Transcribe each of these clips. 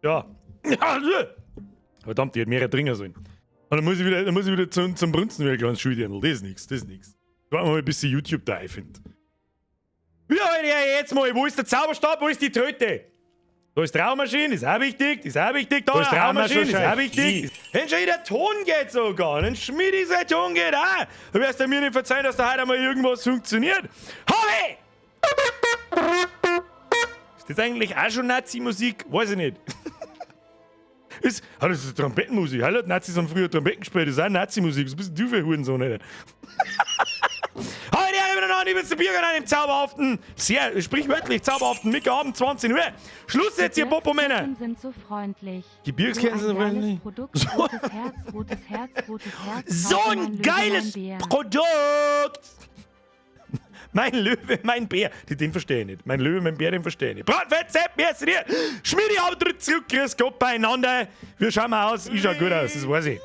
Ja. Verdammt, die hätte mehr trinken sollen. Und dann muss ich wieder, dann muss ich wieder zum Brunzen wieder kleines Schuldirndl. Das ist nix, das ist nix. Warten wir mal, bis sie YouTube da einfindet. Ja, jetzt mal, wo ist der Zauberstab, wo ist die Tröte? Da ist die Traummaschine, ist auch wichtig, ist auch wichtig. Da ist die Traummaschine, ist auch wichtig. Wenn schon der Ton geht sogar, dann Schmiedi sein Ton geht auch. Du wirst mir nicht verzeihen, dass da heute einmal irgendwas funktioniert. Hobby! Ist das eigentlich auch schon Nazi-Musik? Weiß ich nicht. Das ist Trompetenmusik. Hallo, Nazis haben früher Trompeten gespielt. Das ist auch Nazi-Musik. Was bist denn du für Hurensohn, Alter? Heute wieder noch, liebe Bürger, an dem zauberhaften, sehr sprichwörtlich zauberhaften Mittagabend, 20 Uhr. Schluss jetzt, ihr Popo-Männer! sind so freundlich. Gebirgsketten sind so freundlich. Produkt, So. rotes Herz, rotes Herz, rotes Herz. So Raufe, ein mein Löwe, geiles mein Bär. Produkt! Mein Löwe, mein Bär. Den verstehe ich nicht. Mein Löwe, mein Bär, den verstehe ich nicht. Bratfett, Sepp, merci dir. Schmiedi, aber zurück, grüß Gott beieinander. Wie schauen wir aus? Ich schau gut aus, das weiß ich.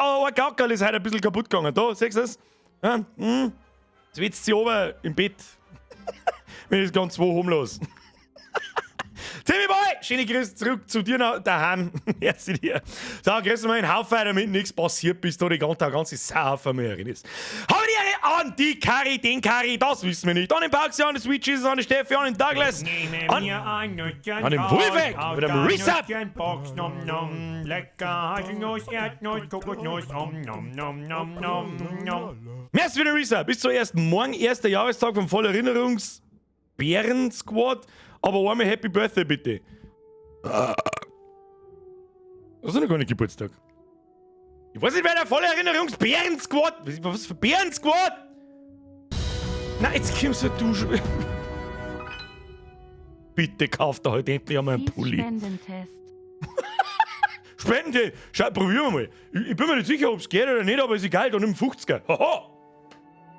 Oh, ein Gackerl ist heute ein bisschen kaputt gegangen. Da, siehst du das? Ja, hm. Jetzt wetzt sie oben im Bett. Wenn ich das ganz wo rumlos. Timmy Boy, schöne Grüße zurück zu dir nach daheim. Merci dir. So, grüß mal einen Haufen, damit nichts passiert, bis da die ganze Sau auf mir ist. Habe die Ehre an die Kari, den Kari, das wissen wir nicht. An den Pauxi, an den Sweet Jesus, an den Steffi, an den Douglas, an den Wolfgang, mit dem Resub. Merci für den Resub. Bis zuerst morgen, erster Jahrestag vom Vollerinnerungs Bären Squad. Aber einmal Happy Birthday bitte. Das ist noch gar nicht Geburtstag. Ich weiß nicht, wer der volle Erinnerungs Bären Squad. Was für Bären Squad? Na, jetzt kommst du schon. Bitte kauf da heute endlich einmal einen Pulli. Spendentest. Spendentest? Schau, probieren wir mal. Ich bin mir nicht sicher, ob es geht oder nicht, aber ist egal, da nimm 50er. Haha!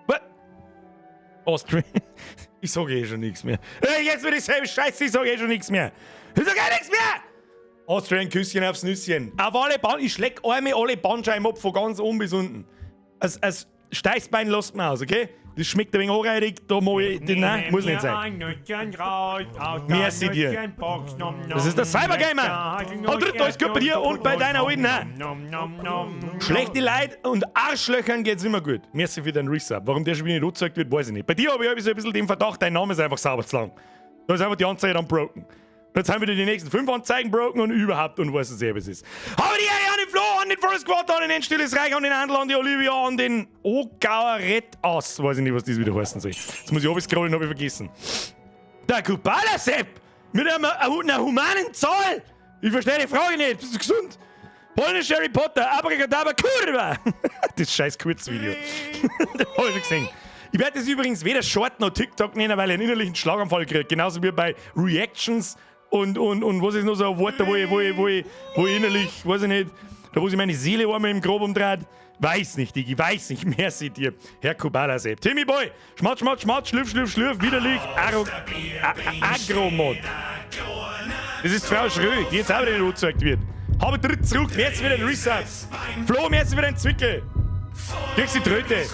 Was? Austrian. Ich sage eh schon nichts mehr. Jetzt wird dieselbe Scheiße, ich sage eh schon nichts mehr. Ich sage eh nichts mehr! Austrian Küsschen aufs Nüsschen. Auf alle Bahn, ich schleck einmal alle Bandscheiben ab von ganz oben bis unten. Als Steißbein lasst man aus, okay? Das schmeckt ein wenig anreidig, da mag ich, nein, muss nicht sein. Merci dir. Das ist der Cybergamer. Haut drin, alles gut bei dir und bei deiner alten auch. Schlechte Leute und Arschlöchern geht's immer gut. Merci für deinen Resub. Warum der schon wieder nicht angezeigt wird, weiß ich nicht. Bei dir habe ich so ein bisschen den Verdacht, dein Name ist einfach sauber zu lang. Da ist einfach die Anzeige dann broken. Jetzt haben wieder die nächsten 5 Anzeigen broken und überhaupt und weiß es selber, was es ist. Habe die Ehre an den Flo, an den Forest Squad, an den Endstilles Reich, an den Handel, an die Olivia, an den Ogauer Ass. Weiß ich nicht, was das wieder heißen soll. Jetzt muss ich oben scrollen, habe ich vergessen. Der Kubala Sepp mit einer humanen Zahl. Ich verstehe die Frage nicht. Bist du gesund? Polnisch Harry Potter, Abracadabra, Kurva. Das scheiß Kurzvideo. Das hab ich schon gesehen. Ich werde das übrigens weder Short noch TikTok nennen, weil ich einen innerlichen Schlaganfall kriege. Genauso wie bei Reactions und was ist noch so ein Wort, da wo ich innerlich, weiß ich nicht, da wo sich meine Seele einmal im Grob umdreht. Weiß nicht, Digi, weiß nicht. Merci dir, Herr Kubala Sepp. Timmy Boy, Schmatz, Schmatz, Schmatz, Schlürf, Schlürf, Schlürf, widerlich, Agromod. Das ist Frau Schrö, die jetzt auch wieder nicht angezeigt wird. Habe tritt zurück, merci wieder ein Reset. Flo, merci wieder ein Zwickel. Kriegst die Tröte.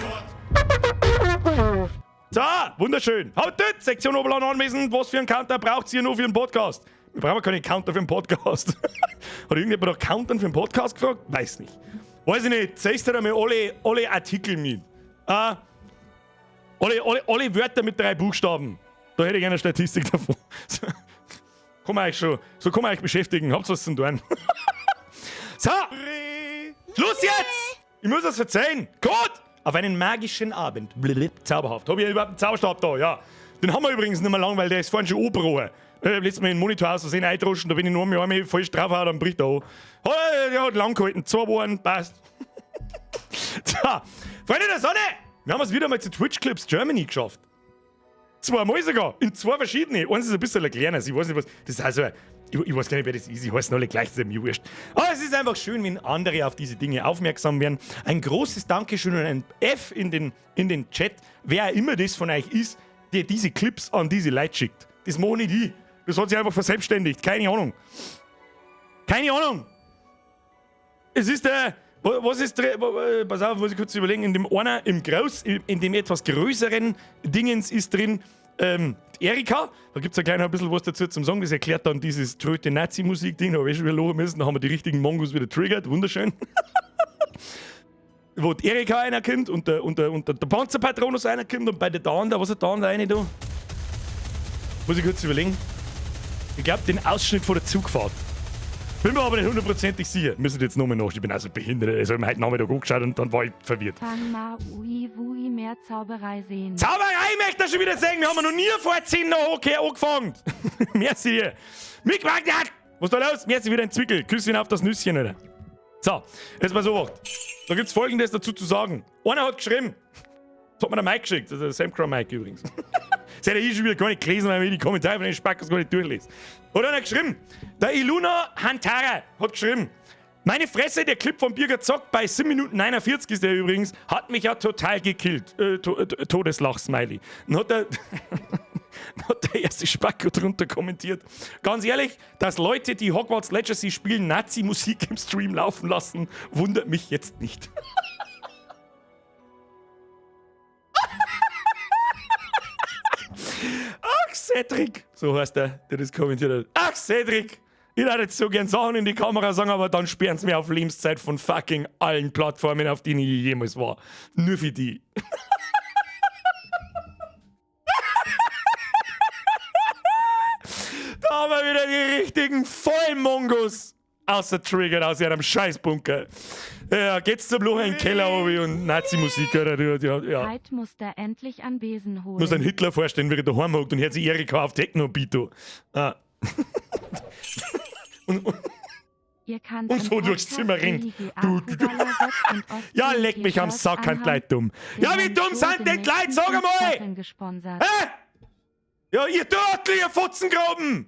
So, wunderschön. Haut dort, Sektion Oberland anwesend. Was für einen Counter braucht ihr noch für einen Podcast? Wir brauchen keinen Counter für einen Podcast. Hat irgendjemand nach Countern für einen Podcast gefragt? Weiß nicht. Weiß ich nicht. Siehst du da mal alle Artikel mit? Alle Wörter mit 3 Buchstaben. Da hätte ich gerne eine Statistik davon. So, kann man euch schon, so kann man euch beschäftigen. Habt was zum tun. So! Schluss jetzt! Ich muss was verzeihen. Gut! Auf einen magischen Abend. Blip, zauberhaft. Hab ich überhaupt einen Zauberstab da? Ja. Den haben wir übrigens nicht mehr lang, weil der ist vorhin schon angebrochen. Ich hab letztes Mal den Monitor aus Versehen eingedroschen, da bin ich nur einmal falsch drauf, dann bricht er an. Oh, der hat lang gehalten. 2 Wochen, passt. So, Freunde der Sonne, wir haben es wieder mal zu Twitch Clips Germany geschafft. 2-mal sogar, in 2 verschiedene. Eins ist ein bisschen kleiner, ich weiß nicht was. Das ist also, ich weiß gar nicht, wer das ist, ich heiße alle gleich, das ist mir wurscht. Aber es ist einfach schön, wenn andere auf diese Dinge aufmerksam werden. Ein großes Dankeschön und ein F in den Chat, wer auch immer das von euch ist, der diese Clips an diese Leute schickt. Das mache nicht ich. Das hat sich einfach verselbstständigt. Keine Ahnung. Keine Ahnung. Es ist der. Was ist drin? Pass auf, muss ich kurz überlegen. In dem einer, im Groß, in dem etwas größeren Dingens ist drin Die Erika, da gibt es ja gleich noch ein bisschen was dazu zum Sagen. Das erklärt dann dieses tröte Nazi-Musik-Ding. Da habe ich schon wieder lachen müssen. Da haben wir die richtigen Mongos wieder triggert. Wunderschön. Wo die Erika einer kommt und der Panzerpatronus einer kommt und bei der Dan, da, was hat da eine da? Muss ich kurz überlegen. Ich glaube, den Ausschnitt von der Zugfahrt. Bin mir aber nicht hundertprozentig sicher. Müssen jetzt nochmal nachschauen. Ich bin also behindert. Also, ich habe heute Nachmittag angeschaut und dann war ich verwirrt. Fang ma ui wui mehr Zauberei sehen. Zauberei möchte ich schon wieder sagen. Wir haben noch nie vor 10 nach okay angefangen. Merci dir. Mick Wagner! Was ist da los? Merci wieder ein Zwickel. Küsschen auf das Nüsschen, Alter. So, jetzt mal so was. Da gibt's Folgendes dazu zu sagen. Einer hat geschrieben, das hat mir der Mike geschickt, das ist der Sam Crow Mike übrigens. Das hätte ich schon wieder gar nicht gelesen, weil ich die Kommentare von den Spackos gar nicht durchlese. Hat einer geschrieben, der Iluna Hantara hat geschrieben, meine Fresse, der Clip von Birger Zock bei 7 Minuten 49 ist der übrigens, hat mich ja total gekillt. To Todeslach-Smiley. Dann hat der erste Spacko drunter kommentiert. Ganz ehrlich, dass Leute, die Hogwarts Legacy spielen, Nazi-Musik im Stream laufen lassen, wundert mich jetzt nicht. Ach, Cedric! So heißt der, der das kommentiert hat. Ach, Cedric! Ich würde jetzt so gern Sachen in die Kamera sagen, aber dann sperren sie mir auf Lebenszeit von fucking allen Plattformen, auf denen ich jemals war. Nur für die. Da haben wir wieder die richtigen Vollmongos außer triggert aus ihrem Scheißbunker. Ja, geht's zum Loch in den Keller obi und Nazi-Musik, oder? Ja, ja. Heit muss da endlich an Besen holen. Muss einen Hitler vorstellen, wie er daheim hockt und hört sich Erika auf Techno-Beat. Ah. und Ihr kannt und im so durchs Podcast Zimmer rennt. LIGA Du, du, du. Kubala Sepp und Ostsee Ja, leck mich am T-Shirts Sack, kein anhaben. Leid dumm. Wir Ja, wie werden dumm so sind denn die Leute, demnächst sag fünf einmal! Staffeln gesponsert. Hä? Ja, ihr Turtel, ihr Futzengraben!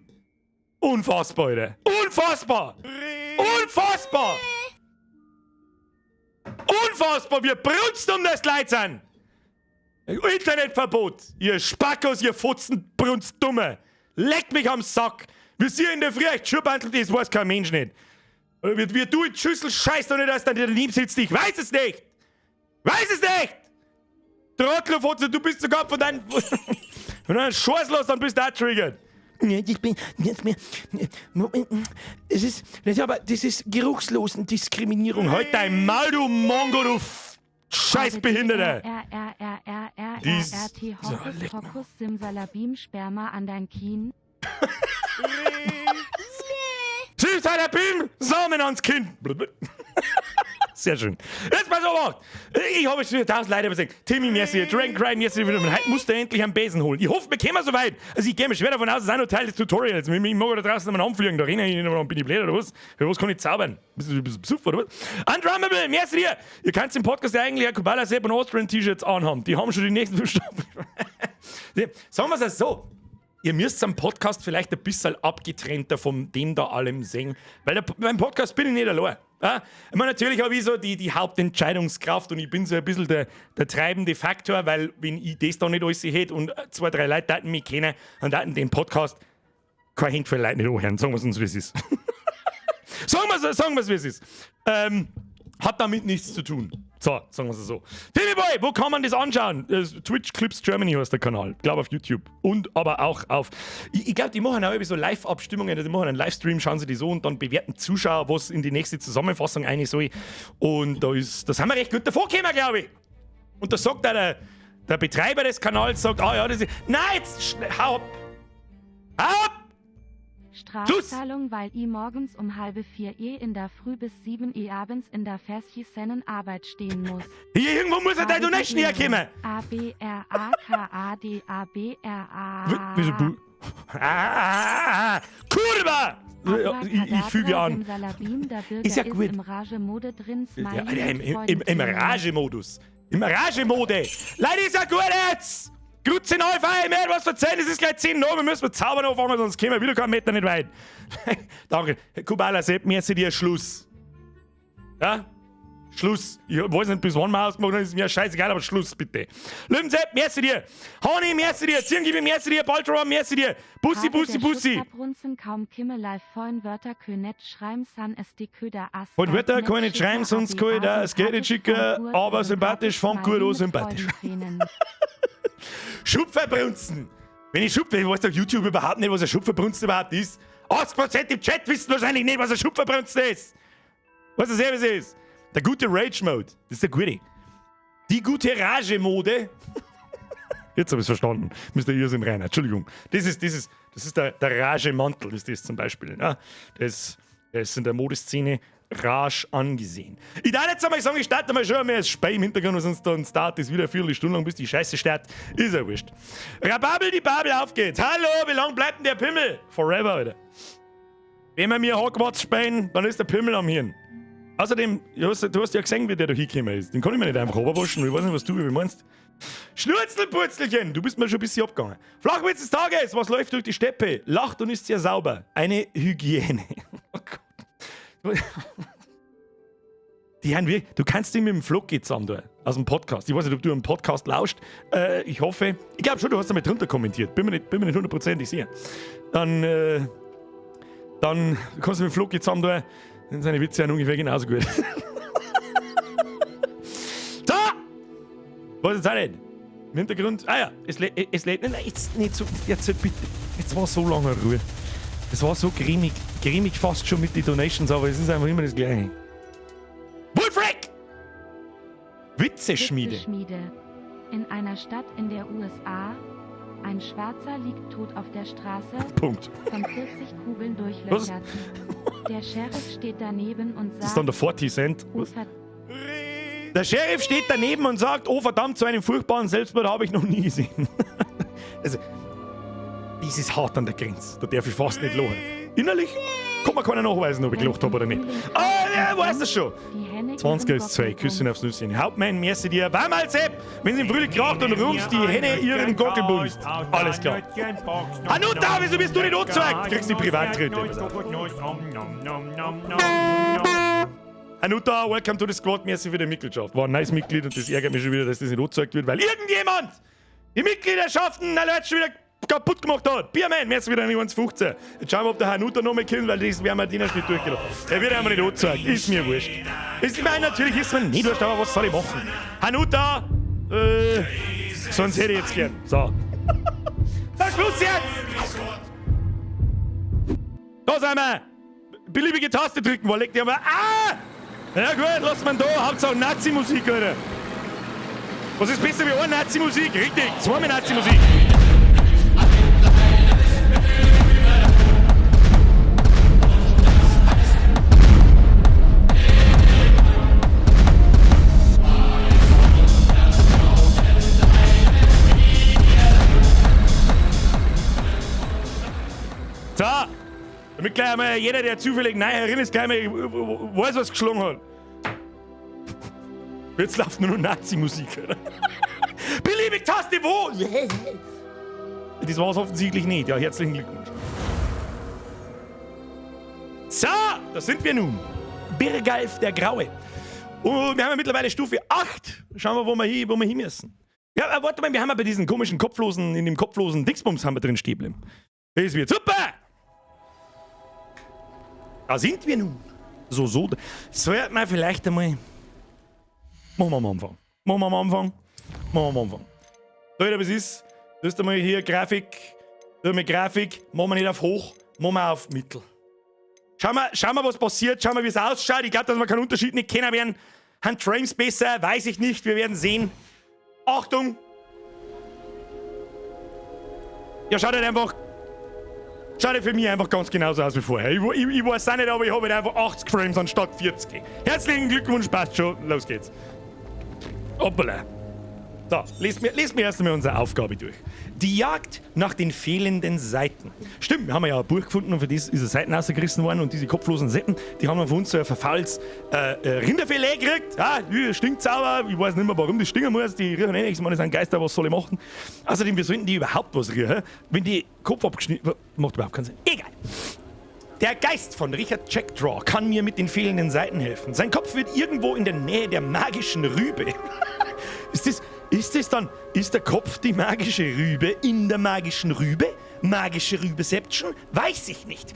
Unfassbar, Alter. Unfassbar! Unfassbar! Unfassbar, wir brunsten um das Leid sind! Internetverbot! Ihr Spackos, ihr Futzen, Brunstdumme! Leckt mich am Sack! Wie sie in der Früh echt schurbandelt, das weiß kein Mensch nicht. Oder wie du in die Schüssel scheißt und nicht, dass dann daneben sitzt, ich weiß es nicht! Weiß es nicht! Trottelfotze, du bist sogar von deinem. Wenn du einen Scheiß lässt, dann bist du auch triggert. Ja, ich bin nicht mehr. Es ist, das ist aber, das ist Geruchslosen-Diskriminierung. Halt dein Maul, du Mongo, du Scheißbehinderter! R R R R R R Dies- R T So, Hokus leck mich. Pokus Simsalabim Sperma an dein Kinn. Simsalabim, Samen ans Kind! Sehr schön. Jetzt pass auf! Ich habe jetzt wieder tausend Leute übersehen. Timmy, merci, Dragon Cry, merci. Heute musst du endlich einen Besen holen. Ich hoffe, wir kommen so weit. Also ich gehe mir schwer davon aus, das ist auch noch Teil des Tutorials. Ich mag da draußen mal anfliegen, da renne ich nicht mehr, bin ich blöd oder was? Für was kann ich zaubern? Bist du besoffen oder was? Undrummable, merci dir! Ihr könnt im Podcast ja eigentlich auch Kubala Sepp und Austrian T-Shirts anhaben. Die haben schon die nächsten 5 Staffeln. Sagen wir es so. Ihr müsst am Podcast vielleicht ein bisschen abgetrennter von dem da allem sehen. Weil beim Podcast bin ich nicht allein. Ja? Ich meine, natürlich habe ich so die Hauptentscheidungskraft und ich bin so ein bisschen der treibende Faktor, weil wenn ich das da nicht alles hätte und 2, 3 Leute daten mich kennen und daten den Podcast kein Handvoll Leute nicht anhören. Sagen wir es uns, wie es ist. Sagen wir es, sagen wir's, wie es ist. Hat damit nichts zu tun. So, sagen wir es so. Timmy Boy, wo kann man das anschauen? Twitch Clips Germany heißt der Kanal. Ich glaube auf YouTube. Und aber auch auf. Ich glaube, die machen auch irgendwie so Live-Abstimmungen. Die machen einen Livestream, schauen sie die so und dann bewerten Zuschauer, was in die nächste Zusammenfassung rein soll. Und da ist, das haben wir recht gut davor gekommen, glaube ich. Und da sagt auch der Betreiber des Kanals, sagt, ah ja, das ist. Nein, jetzt hau ab! Hau ab! Strafzahlung, weil i morgens um 3:30 in der Früh bis 7 Uhr abends in der verschissenen Arbeit stehen muss. Hier irgendwo muss ja der Donation herkommen! A B R A K A D A B R A. Wieso Bu? Ah, ah, ah, Kurva! Ja, ich füge an. Simsalabim, der Bürger Ist ja gut. Ist im Rage-Mode drin, Ja, Smiley ja, mit im Freudentränen. Rage-Modus. Im Rage-Mode. Leute, ist ja gut jetzt! Grüezi neu, mehr was verzeihen, es ist gleich 10 Uhr, wir müssen mit Zaubern anfangen, sonst kommen wir wieder keinen Meter nicht weit. Danke. Kubala, Sepp, merci dir, Schluss. Ja? Schluss. Ich weiß nicht, bis wann wir ausgemacht haben, ist mir scheißegal, aber Schluss, bitte. Löwensepp, merci dir. Honey, merci dir. Zirngibi, merci dir. Baltron, merci dir. Bussi, Habe Bussi, der Bussi. Schutzabbrunzen kaum Kimme live vorhin Wörter könet schreiben san es die Köder as Von Wörter kann ich nicht schreiben, sonst kann ich da es geht nicht schicken, aber sympathisch, fang gut an, sympathisch. Schupferbrunzen. Wenn ich Schupfe, ich weiß auf YouTube überhaupt nicht, was ein Schupferbrunst überhaupt ist. 80% im Chat wissen wahrscheinlich nicht, was ein Schupferbrunst ist. Was das Service ist. Der gute Rage Mode. Das ist der gute. Die gute Rage-Mode. Jetzt habe ich es verstanden. Mr. Irrsinn Rainer. Entschuldigung. Das ist der Rage-Mantel, ist das zum Beispiel. Ja? Das ist in der Modeszene Rage angesehen. Ich darf jetzt einmal sagen, ich starte mal schon einmal das Spiel im Hintergrund, sonst dann startet es wieder eine Viertelstunde lang, bis die Scheiße startet. Ist ja wurscht. Rababel, die Babel, auf geht's. Hallo, wie lange bleibt denn der Pimmel? Forever, Alter. Wenn wir mir Hogwarts spielen, dann ist der Pimmel am Hirn. Außerdem, du hast ja gesehen, wie der da hingekommen ist. Den kann ich mir nicht einfach runterwaschen. Ich weiß nicht, was du über meinst. Schnurzelpurzelchen, du bist mir schon ein bisschen abgegangen. Flachwitz des Tages, was läuft durch die Steppe? Lacht und ist sehr sauber. Eine Hygiene. Oh Gott. Die haben wir, du kannst dich mit dem Flocki zusammen tun, aus dem Podcast. Ich weiß nicht, ob du im Podcast lauscht. Ich hoffe. Ich glaube schon, du hast damit drunter kommentiert. Bin mir nicht hundertprozentig sicher. Dann kannst du mit dem Flocki zusammen tun. Dann sind seine Witze ja ungefähr genauso gut. So! Was ist jetzt auch nicht? Im Hintergrund. Ah ja, es lädt. Nein, jetzt nicht so. Jetzt bitte. Jetzt war so lange Ruhe. Es war so grimmig. Grimmig fast schon mit den Donations, aber es ist einfach immer das Gleiche. Wolfric! Witzeschmiede. Witzeschmiede. In einer Stadt in der USA, ein Schwarzer liegt tot auf der Straße, Punkt. Von 40 Kugeln durchlöchert. Der Sheriff steht daneben und Das ist dann sagt, der 40 Cent. oh, Was? Der Sheriff steht daneben und sagt: Oh verdammt, so einen furchtbaren Selbstmord habe ich noch nie gesehen. Also, das ist hart an der Grenze. Da darf ich fast nicht lachen. Innerlich kann man keiner nachweisen, ob ich gelacht habe oder nicht. Ah, ja, weiß das schon. Die Henne 20 ihren ist 2, Gockel Küsschen bumst. aufs Nüsschen. Hauptmann, merci dir. Warmal Sepp, wenn sie im Frühling kracht und rumst, die Henne ihren Gockel bumst. Alles klar. Hanuta, wieso bist du nicht angezeigt? Kriegst die Privattritte. Pass auf. Hanuta, welcome to the squad. Merci für die Mitgliedschaft. War ein nice Mitglied und das ärgert mich schon wieder, dass das nicht angezeigt wird, weil irgendjemand die Mitgliederschaften na Leute schon wieder kaputt gemacht hat. Biermann, merci wieder 1,15. Jetzt schauen wir, ob der Hanuta noch mal kommt, weil das werden wir den erst nicht durchgelassen. Der wird einmal nicht angezeigt. Ist mir wurscht. Ich meine, natürlich ist mir nicht wurscht, aber was soll ich machen? Hanuta, sonst hätte ich jetzt gern. So. Na, Schluss jetzt! Da sind wir! Beliebige Taste drücken, wo legt die aber. Ah! Ja gut, lass man da, Hauptsache Nazi-Musik, Alter. Was ist besser wie eine Nazi-Musik? Richtig, zweimal Nazi-Musik. So, damit gleich einmal jeder, der zufällig neu herin ist, gleich mal weiß, was geschlagen hat. Jetzt läuft nur noch Nazi-Musik, oder? Beliebig Taste wo? Das war es offensichtlich nicht. Ja, herzlichen Glückwunsch. So, da sind wir nun. Birgalf der Graue. Und wir haben ja mittlerweile Stufe 8. Schauen wir, wo wir hin müssen. Ja, warte mal, wir haben ja bei diesen komischen kopflosen, in dem kopflosen Dingsbums haben wir drin stehen geblieben. Das wird super! Da sind wir nun. So, so. Sollten wir vielleicht einmal. Machen wir am Anfang. Machen wir am Anfang. Machen wir am Anfang. So, was ist? Du hast einmal hier Grafik. Da mal Grafik. Machen wir nicht auf hoch, machen wir auf mittel. Schauen wir, was passiert. Schauen wir, wie es ausschaut. Ich glaube, dass wir keinen Unterschied nicht kennen werden. Haben Frames besser? Weiß ich nicht. Wir werden sehen. Achtung! Ja, schaut halt einfach. Schaut halt für mich einfach ganz genauso aus wie vorher. Ich weiß auch nicht, aber ich habe halt einfach 80 Frames anstatt 40. Herzlichen Glückwunsch, passt schon. Los geht's. Hoppala. So, lest mir erst einmal unsere Aufgabe durch. Die Jagd nach den fehlenden Seiten. Stimmt, wir haben ja ein Buch gefunden und für das ist eine Seiten rausgerissen worden und diese kopflosen Seiten, die haben wir von uns so ein verfaultes Rinderfilet gekriegt. Ja, stinkt sauer, ich weiß nicht mehr, warum das stinken muss. Die riechen eh nichts, ich meine, das sind Geister, was soll ich machen? Außerdem, wie sollten die überhaupt was riechen? Wenn die Kopf abgeschnitten, macht überhaupt keinen Sinn. Egal. Der Geist von Richard Jackdaw kann mir mit den fehlenden Seiten helfen. Sein Kopf wird irgendwo in der Nähe der magischen Rübe. Ist der Kopf die magische Rübe in der magischen Rübe? Magische Rübeception? Weiß ich nicht.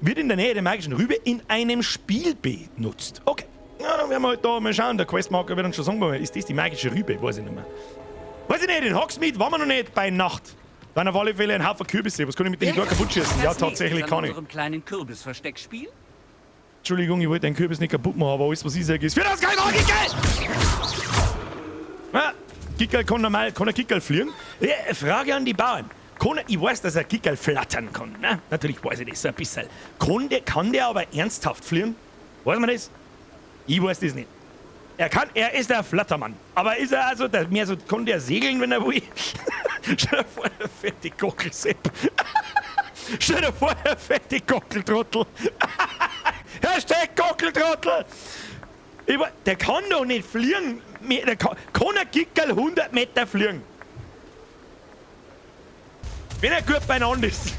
Wird in der Nähe der magischen Rübe in einem Spiel benutzt. Okay. Ja, dann werden wir halt da mal schauen. Der Questmarker wird uns schon sagen, ist das die magische Rübe? Weiß ich nicht mehr. Weiß ich nicht, in Hogsmeade waren wir noch nicht bei Nacht. Dann auf alle Fälle ein Haufen Kürbisse. Was kann ich mit dem da kaputt schießen? Ja, Das tatsächlich nächste kann an ich. unserem kleinen Kürbisversteckspiel? Entschuldigung, ich wollte den Kürbis nicht kaputt machen, aber alles, was ich sage, ist für das geile Gickerl! Ah, Gickerl kann normal, kann ein Gickerl fliegen? Ja, Frage an die Bauern. Ich weiß, dass ein Gickerl flattern kann. Ne? Natürlich weiß ich das so ein bisschen. Kann der aber ernsthaft fliegen? Weiß man das? Ich weiß das nicht. Er ist der Flattermann. Aber ist er also, der, mehr so, kann der segeln, wenn er will? Stell dir vor, der fette Gockelsepp. Stell dir vor, der fette Gockeltrottel. Hashtag Gockeltrottel! Der kann doch nicht fliegen. Der kann ein Gickerl 100 Meter fliegen? Wenn er gut beieinander ist.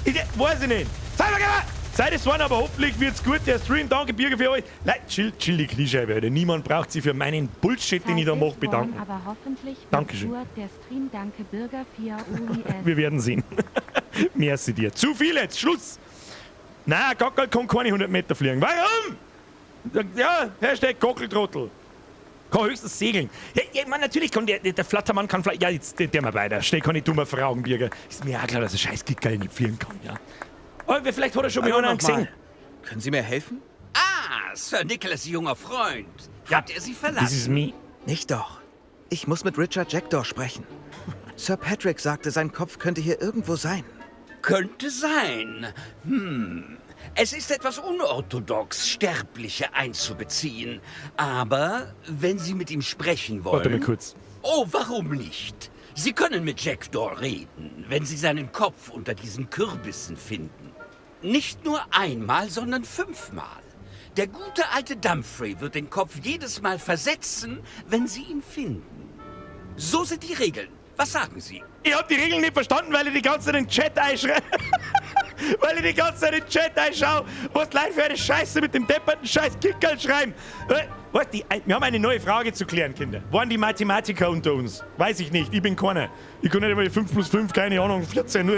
Ich, weiß ich nicht. Sei mal genau! Sei das war, aber hoffentlich wird's gut, der Stream. Danke, Birger, für euch. Nein, chill, chill die Kniescheibe, Alter. Niemand braucht sich für meinen Bullshit, den ich da mache, bedanken. Aber hoffentlich wird Dankeschön. gut der Stream. Danke, Bürger 4 UIS. Wir werden sehen. Merci dir. Zu viel jetzt, Schluss! Nein, Gockel kann keine 100 Meter fliegen. Warum? Ja, Hashtag Gockeltrottel. Kann höchstens segeln. Ja, ja, ich mein, natürlich kann der Flattermann kann vielleicht. Ja, jetzt der mal weiter. Schnell kann ich dummer Fragen, Birger. Ist mir auch klar, dass ein scheiß Gickerl nicht fliegen kann, ja. Aber vielleicht hat er schon mal einen gesehen. Können Sie mir helfen? Ah, Sir Nicholas' junger Freund. Ja, Hat er Sie verlassen? This is me. Nicht doch. Ich muss mit Richard Jackdaw sprechen. Sir Patrick sagte, sein Kopf könnte hier irgendwo sein. Könnte sein. Es ist etwas unorthodox, Sterbliche einzubeziehen. Aber wenn Sie mit ihm sprechen wollen... Warte mal kurz. Oh, warum nicht? Sie können mit Jackdaw reden, wenn Sie seinen Kopf unter diesen Kürbissen finden. Nicht nur einmal, sondern 5-mal. Der gute alte Dumfrey wird den Kopf jedes Mal versetzen, wenn Sie ihn finden. So sind die Regeln. Was sagen Sie? Ich hab die Regeln nicht verstanden, weil ich die ganze Zeit den Chat einschreibe. Weil ich die ganze Zeit den Chat einschaue, was die Leute für eine Scheiße mit dem depperten Scheiß Kickerl schreiben. Was, wir haben eine neue Frage zu klären, Kinder. Waren die Mathematiker unter uns? Weiß ich nicht, ich bin keiner. Ich kann nicht einmal 5 plus 5, keine Ahnung, 14, nur.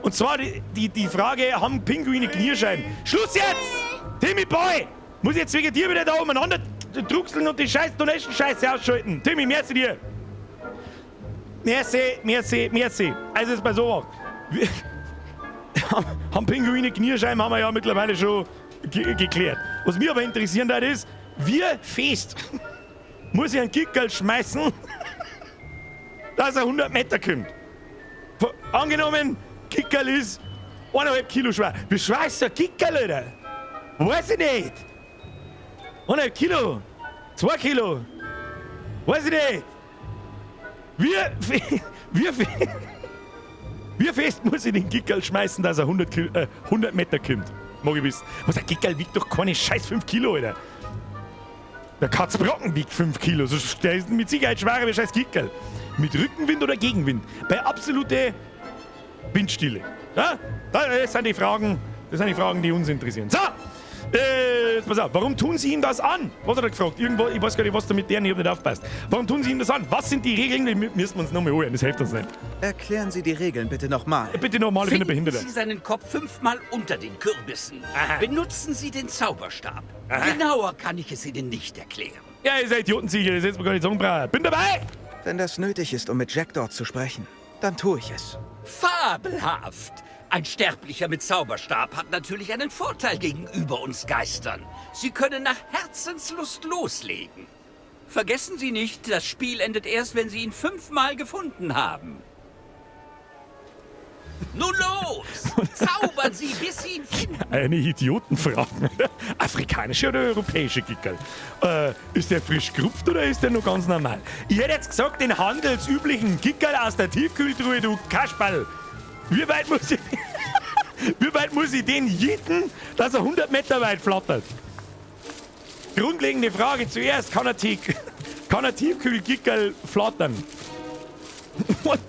Und zwar die Frage, haben Pinguine Kniescheiben? Schluss jetzt! Timmy Boy! Muss ich jetzt wegen dir wieder da umeinander druckseln und die scheiß Donation-Scheiße ausschalten? Timmy, merci dir! Merci, merci, merci. Also jetzt mal so. Wir haben Pinguine Kniescheiben, haben wir ja mittlerweile schon geklärt. Was mich aber interessieren würde, ist, wie fest muss ich einen Kickerl schmeißen, dass er 100 Meter kommt? Angenommen, Kickerl ist 1,5 Kilo schwer. Wie schwer ist so ein Kickerl, Alter? Weiß ich nicht. 1,5 Kilo? 2 Kilo? Weiß ich nicht. Wie fest muss ich den Kickerl schmeißen, dass er 100 Meter kommt? Mag ich wissen. Was, ein Kickerl wiegt doch keine scheiß 5 Kilo, Alter. Der Katzbrocken wiegt 5 Kilo. So, der ist mit Sicherheit schwerer wie scheiß Kickerl. Mit Rückenwind oder Gegenwind? Bei absoluter Windstille. Ja? Das sind die Fragen, das sind die Fragen, die uns interessieren. So! Jetzt pass auf, warum tun Sie ihm das an? Was hat er gefragt? Irgendwo, ich weiß gar nicht, was da mit deren, ich hab nicht aufgepasst. Warum tun Sie ihm das an? Was sind die Regeln? Die müssen wir uns nochmal holen, das hilft uns nicht. Erklären Sie die Regeln bitte nochmal. Bitte nochmal, ich bin ein Finden Behinderter. Sie seinen Kopf 5-mal unter den Kürbissen. Aha. Benutzen Sie den Zauberstab. Aha. Genauer kann ich es Ihnen nicht erklären. Ja, ihr seid Idiotensieger, das hättest du mir gar nicht sagen brauchen. Bin dabei! Wenn das nötig ist, um mit Jackdaw zu sprechen, dann tue ich es. Fabelhaft! Ein Sterblicher mit Zauberstab hat natürlich einen Vorteil gegenüber uns Geistern. Sie können nach Herzenslust loslegen. Vergessen Sie nicht, das Spiel endet erst, wenn Sie ihn 5-mal gefunden haben. Nun los! Zaubern Sie, bis Sie ihn finden! Eine Idiotenfrage. Afrikanische oder europäische Kickerl? Ist der frisch gerupft oder ist der noch ganz normal? Ich hätte jetzt gesagt, den handelsüblichen Kickerl aus der Tiefkühltruhe, du Kasperl. Wie weit muss ich, wie weit muss ich den jieten, dass er 100 Meter weit flattert? Grundlegende Frage zuerst, kann er Tiefkühlkickerl flattern? What?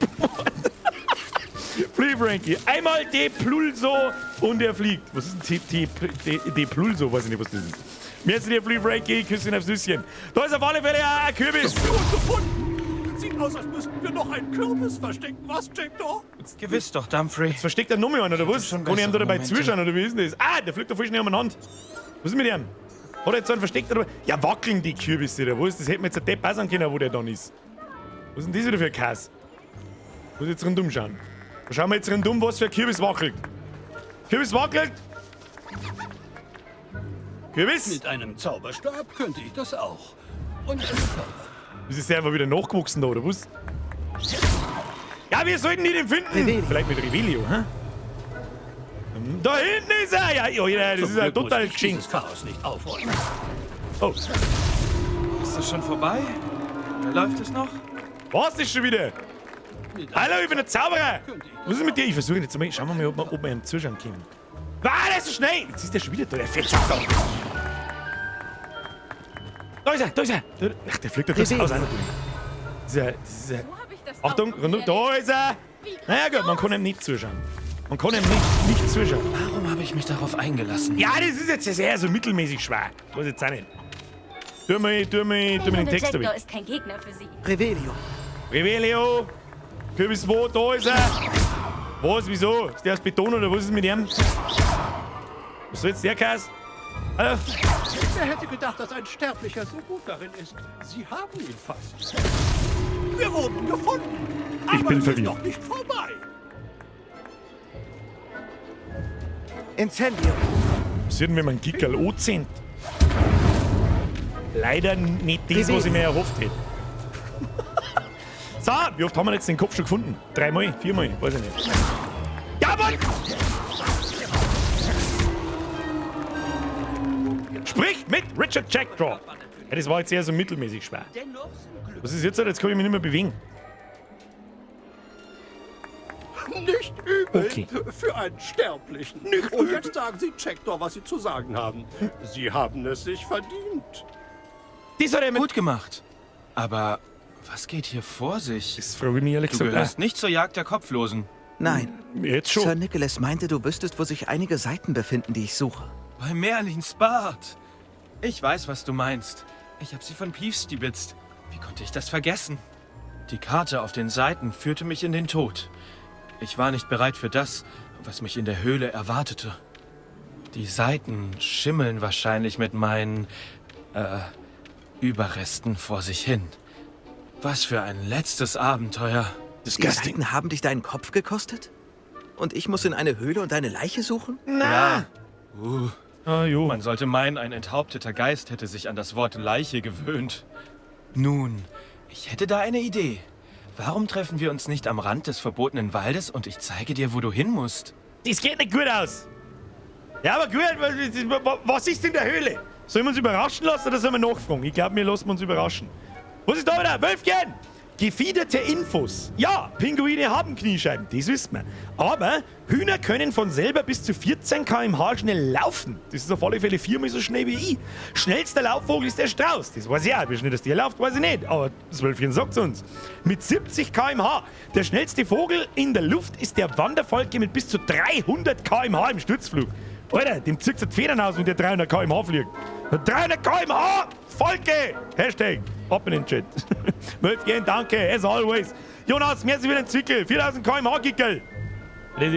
Free Frankie. Einmal D-Plulso und er fliegt. Was ist denn D-Plulso? Weiß ich nicht, was das ist. Merci dir, Free Frankie. Küsschen aufs Nüsschen. Da ist auf alle Fälle ein Kürbis. Gefunden. Sieht aus, als müssten wir noch einen Kürbis verstecken. Was, Jackdaw? Gewiss doch, Dumfrey. Jetzt versteckt er noch mal einen, oder was? Schon Kann ich ihm da bessere dabei Momente. zuschauen, oder wie ist denn das? Ah, der fliegt da voll schnell umeinander. Was ist mit ihm? Hat er jetzt einen versteckt, oder? Ja, wackeln die Kürbisse, oder was? Das hätte man jetzt ein Depp auch sagen können, wo der dann ist. Was ist denn das wieder für ein Kass? Muss jetzt rundum schauen. Da schauen wir jetzt rundum, was für ein Kürbis wackelt. Kürbis wackelt! Kürbis? Mit einem Zauberstab könnte ich das auch. Und einem Zauber. Das ist der einfach wieder nachgewachsen da, oder was? Ja, wir sollten ihn finden. Revelio. Vielleicht mit Revelio, hä? Da hinten ist er! Ja, ja, ja, das Zum ist ja Glück muss total ich geschenkt. dieses Chaos nicht aufräumen. Oh, Ist das schon vorbei? Oder läuft es noch? was ist schon wieder? Mit Hallo, einem ich bin der Zauberer! Könnte ich das Was ist mit dir? Ich versuche ihn jetzt mal. Schauen wir mal, ob wir ihm zuschauen können. Ah, der ist so schnell! Jetzt ist der schon wieder da, der Fettsack da. Da ist er, da ist er! Ach, der fliegt doch das Revelio. Haus auch natürlich. Das ist ja, das ist ja. So hab ich das Achtung, auch noch rundum, nie da erlebt. ist er! Wie Naja gut, man kann ihm nicht zuschauen. Man kann ihm nicht zuschauen. Warum habe ich mich darauf eingelassen? Ja, das ist jetzt sehr so mittelmäßig schwer. Weiß jetzt auch nicht. Tu mir den Der Text Jackdaw damit. ist kein Gegner für Sie. Revelio. Revelio! Kürbis wo? Da ist er! Was, wieso? Ist der aus Beton oder was ist mit ihm? Was soll jetzt der Kass? Hallo? Wer hätte gedacht, dass ein Sterblicher so gut darin ist? Sie haben ihn fast. Wir wurden gefunden. Aber Ich bin es ist verwirrt. noch nicht vorbei. Incendio. Was wird denn, wenn man Gickerl anzieht? Leider nicht das, was ich mir erhofft hätte. So, wie oft haben wir jetzt den Kopf schon gefunden? Dreimal, viermal, weiß ich nicht. Ja, Mann! Spricht mit Richard Jackdaw. Ja, das war jetzt eher so mittelmäßig schwer. Dennoch sind Glück. Was ist jetzt? Jetzt kann ich mich nicht mehr bewegen. Nicht übel Okay. für einen Sterblichen. Und jetzt sagen Sie Jackdaw, was Sie zu sagen haben. Sie haben es sich verdient. Das hat er mit. Gut gemacht. Aber was geht hier vor sich? Das frage ich mich ehrlich Du gesagt. gehörst nicht zur Jagd der Kopflosen. Nein. auch. Jetzt schon. Sir Nicholas meinte, du wüsstest, wo sich einige Seiten befinden, die ich suche. Bei Merlins Bart. Ich weiß, was du meinst. Ich habe sie von Peeves stibitzt. Wie konnte ich das vergessen? Die Karte auf den Seiten führte mich in den Tod. Ich war nicht bereit für das, was mich in der Höhle erwartete. Die Seiten schimmeln wahrscheinlich mit meinen Überresten vor sich hin. Was für ein letztes Abenteuer. Die Disgusting. Seiten haben dich deinen Kopf gekostet? Und ich muss in eine Höhle und deine Leiche suchen? Ja. Ah, jo. Man sollte meinen, ein enthaupteter Geist hätte sich an das Wort Leiche gewöhnt. Nun, ich hätte da eine Idee. Warum treffen wir uns nicht am Rand des verbotenen Waldes und ich zeige dir, wo du hin musst? Das geht nicht gut aus. Ja, aber gut, was ist in der Höhle? Sollen wir uns überraschen lassen oder sollen wir nachfragen? Ich glaube, wir lassen uns überraschen. Was ist da wieder? Wölfchen! Gefiederte Infos. Ja, Pinguine haben Kniescheiben, das wissen wir. Aber Hühner können von selber bis zu 14 km/h schnell laufen. Das ist auf alle Fälle viermal so schnell wie ich. Schnellster Laufvogel ist der Strauß. Das weiß ich auch. Wie schnell das der läuft, weiß ich nicht. Aber das Wölfchen sagt's uns. Mit 70 km/h. Der schnellste Vogel in der Luft ist der Wanderfalke mit bis zu 300 km/h im Sturzflug. Alter, dem zieht die Federn aus, wenn der 300 km/h fliegt. 300 km/h! Falke! Hashtag ab in den Chat. Wölfchen, danke, as always. Jonas, merci für den Zwickel. 4000 km/h, Gickel.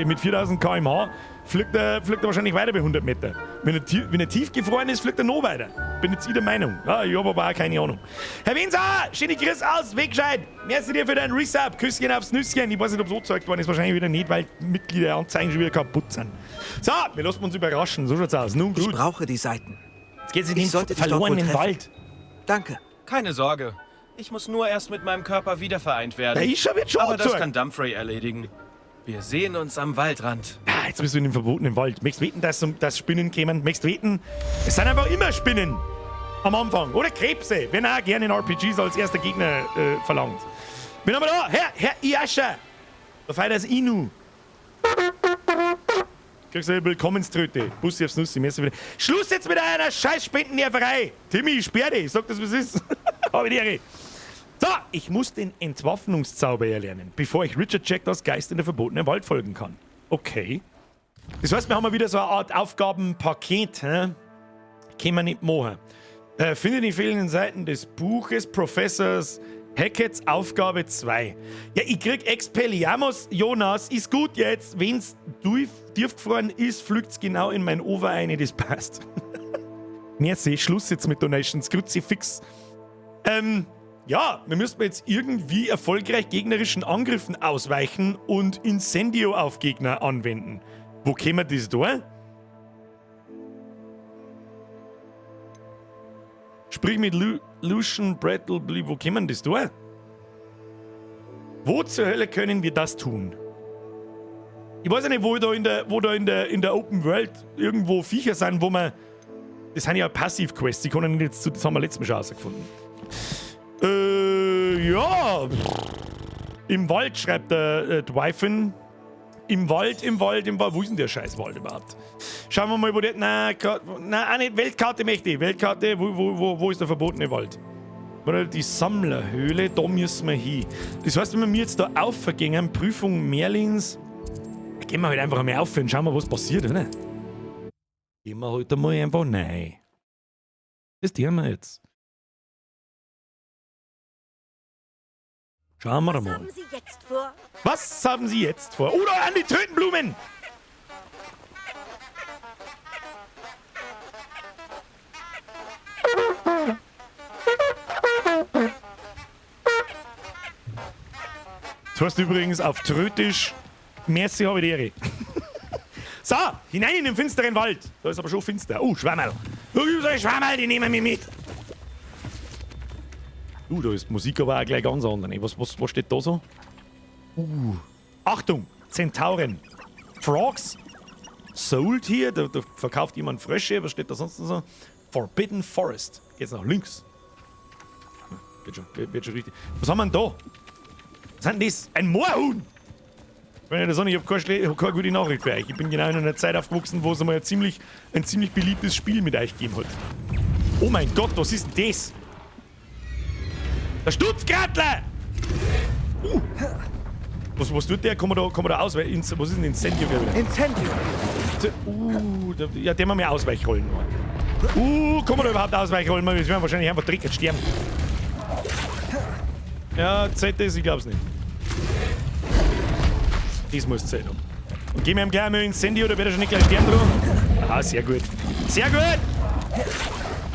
Mit 4000 km/h fliegt er wahrscheinlich weiter bei 100 Meter. Wenn er tiefgefroren ist, fliegt er noch weiter. Bin jetzt ich der Meinung. Ja, ich hab aber auch keine Ahnung. Herr Winzer, schöne Grüße aus, Wegscheid. Merci dir für deinen Resub. Küsschen aufs Nüsschen. Ich weiß nicht, ob's angezeigt worden ist. Wahrscheinlich wieder nicht, weil die Mitgliederanzeigen schon wieder kaputt sind. So, wir lassen uns überraschen. So schaut's aus. Nun Ich gut. brauche die Seiten. Jetzt geht's in Ich den sollte dich dort wohl verlorenen treffen. Wald. Danke. Keine Sorge. Ich muss nur erst mit meinem Körper wiedervereint werden. Der Isha wird schon Aber das angezeigt. kann Dumfrey erledigen. Wir sehen uns am Waldrand. Ah, jetzt bist du in dem verbotenen Wald. Möchtest du wetten, dass Spinnen kämen? Möchtest du wetten? Es sind einfach immer Spinnen. Am Anfang. Oder Krebse. Werden auch gerne in RPGs als erster Gegner verlangt. Bin aber da. Herr Iascha. Da feiert das Inu. Kriegst du eine Willkommenströte. Bussi aufs Nussi. Merci wieder. Schluss jetzt mit einer scheiß Spendennerverei. Timmy, ich sperr dich. Sag das, was ist. Hab ich die Ehre. So, ich muss den Entwaffnungszauber erlernen, bevor ich Richard Jackdaws Geist in der verbotenen Wald folgen kann. Okay. Das heißt, wir haben wieder so eine Art Aufgabenpaket. Hä? Können wir nicht machen. Finde die fehlenden Seiten des Buches Professors Hacketts Aufgabe 2. Ja, ich krieg Expelliarmus, Jonas, ist gut jetzt. Wenn's tiefgefroren ist, fliegt's genau in mein Over rein, das passt. Merci, Schluss jetzt mit Donations, Kruzifix. Ja, wir müssten jetzt irgendwie erfolgreich gegnerischen Angriffen ausweichen und Incendio auf Gegner anwenden. Wo kämen wir das da? Sprich mit Lucian Brattleby, wo kämen das da? Wo zur Hölle können wir das tun? Ich weiß ja nicht, wo da in der Open World irgendwo Viecher sind, wo man. Das sind ja Passiv-Quests, die können nicht jetzt zu. Das haben wir letztes Mal schon rausgefunden. Ja. Im Wald schreibt der Dwyfen. Im Wald, im Wald, im Wald. Wo ist denn der scheiß Wald überhaupt? Schauen wir mal, wo der. Nein, nein, auch nicht. Weltkarte möchte ich. Weltkarte, wo ist der verbotene Wald? Die Sammlerhöhle, da müssen wir hin. Das heißt, wenn wir jetzt da aufgehen, Prüfung Merlins, gehen wir halt einfach einmal auf und schauen wir, was passiert, oder? Gehen wir halt einmal einfach rein. Das tun wir jetzt. Schauen wir mal. Was haben Sie jetzt vor? Was haben Sie jetzt vor? Oh, da an die Trötenblumen! Das heißt übrigens auf Trötisch, merci habe ich die Ehre. So, hinein in den finsteren Wald. Da ist aber schon finster. Oh, Schwammerl. Da gibt's ein Schwammerl, die nehmen mich mit. Da ist die Musik aber auch gleich ganz anders. Was steht da so? Achtung, Zentauren. Frogs. Sold hier. Da verkauft jemand Frösche. Was steht da sonst noch so? Forbidden Forest. Geht's nach links. Geht schon, wird schon richtig. Was haben wir denn da? Was ist denn das? Ein Moorhuhn! Wenn ich das auch nicht, ich hab keine gute Nachricht für euch. Ich bin genau in einer Zeit aufgewachsen, wo es einmal ein ziemlich beliebtes Spiel mit euch gegeben hat. Oh mein Gott, was ist denn das? Der Stutzgratler! Was tut der? Kann man da ausweichen? Was ist denn Incendio? Incendio! Ja, den haben wir Ausweichrollen. Kann man da überhaupt Ausweichrollen? Wir werden wahrscheinlich einfach direkt sterben. Ja, zählt das? Ich glaub's nicht. Das muss zählen. Und gehen wir ihm gleich einmal Incendio, da wird er schon nicht gleich sterben dran. Ah, sehr gut. Sehr gut!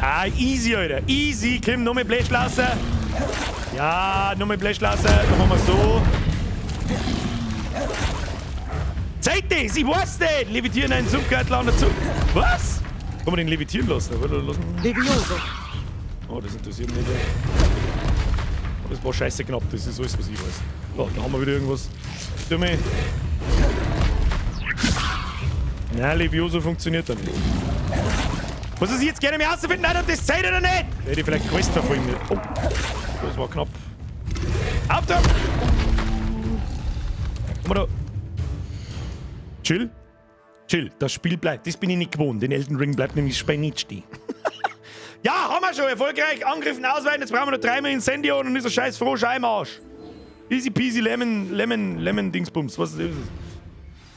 Ah, easy, Alter. Easy. Komm, nochmal Blechlassen. Ja, nochmal Blechlassen. Dann machen wir so. Zeit das! Ich weiß nicht! Levitieren einen Sumpfgürtel an der Zug. Was? Kann man den levitieren lassen? Levioso. Oh, das interessiert mich nicht. Oh, das war scheiße knapp, das ist alles, was ich weiß. Oh, da haben wir wieder irgendwas. Dumme. Nein, Levioso funktioniert da nicht. Was ist jetzt gerne mehr auszufinden? Nein, ob das Zeit oder nicht? Da hätte ich vielleicht Quest verfolgen müssen. Oh, das war knapp. Auf da! Komm mal da. Chill. Chill, das Spiel bleibt. Das bin ich nicht gewohnt. In Elden Ring bleibt nämlich das Spiel nicht stehen. Ja, haben wir schon. Erfolgreich angegriffen, ausweichen. Jetzt brauchen wir noch dreimal Incendio und dann ist der scheiß Frosch im Arsch. Easy peasy Lemon, Lemon, Lemon Dingsbums. Was ist das?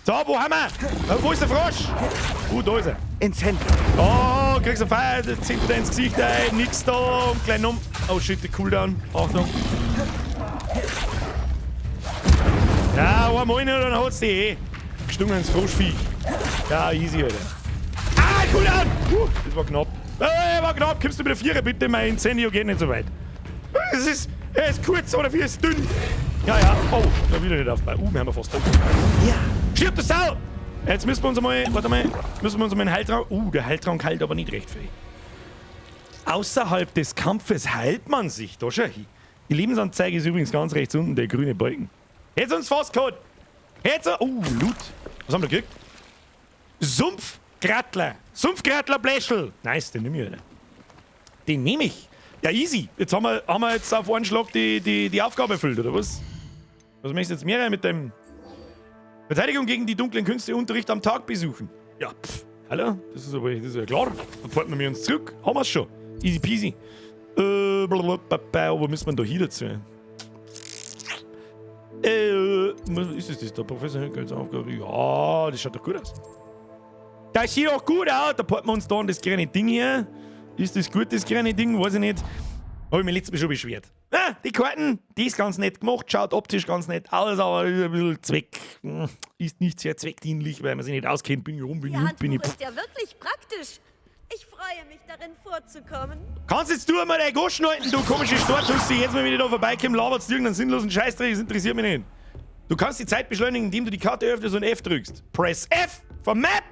So, wo haben wir? Wo ist der Frosch? Da ist er. Incendio. Oh, kriegst du Feuer, zieht wieder ins Gesicht, ey. Nix da. Und gleich um. Oh shit, der Cooldown. Achtung. Ja, einmal rein, dann hat's die eh. Gestungen ins Froschviech. Ja, easy, Alter. Ah, Cooldown! Das war knapp. War knapp. Kommst du mit der Vierer bitte? Mein Incendio geht nicht so weit. Es ist, er ist kurz oder wie ist dünn. Ja, ja. Oh, da wieder nicht aufpassen. Wir haben ja fast tot. Ja. Stirb du Sau! Jetzt müssen wir uns einmal, warte mal, müssen wir uns einmal einen Heiltrank. Der Heiltrank heilt aber nicht recht viel. Außerhalb des Kampfes heilt man sich. Da schau hin. Die Lebensanzeige ist übrigens ganz rechts unten, der grüne Balken. Jetzt uns fast gehabt. Jetzt. Loot. Was haben wir gekriegt? Sumpfgrattler. Sumpfgrattler Bläschel. Nice, den nehme ich, Alter. Den nehme ich. Ja, easy. Jetzt haben wir jetzt auf einen Schlag die Aufgabe erfüllt, oder was? Was möchtest du jetzt mehr mit dem Verteidigung gegen die dunklen Künste Unterricht am Tag besuchen? Ja, pff. Hallo? Das ist aber, das ist ja klar. Dann fahren wir uns zurück. Haben wir's schon. Easy peasy. Blablabla, wo müssen wir denn da hier dazu? Ist das das? Der Professor Henkel Aufgabe? Ja, das schaut doch gut aus. Das sieht doch gut aus. Da packen wir uns da an das kleine Ding hier. Ist das gut, das kleine Ding? Weiß ich nicht. Hab ich mich letztes Mal schon beschwert. Ah, die Karten, die ist ganz nett gemacht, schaut optisch ganz nett aus, aber ist ein bisschen Zweck. Ist nicht sehr zweckdienlich, weil man sich nicht auskennt. Bin ich rum, bin ich Ihr bin ich. Handbuch ist ja wirklich praktisch. Ich freue mich, darin vorzukommen. Kannst jetzt du einmal dein Goschen halten, du komische Stortussi. Jetzt mal, wenn ich da vorbeikomme, laberst du irgendeinen sinnlosen Scheißdreck, das interessiert mich nicht. Du kannst die Zeit beschleunigen, indem du die Karte öffnest und F drückst. Press F for Map!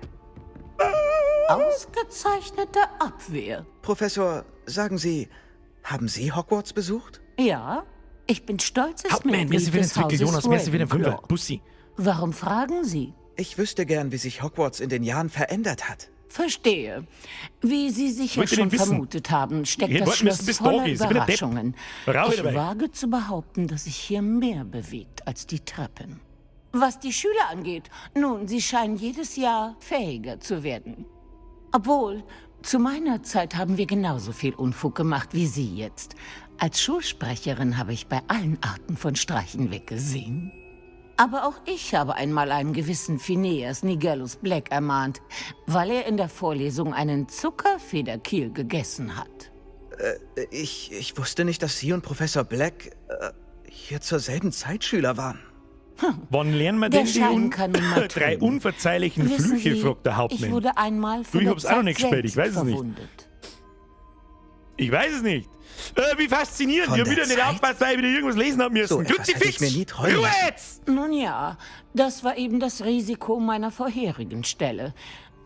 Ausgezeichnete Abwehr. Professor, sagen Sie, haben Sie Hogwarts besucht? Ja, ich bin stolzes Hauptmann, merci Mitglied für den des Zwickel, Hauses Jonas, merci für den Fünfer. Ravenclaw. Bussi. Warum fragen Sie? Ich wüsste gern, wie sich Hogwarts in den Jahren verändert hat. Verstehe. Wie Sie sicher Wollt ihr denn schon wissen? vermutet haben, steckt Ich das wollte müssen Schloss bis voller da gehen. Ich bin ein Depp. Überraschungen. Rauch Ich dabei. wage zu behaupten, dass sich hier mehr bewegt als die Treppen. Was die Schüler angeht, nun, sie scheinen jedes Jahr fähiger zu werden. Obwohl, zu meiner Zeit haben wir genauso viel Unfug gemacht wie Sie jetzt. Als Schulsprecherin habe ich bei allen Arten von Streichen weggesehen. Aber auch ich habe einmal einen gewissen Phineas Nigellus Black ermahnt, weil er in der Vorlesung einen Zuckerfederkiel gegessen hat. Ich wusste nicht, dass Sie und Professor Black hier zur selben Zeit Schüler waren. Wann lernen wir Der denn die Schein un kann nun mal drei trügen. unverzeihlichen Wissen Flüche, Sie, fragt der ich Hauptmann. wurde einmal Du, von ich der hab's auch noch Zeit nicht gespielt, ich selbst weiß es nicht. verwundet. Ich weiß es nicht. Wie faszinierend. Von Ich hab der wieder nicht Zeit? aufgepasst, weil ich wieder irgendwas lesen hab müssen. So etwas hätte ich Kruzifix! mir nie träumen Ruhe lassen. jetzt! Nun ja, das war eben das Risiko meiner vorherigen Stelle.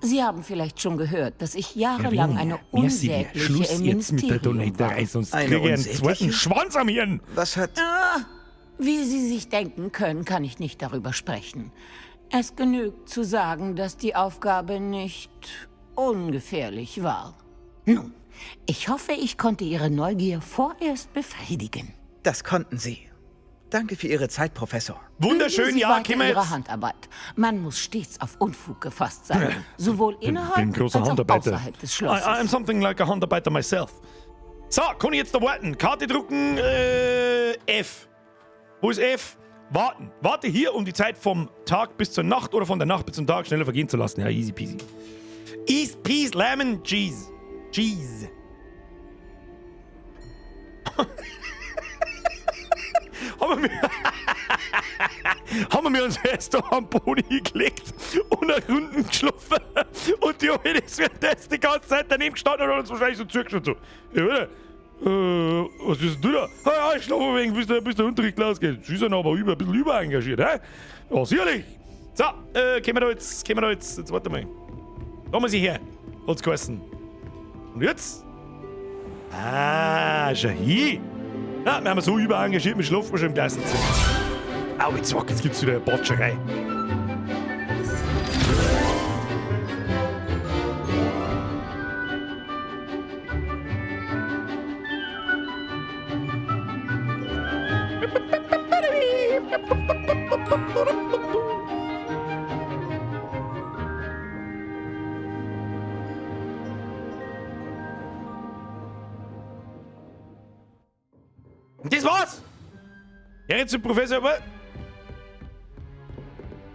Sie haben vielleicht schon gehört, dass ich jahrelang eine Merci dir. Unsägliche Schluss im jetzt mit der Ministerium war. Donaterei, sonst Eine krieg ich einen unsägliche? zweiten Schwanz am Hirn. Was hat... Wie Sie sich denken können, kann ich nicht darüber sprechen. Es genügt zu sagen, dass die Aufgabe nicht ungefährlich war. Nun, ich hoffe, ich konnte Ihre Neugier vorerst befriedigen. Das konnten Sie. Danke für Ihre Zeit, Professor. Wunderschön, Üben Sie ja, weiter können wir Ihre jetzt. Handarbeit. Man muss stets auf Unfug gefasst sein, sowohl innerhalb bin großer als auch Handarbeiter. außerhalb des Schlosses. I'm something like a Handarbeiter myself. So, kann ich jetzt da warten? Karte drucken, F. Wo ist F? Warten. Warte hier, um die Zeit vom Tag bis zur Nacht oder von der Nacht bis zum Tag schneller vergehen zu lassen. Ja, easy peasy. Easy peasy lemon cheese. Cheese. Haben wir, haben wir uns erst da am Boden hingelegt und nach unten geschlafen. Und die Alte ist währenddessen die ganze Zeit daneben gestanden und hat uns wahrscheinlich so zugeschaut. So. Ja, oder? Was ist denn du da? Ah, ja, ich schlafe ein wenig, bis der Unterricht losgeht. Sie sind aber ein bisschen überengagiert, hä? Ja, sicherlich. So, können wir da jetzt, jetzt warte mal. Da muss ich her. Hat's geheißen. Und jetzt? Ah, schau hier. Na, wir haben so überengagiert, wir schlafen schon im Klassenzimmer. Au, jetzt, jetzt gibt's wieder eine Batscherei. Und das war's! Ja, jetzt zum Professor, aber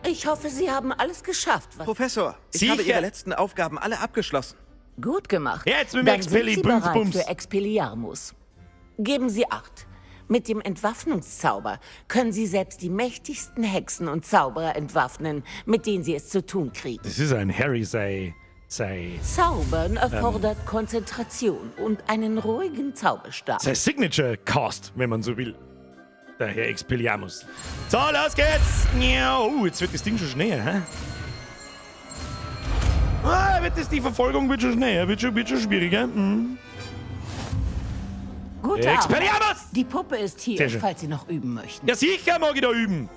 Ich hoffe, Sie haben alles geschafft, was Professor, ich Sicher. habe Ihre letzten Aufgaben alle abgeschlossen. gut gemacht. Ja, jetzt mit dem Dann Expelli, sind Sie Bums, bereit Bums. für Expelliarmus. Geben Sie Acht. Mit dem Entwaffnungszauber können Sie selbst die mächtigsten Hexen und Zauberer entwaffnen, mit denen Sie es zu tun kriegen. Das ist ein Harry sei sei Zaubern erfordert Konzentration und einen ruhigen Zauberstab. sein Signature Cast, wenn man so will. Der Herr Expelliarmus. So, los geht's! Ja, oh, jetzt wird das Ding schon schneller, hä? Ah, wird das, die Verfolgung wird schon schneller, wird schon schwieriger. Mhm. Gute Arbeit. Expelliarmus! Die Puppe ist Sehr hier, schön. falls Sie noch üben möchten. Ja, sicher mag ich da üben.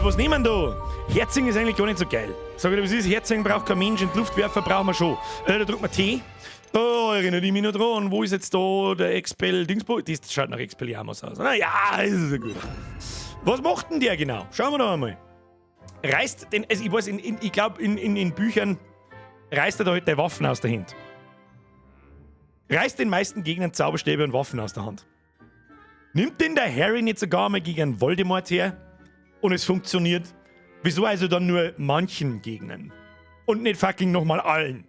Was nehmen wir da? Herzing ist eigentlich gar nicht so geil. Sag ich dir, was ist? Herzing braucht kein Mensch und Luftwerfer brauchen wir schon. Da drückt man T. Da erinnere ich mich noch dran. Wo ist jetzt da der Expel-Dingsbo? Das schaut nach Expelliarmus aus. Na ja, ist ja gut. Was macht denn der genau? Schauen wir doch einmal. Reißt den, also ich weiß, ich glaube, in Büchern reißt er da halt die Waffen aus der Hand. Reißt den meisten Gegnern Zauberstäbe und Waffen aus der Hand. Nimmt denn der Harry nicht sogar mal gegen Voldemort her? Und es funktioniert? Wieso also dann nur manchen Gegnern? Und nicht fucking nochmal allen?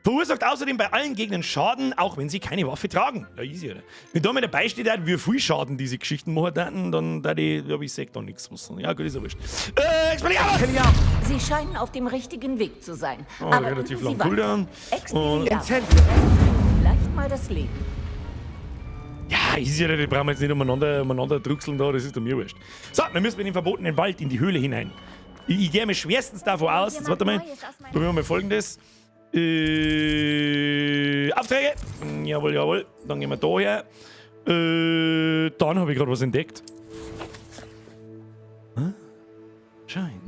Verursacht außerdem bei allen Gegnern Schaden, auch wenn sie keine Waffe tragen. Ja, easy, oder? Wenn da mal dabei steht, wie viel Schaden diese Geschichten machen, dann da die, ja, ich sag da nichts. Was. Ja, gut, ist ja wurscht. Expelliarmus! Sie scheinen auf dem richtigen Weg zu sein. Oh, Aber relativ üben Sie lang weiter. Cooldown. Und Vielleicht mal das Leben. Ja, easy, oder? Die brauchen wir jetzt nicht umeinander druckseln da, das ist doch mir wurscht. So, dann müssen wir in den verbotenen Wald, in die Höhle hinein. Ich gehe mir schwerstens davon aus, jetzt warte mal, probieren wir mal Folgendes. Aufträge! Jawohl, jawohl. Dann gehen wir da her. Dann habe ich gerade was entdeckt. Hm? Schein.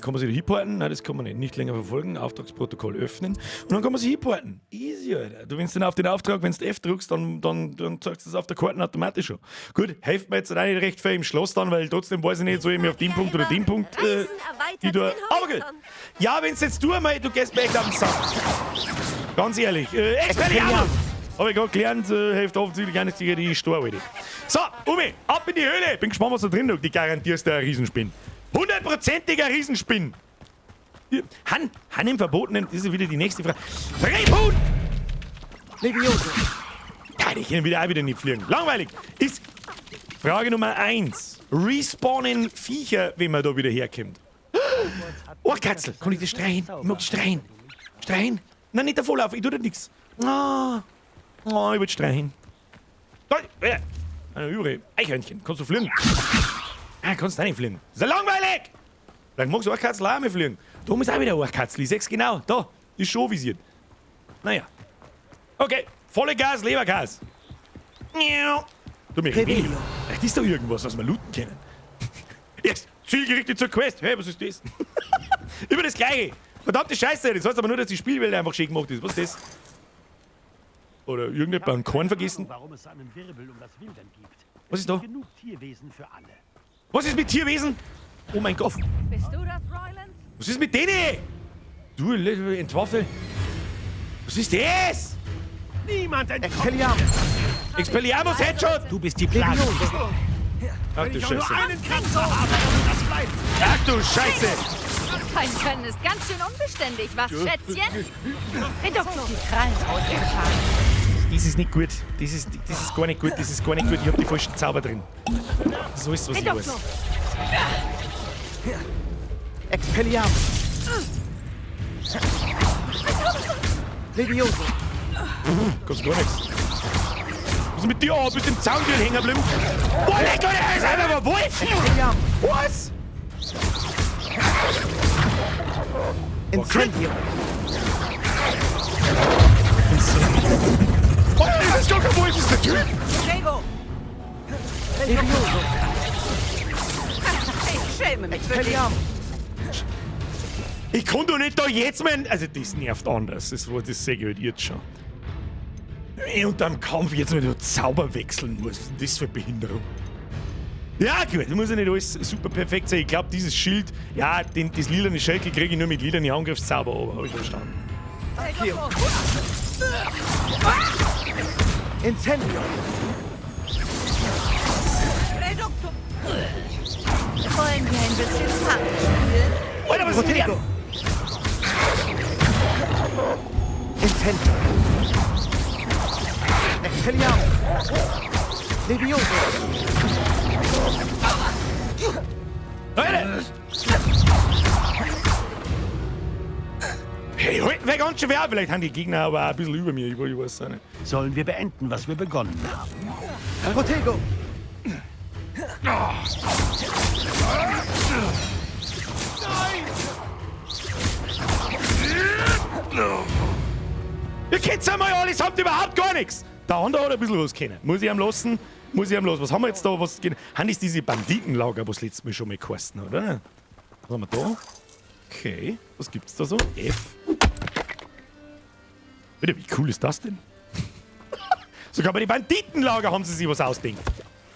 Kann man sich da hinporten? Nein, das kann man nicht. Nicht länger verfolgen. Auftragsprotokoll öffnen. Und dann kann man sich hinporten. Easy, Alter. Du, wenn du dann auf den Auftrag, wenn du F drückst, dann zeigst du das auf der Karte automatisch schon. Gut, hilft mir jetzt auch nicht recht viel im Schloss dann, weil trotzdem weiß ich nicht, soll ich mich auf den Punkt oder den Punkt. Die da, aber gut. Ja, wenn jetzt du einmal, du gehst mir echt auf den Sack. Ganz ehrlich. Expelliarmus! Hab ich gerade gelernt, hilft offensichtlich gar nicht gegen die Storwede. So, Umi, ab in die Höhle! Bin gespannt, was da drin liegt. Ich garantier's dir, ein Riesenspinn. Hundertprozentiger Riesenspinn! Han im Verbotenen, das ist wieder die nächste Frage. Rebhuhn! Levioso! Ja, die können wieder auch wieder nicht fliegen. Langweilig! Ist Frage Nummer 1. Respawnen Viecher, wenn man da wieder herkommt. Oh, Katzel, kann ich das streichen? Ich mag das streichen. Streichen? Nein, nicht davor laufen, ich tue dir nichts. Oh, oh, ich will streichen. Da, eine übrige. Eichhörnchen, kannst du fliegen? Ah, kannst du auch nicht fliegen. Das ist ja langweilig! Vielleicht magst du Ohrkatzel auch mal fliegen. Da ist auch wieder ein Ohrkatzel. Ich seh's genau. Da, ist schon visiert. Naja. Okay, volle Gas, Lebergas. Du, mir Revelio. Vielleicht ist da irgendwas, was wir looten können. Jetzt, zielgerichtet zur Quest. Hey, was ist das? Immer das Gleiche. Verdammte Scheiße. Das heißt aber nur, dass die Spielwelt einfach schön gemacht ist. Was ist das? Oder irgendjemand einen Korn vergessen? Warum es einen Wirbel um das Wildern gibt. Was ist da? Genug Tierwesen für alle. Was ist mit Tierwesen? Oh mein Gott. Bist du das, Royland? Was ist mit denen? Du, entwaffe. Was ist das? Niemand entkommt. Expelliarmus! Expelliarmus Headshot! Du bist die Plage. Ach du Scheiße. einen Kratzer habe, damit das bleibt. Ach du Scheiße! Dein Können ist ganz schön unbeständig, was, Schätzchen? Reduktion. Die Krallen ausgefahren. Das ist nicht gut. Das ist gar nicht gut. Das ist gar nicht gut. Ich hab die falschen Zauber drin. Das ist alles, was ich weiß. Expelliarmus! Levioso! Kannst gar nichts. Was ist mit dir? Oh, bist im Zaun hängen geblieben. Boah, leck, Alter, ist einfach ein Wolf! Was? Incendio! Oh, das ist gar kein Wolf, das ist der Typ! Levioso! Ich schäme mich für dich. Expelliarmus! Ich kann doch nicht da jetzt mein. Also, das nervt anders. Das sehe ich halt jetzt schon. Wenn ich unter dem Kampf jetzt mit dem Zauber wechseln muss. Was ist denn das für eine Behinderung? Ja, gut, muss ja nicht alles super perfekt sein. Ich glaube, dieses Schild, ja, das lilane Schild kriege ich nur mit lilanen Angriffszauber, aber habe ich verstanden. Incendio! Wollen wir ein bisschen Fang spielen? Alter, was ist mit Protego! dir? Incendio! Expelliarmus! Levioso! Leute! Hey, halten wir ganz schön schwer. Vielleicht haben die Gegner aber auch ein bisschen über mir. Ich weiß auch nicht. Sollen wir beenden, was wir begonnen haben? Protego! Ihr kennt einmal alles, habt überhaupt gar nichts. Der andere hat ein bisschen was kennen. Muss ich ihm lassen? Muss ich ihm lassen. Was haben wir jetzt da? Was haben das diese Banditenlager, was letztes Mal schon mal geheißen hat, oder? Was haben wir da? Okay, was gibt's da so? F. Bitte, wie cool ist das denn? Sogar bei den Banditenlager haben sie sich was ausgedacht.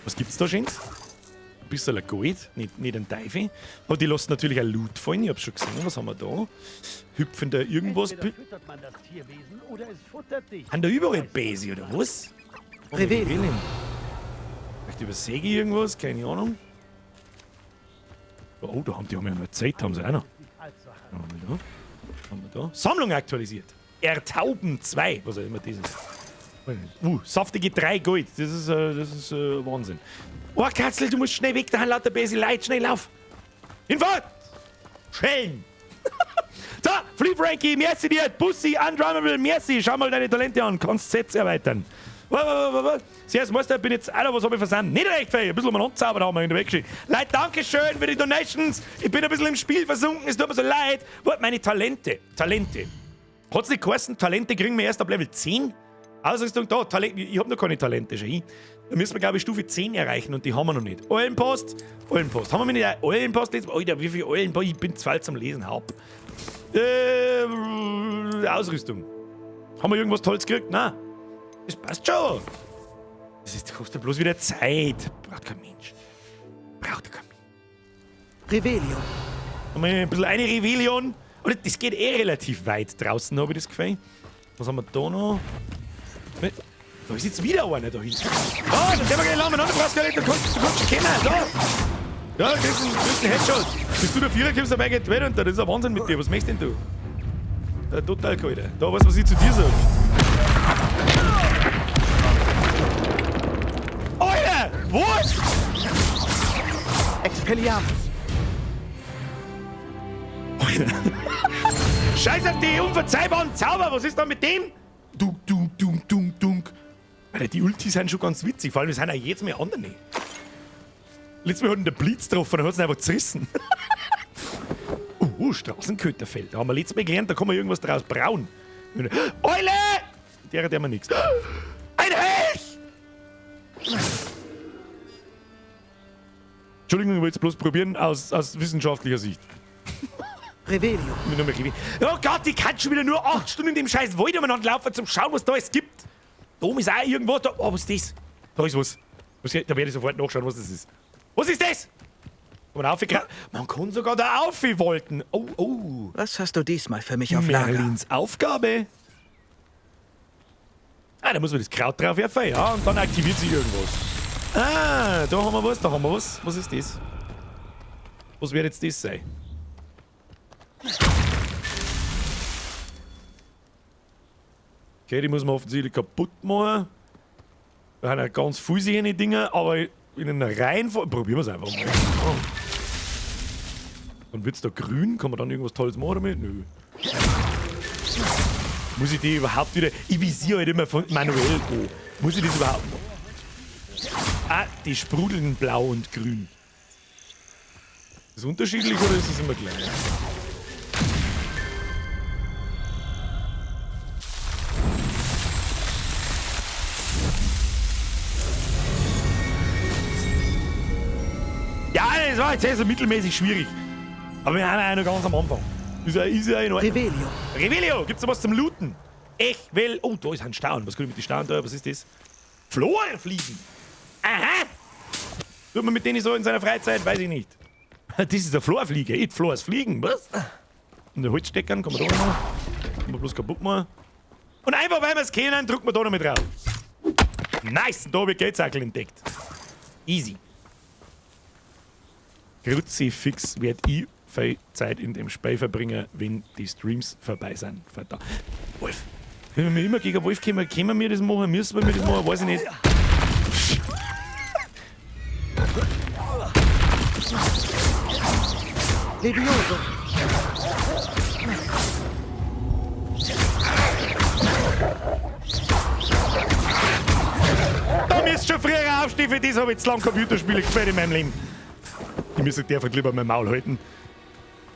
Was gibt's da schön? Ein bisschen Gold, nicht ein Teufel. Aber die lassen natürlich auch Loot fallen, ich hab's schon gesehen. Was haben wir da? Hüpfen da irgendwas? Entweder füttert man das Tierwesen oder es futtert dich. Haben da überall Bäse oder was? Revelio. Vielleicht übersehe ich irgendwas, keine Ahnung. Oh, da haben die haben ja noch Zeit, haben sie auch noch. Haben wir da? Haben wir da? Sammlung aktualisiert. Ertauben 2, was auch immer das ist. Saftige 3 Gold. Das ist Wahnsinn. Oh, Katzel, du musst schnell weg, da haben lauter böse Leute. Schnell, lauf! Hinfort! Schellen! Da, Flea Frankie, merci dir, Bussi, Undrummable, merci. Schau mal deine Talente an, kannst Sets erweitern. Servus, Meister, bin jetzt, Alter, was hab ich versandt? Nicht recht viel, ein bisschen umeinander zaubern haben wir in der Weggeschichte. Leute, dankeschön für die Donations. Ich bin ein bisschen im Spiel versunken, es tut mir so leid. Warte, meine Talente, Talente. Hat's nicht geheißen, Talente kriegen wir erst ab Level 10? Ausrüstung da, Talente, ich hab noch keine Talente schon. Da müssen wir, glaube ich, Stufe 10 erreichen und die haben wir noch nicht. Eulenpost, Eulenpost. Haben wir nicht Eulenpost letztes Mal? Alter, wie viel Eulenpost? Ich bin zu alt zum Lesen, hab. Ausrüstung. Haben wir irgendwas Tolles gekriegt? Nein. Das passt schon. Das kostet bloß wieder Zeit. Braucht kein Mensch. Braucht kein Mensch. Revelio. Haben wir ein bisschen eine Revelion. Oder das geht eh relativ weit draußen, habe ich das Gefühl. Was haben wir da noch? Da ist jetzt wieder einer da hinten. Ah, da sind wir gleich lang miteinander, brauchst gar nicht, du kannst schon kommen. Da! Ja, kriegst einen Headshot. Bist du der Vierer, kommst dabei, geht weiter und das ist ein Wahnsinn mit dir. Was möchtest denn du? Total kalt. Da, weißt du, was ich zu dir sag? Alter! Was? Expelliarmus! Alter! Scheiß auf die unverzeihbaren Zauber! Was ist da mit dem? Dunk, dunk, dunk, dunk, dunk. Alter, die Ultis sind schon ganz witzig. Vor allem, wir sind auch jedes Mal andere. Letztes Mal hat ihn der Blitz getroffen und hat es einfach zerrissen. Straßenköterfeld. Da haben wir letztes Mal gelernt, da kann man irgendwas draus brauen. Eule! Der hat ja mal nichts. Ein Hecht! Entschuldigung, ich wollte es bloß probieren aus wissenschaftlicher Sicht. Revelio. Oh Gott, ich kann schon wieder nur 8 Stunden in dem scheiß Wald umeinander laufen, zum Schauen, was da alles gibt. Da oben ist auch irgendwo. Da, oh, was ist das? Da ist was. Da werde ich sofort nachschauen, was das ist. Was ist das? Man kann sogar da aufwollten. Oh, oh. Was hast du diesmal für mich auf Lager? Merlins Aufgabe. Ah, da muss man das Kraut drauf werfen, ja, und dann aktiviert sich irgendwas. Ah, da haben wir was, da haben wir was. Was ist das? Was wird jetzt das sein? Okay, die muss man offensichtlich kaputt machen. Da haben ja ganz viele Dinger, aber in einer Reihenfolge. Probieren wir es einfach mal. Oh. Dann wird es da grün. Kann man dann irgendwas Tolles machen damit? Nö. Muss ich die überhaupt wieder. Ich visiere halt immer von manuell an. Muss ich das überhaupt machen? Ah, die sprudeln blau und grün. Ist das unterschiedlich oder ist es immer gleich? Ja, das war jetzt so mittelmäßig schwierig. Aber wir haben ja noch ganz am Anfang. Ist ja in Ordnung. Revelio. Revelio, gibt's da was zum Looten? Ich will. Oh, da ist ein Staun. Was kann ich mit den Staun da? Was ist das? Florfliegen. Aha! Tut man mit denen so in seiner Freizeit? Weiß ich nicht. Das ist der Florfliege. Ich Flors Fliegen, was? Und der Holzsteckern kann man da noch. Kann man bloß kaputt machen. Und einfach weil wir es kennen, drücken wir da noch mit drauf. Nice! Da habe ich Geldsackel entdeckt. Easy. Kruzifix werd ich viel Zeit in dem Spiel verbringen, wenn die Streams vorbei sind. Verdammt. Wolf. Wenn wir immer gegen Wolf kommen, können wir das machen? Müssen wir das machen? Weiß ich nicht. Levioso. Da müsst schon früher aufstehen, für das habe ich zu lange Computerspiele gespielt in meinem Leben. Ich müsste einfach lieber mein Maul halten.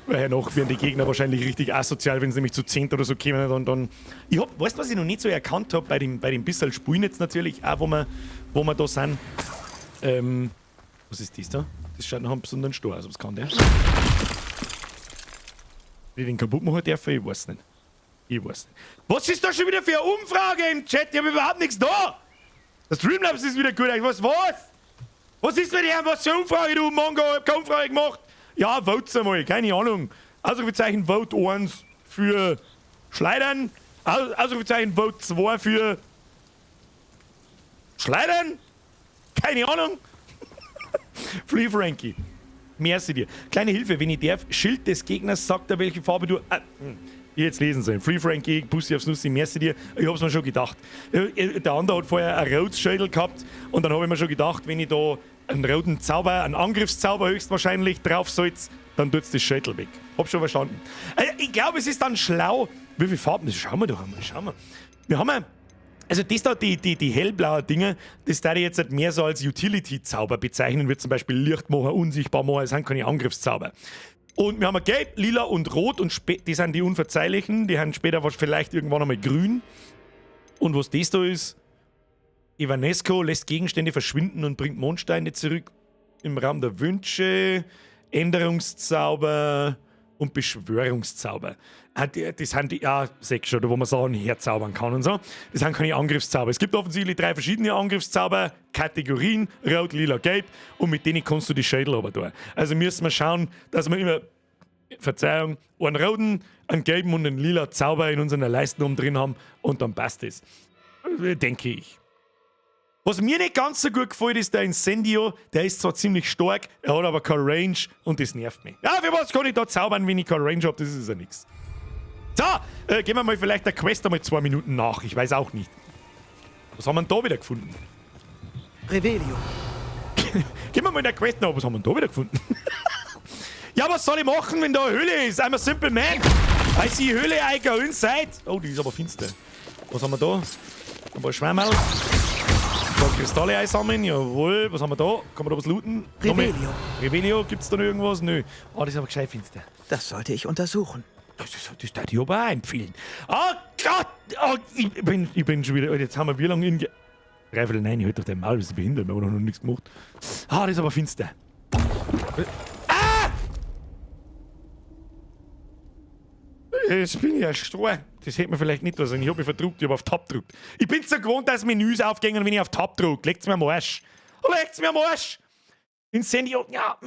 Weil hernach werden die Gegner wahrscheinlich richtig asozial, wenn sie nämlich zu 10 oder so kommen. Und dann. Ich hab, weißt du, was ich noch nicht so erkannt habe bei dem bisschen Spulen jetzt natürlich, auch wo wir da sind. Was ist das da? Das schaut nach einem besonderen Stor aus. Was kann der? Wenn ich den kaputt machen darf, ich weiß nicht. Ich weiß nicht. Was ist da schon wieder für eine Umfrage im Chat? Ich hab überhaupt nichts da! Das Streamlabs ist wieder gut. Was? Was? Was ist mit dir? Was für eine Umfrage, du Mongo? Ich hab keine Umfrage gemacht. Ja, vote's einmal. Keine Ahnung. Ausrufezeichen Vote 1 für Schleudern. Ausrufezeichen Vote 2 für Schleudern? Keine Ahnung. Flea Frankie. Merci dir. Kleine Hilfe, wenn ich darf. Schild des Gegners sagt er, welche Farbe du. Ich jetzt lesen sollen. Free Frankie, Bussi aufs Nussi, merci dir. Ich hab's mir schon gedacht. Der andere hat vorher ein rotes Schädel gehabt und dann habe ich mir schon gedacht, wenn ich da einen roten Zauber, einen Angriffszauber höchstwahrscheinlich drauf setze, dann tut's das Schädel weg. Hab schon verstanden. Ich glaube, es ist dann schlau. Wie viele Farben? Das schauen wir doch einmal. Schauen wir. Wir haben ja, also das da, die hellblauen Dinger, das da ich jetzt halt mehr so als Utility-Zauber bezeichnen, wird zum Beispiel Lichtmacher, unsichtbar machen, das sind keine Angriffszauber. Und wir haben gelb, lila und rot und die sind die unverzeihlichen, die haben später vielleicht irgendwann einmal grün. Und was das da ist, Evanesco lässt Gegenstände verschwinden und bringt Mondsteine zurück im Raum der Wünsche, Änderungszauber und Beschwörungszauber. Ah, das sind die, ja, sechs schon, wo man Sachen herzaubern kann und so. Das sind keine Angriffszauber. Es gibt offensichtlich 3 verschiedene Angriffszauber, Kategorien, rot, lila, gelb, und mit denen kannst du die Schädel aber tun. Also müssen wir schauen, dass wir immer, Verzeihung, einen roten, einen gelben und einen lila Zauber in unseren Leisten oben drin haben und dann passt es. Denke ich. Was mir nicht ganz so gut gefällt, ist der Incendio. Der ist zwar ziemlich stark, er hat aber keine Range und das nervt mich. Ja, für was kann ich da zaubern, wenn ich keine Range hab? Das ist ja nix. So, gehen wir mal vielleicht der Quest einmal 2 Minuten nach. Ich weiß auch nicht. Was haben wir denn da wieder gefunden? Revelio. Gehen wir mal der Quest nach. Was haben wir denn da wieder gefunden? Ja, was soll ich machen, wenn da eine Höhle ist? I'm a simple man. I see Höhle, I go inside. Oh, die ist aber finster. Was haben wir da? Ein paar Schwammerl. Ein paar Kristalle einsammeln, jawohl. Was haben wir da? Kann man da was looten? Revelio. Revelio, gibt's da noch irgendwas? Nö. Oh, das ist aber gescheit finster. Das sollte ich untersuchen. Das würde ich aber auch empfehlen. Oh Gott! Oh, ich bin schon wieder. Jetzt haben wir wie lange in. 8:45, ich halt doch den Maul, bist du behindert, wir haben noch nichts gemacht. Ah, das ist aber finster. Ah! Jetzt bin ich ja stur. Das hätte man vielleicht nicht da sollen. Ich hab mich verdruckt, ich hab auf Tab gedrückt. Ich bin so gewohnt, dass Menüs aufgehen, wenn ich auf Tab drück. Legt's mir am Arsch. Legt's mir am Arsch! Incendio, ja,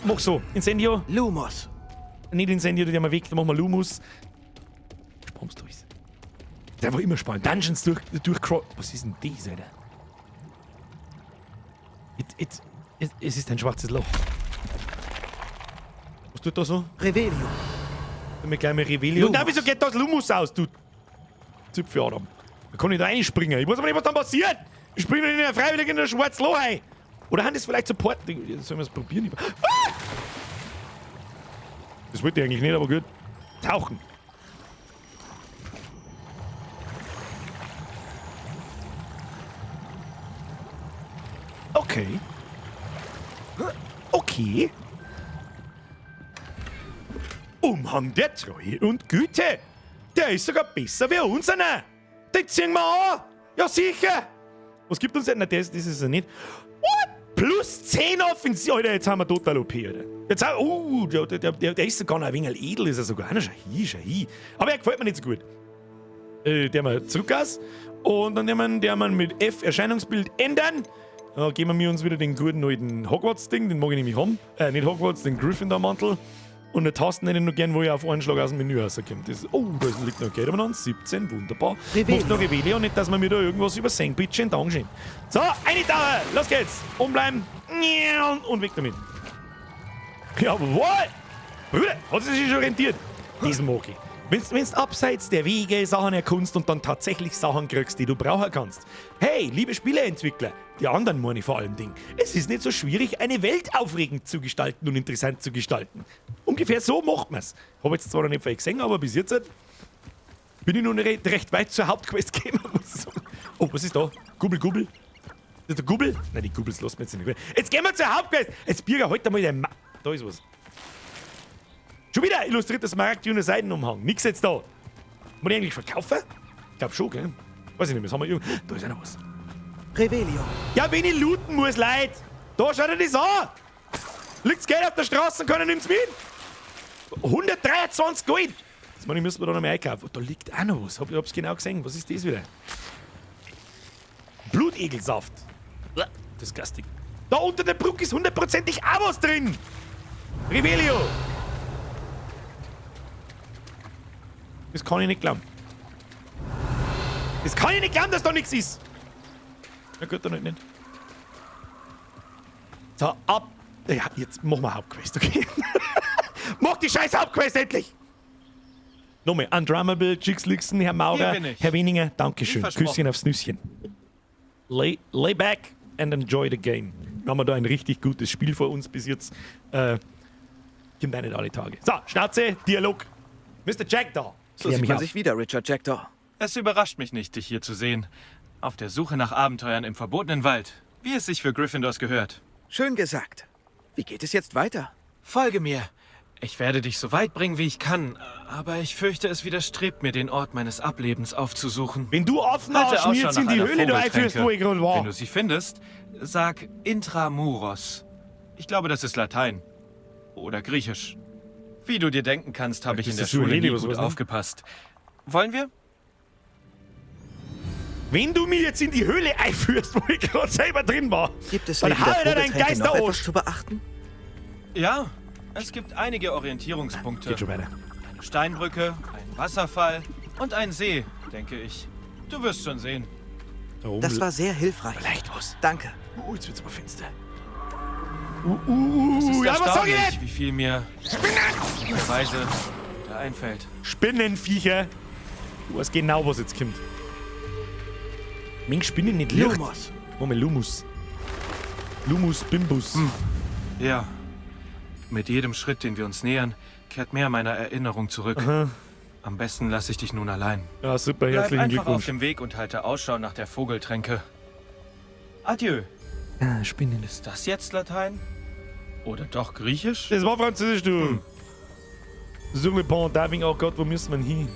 mach so. Incendio. Lumos. Nicht Incendio, die haben wir weg, da machen wir Lumos. Spannst du alles. Das ist einfach immer spannend. Dungeons durch. Was ist denn das, Alter? Es ist ein schwarzes Loch. Was tut da so? Revelio. Mit gleich mal Revelio. Lumos. Na, wieso geht das Lumos aus, du Zipfeladam? Da kann ich da reinspringen. Ich weiß aber nicht, was dann passiert. Ich springe nicht freiwillig in ein schwarzes Loch rein. Oder haben das vielleicht Support? Sollen wir es probieren? Ah! Das wollte ich eigentlich nicht, aber gut. Tauchen. Okay. Okay. Umhang der Treue und Güte. Der ist sogar besser wie unserer. Den ziehen wir an. Ja, sicher. Was gibt uns denn? Nein, das ist er nicht. What? Plus 10 Offensiv. Alter, jetzt haben wir total OP, Alter. Jetzt haben, oh, der ist sogar noch ein wenig edel, ist er sogar. Na, schau hin, schau hin. Aber er gefällt mir nicht so gut. Der mal zurück aus. Und dann nehmen wir mit F Erscheinungsbild ändern. Da geben wir uns wieder den guten alten Hogwarts-Ding, den mag ich nämlich haben. Nicht Hogwarts, den Gryffindor-Mantel. Und eine Tasten hätte ich noch gern, wo ich auf einen Schlag aus dem Menü rauskomme. Das ist, oh, da liegt noch Geld umeinander. 17, wunderbar. Revelio. Macht noch Revelio, nicht, dass man mir da irgendwas übersehen. Bitte schön, Dankeschön. So, eine Dauer, los geht's. Umbleiben. Und weg damit. Jawohl! Bruder, hat sich schon rentiert. Das mag ich. Wenn's abseits der Wege Sachen erkundst und dann tatsächlich Sachen kriegst, die du brauchen kannst. Hey, liebe Spieleentwickler, die anderen meine ich vor allem Ding. Es ist nicht so schwierig, eine Welt aufregend zu gestalten und interessant zu gestalten. Ungefähr so macht man's. Hab jetzt zwar noch nicht viel gesehen, aber bis jetzt bin ich noch nicht recht weit zur Hauptquest gekommen, muss ich sagen. Oh, was ist da? Gubbel, Gubbel. Ist das der Gubbel? Nein, die Gubbels lassen wir jetzt nicht. Jetzt gehen wir zur Hauptquest. Jetzt Birger, halt einmal den Da ist was. Schon wieder illustrierter Smaragd grüner Seidenumhang. Nix jetzt da. Muss ich eigentlich verkaufen? Ich glaub schon, gell? Weiß ich nicht mehr. Was haben wir irgend-, da ist auch noch was. Revelio. Ja, wenn ich looten muss, Leute. Da schaut ihr das an. Liegt's Geld auf der Straße und keiner nimmt's mit. 123 Gold. Das meine ich, müssen wir da noch mehr einkaufen. Da liegt auch noch was. Ich hab's genau gesehen. Was ist das wieder? Blutegelsaft. Uah, disgusting. Da unter der Brücke ist hundertprozentig auch was drin. Revelio. Das kann ich nicht glauben. Das kann ich nicht glauben, dass da nichts ist. Na gut, dann halt nicht. So, ab Ja, jetzt machen wir Hauptquest, okay? Mach die scheiß Hauptquest endlich! Nochmal, Undrummable, Jigs Lixen, Herr Maurer. Herr Weninger, Dankeschön. Küsschen aufs Nüsschen. Lay back and enjoy the game. Wir haben da ein richtig gutes Spiel vor uns bis jetzt. Kommt auch nicht alle Tage. So, Schnauze, Dialog. Mr. Jackdaw. So sieht man sich wieder, Richard Jackdaw. Es überrascht mich nicht, dich hier zu sehen. Auf der Suche nach Abenteuern im verbotenen Wald. Wie es sich für Gryffindors gehört. Schön gesagt. Wie geht es jetzt weiter? Folge mir. Ich werde dich so weit bringen, wie ich kann. Aber ich fürchte, es widerstrebt mir, den Ort meines Ablebens aufzusuchen. Wenn du Affenarsch mir jetzt in die Höhle da einführst, wo ich gerade war. Wenn du sie findest, sag Intramuros. Ich glaube, das ist Latein. Oder Griechisch. Wie du dir denken kannst, habe ich in der Schule nie gut aufgepasst. Wollen wir? Wenn du mir jetzt in die Höhle einführst, wo ich gerade selber drin war, gibt es dann hau ich dir deinen Geist noch etwas zu beachten? Ja, es gibt einige Orientierungspunkte. Geht schon weiter. Eine Steinbrücke, ein Wasserfall und ein See, denke ich. Du wirst schon sehen. Das war sehr hilfreich. Vielleicht was. Danke. Oh, jetzt wird's aber finster. Es ist ja, was sag ich denn? Wie viel mir Weise da einfällt. Spinnenviecher. Du weißt genau, was jetzt kommt. Mensch, Spinnen nicht Licht. Lumos. Moment, Lumus. Lumus Bimbus. Hm. Ja. Mit jedem Schritt, den wir uns nähern, kehrt mehr meiner Erinnerung zurück. Aha. Am besten lasse ich dich nun allein. Ja, super, herzlichen Bleib einfach Glückwunsch. auf dem Weg und halte Ausschau nach der Vogeltränke. Adieu. Ah, Spinnen. Ist das jetzt Latein? Oder doch Griechisch? Das war Französisch, du. Hm. Sur le pont Diving, oh Gott, wo müssen wir hin?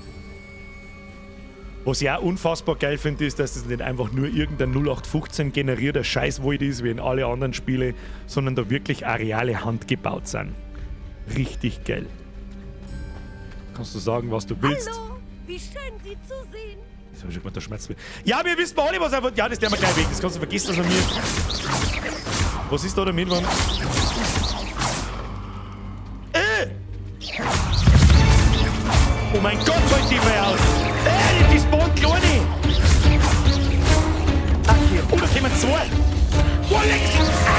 Was ich auch unfassbar geil finde, ist, dass das nicht einfach nur irgendein 0815 generierter Scheißwald ist, wie in alle anderen Spiele, sondern da wirklich Areale handgebaut sind. Richtig geil. Kannst du sagen, was du willst. Hallo, wie schön, Sie zu sehen. Das hab ich schon gemacht, da schmerzt mich. Ja, wir wissen alle, was einfach. Ja, das der mir gleich weg. Das kannst du vergessen, was an mir. Was ist da damit, Mann? Oh mein Gott, fällt die mir aus! Die spawnt Kleine! Oh, da kommen zwei! Oh, leck! Ah!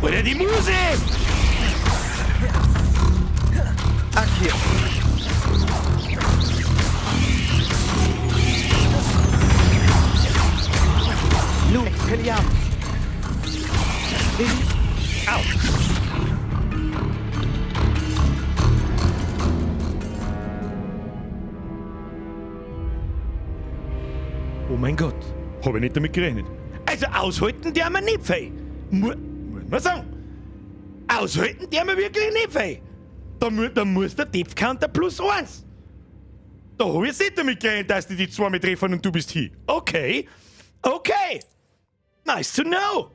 Oder die Muse! Accio! Expelliarmus! Au! Oh mein Gott, hab ich nicht damit gerechnet. Also aushalten der wir nicht viel. Muss man sagen. Aushalten der wir wirklich nicht viel. Da muss der Depth-Counter +1. Da hab ich jetzt nicht damit gerechnet, dass die die zwei mit treffen und du bist hier. Okay, okay. Nice to know.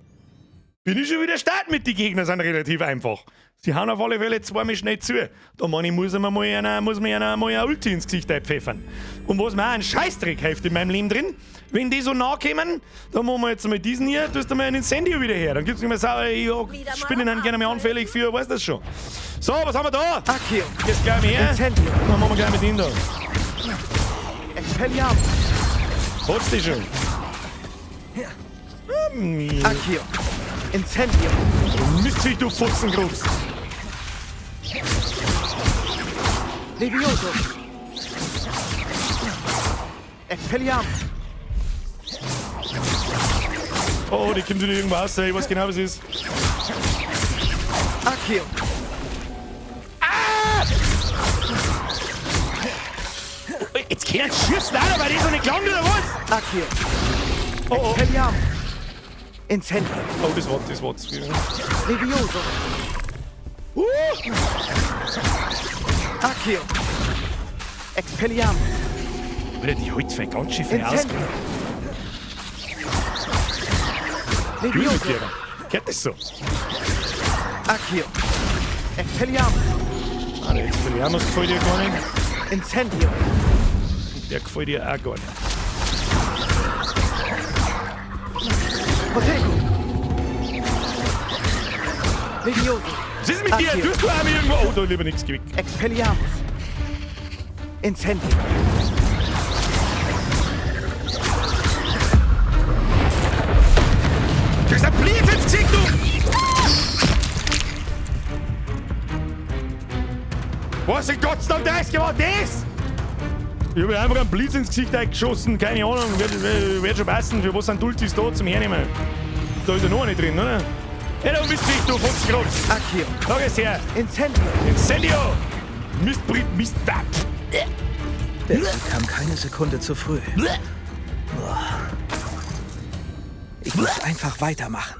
Bin ich schon wieder start mit, die Gegner sind relativ einfach. Sie hauen auf alle Fälle zweimal schnell zu. Da meine ich, muss man mal einer mal eine Ulti ins Gesicht einpfeffern. Und was mir auch ein Scheißdreck hilft in meinem Leben drin, wenn die so nahe kommen, dann machen wir jetzt mal diesen hier, tust du mal einen Incendio wieder her. Dann gibt's nicht mehr sauer, ja, Spinnen sind gerne mal anfällig für, weißt das schon. So, was haben wir da? Accio. Jetzt gleich mal her. Incendio. Dann machen wir gleich mit ihm da. Expelliarmus. Hat's die schon? Accio. Incendio. Mistviech, du Futzengrubs. Levioso. Expelliarmus. Oh, die kommt wieder irgendwo raus. Ich weiß genau, was es ist. Accio. Ah! Jetzt kann ich schießen, Alter, weil die so nicht gelangt oder was? Accio. Oh, oh. Expelliarmus. Incendio. Oh, das war zu viel. Levioso. Accio. Expelliarmus. Alter, die holt zwei ganz schön viel aus. Levioso. Geht das so? Accio. Expelliarmus. Ah, der Expelliarmus gefällt dir gar nicht. Incendio. Der gefällt dir auch gar nicht. Protego. Levioso. Was ist mit dir? Tust du auch irgendwo? Oh, da lieber nichts gewickt. Expelliarmus. Incendio. Kriegst ein Blitz ins Gesicht, du! Was in Gottes Namen das war das? Ich hab mir einfach einen Blitz ins Gesicht eingeschossen, keine Ahnung, wird schon passen. Für was sind Dulcis da zum Hernehmen? Da ist ja noch eine drin, oder? Ja, da bist du, du Fuchskrotz. Accio. Da geht's her. Incendio. Incendio! Mistbrit, Mist. Der Zug kam keine Sekunde zu früh. Ich muss einfach weitermachen.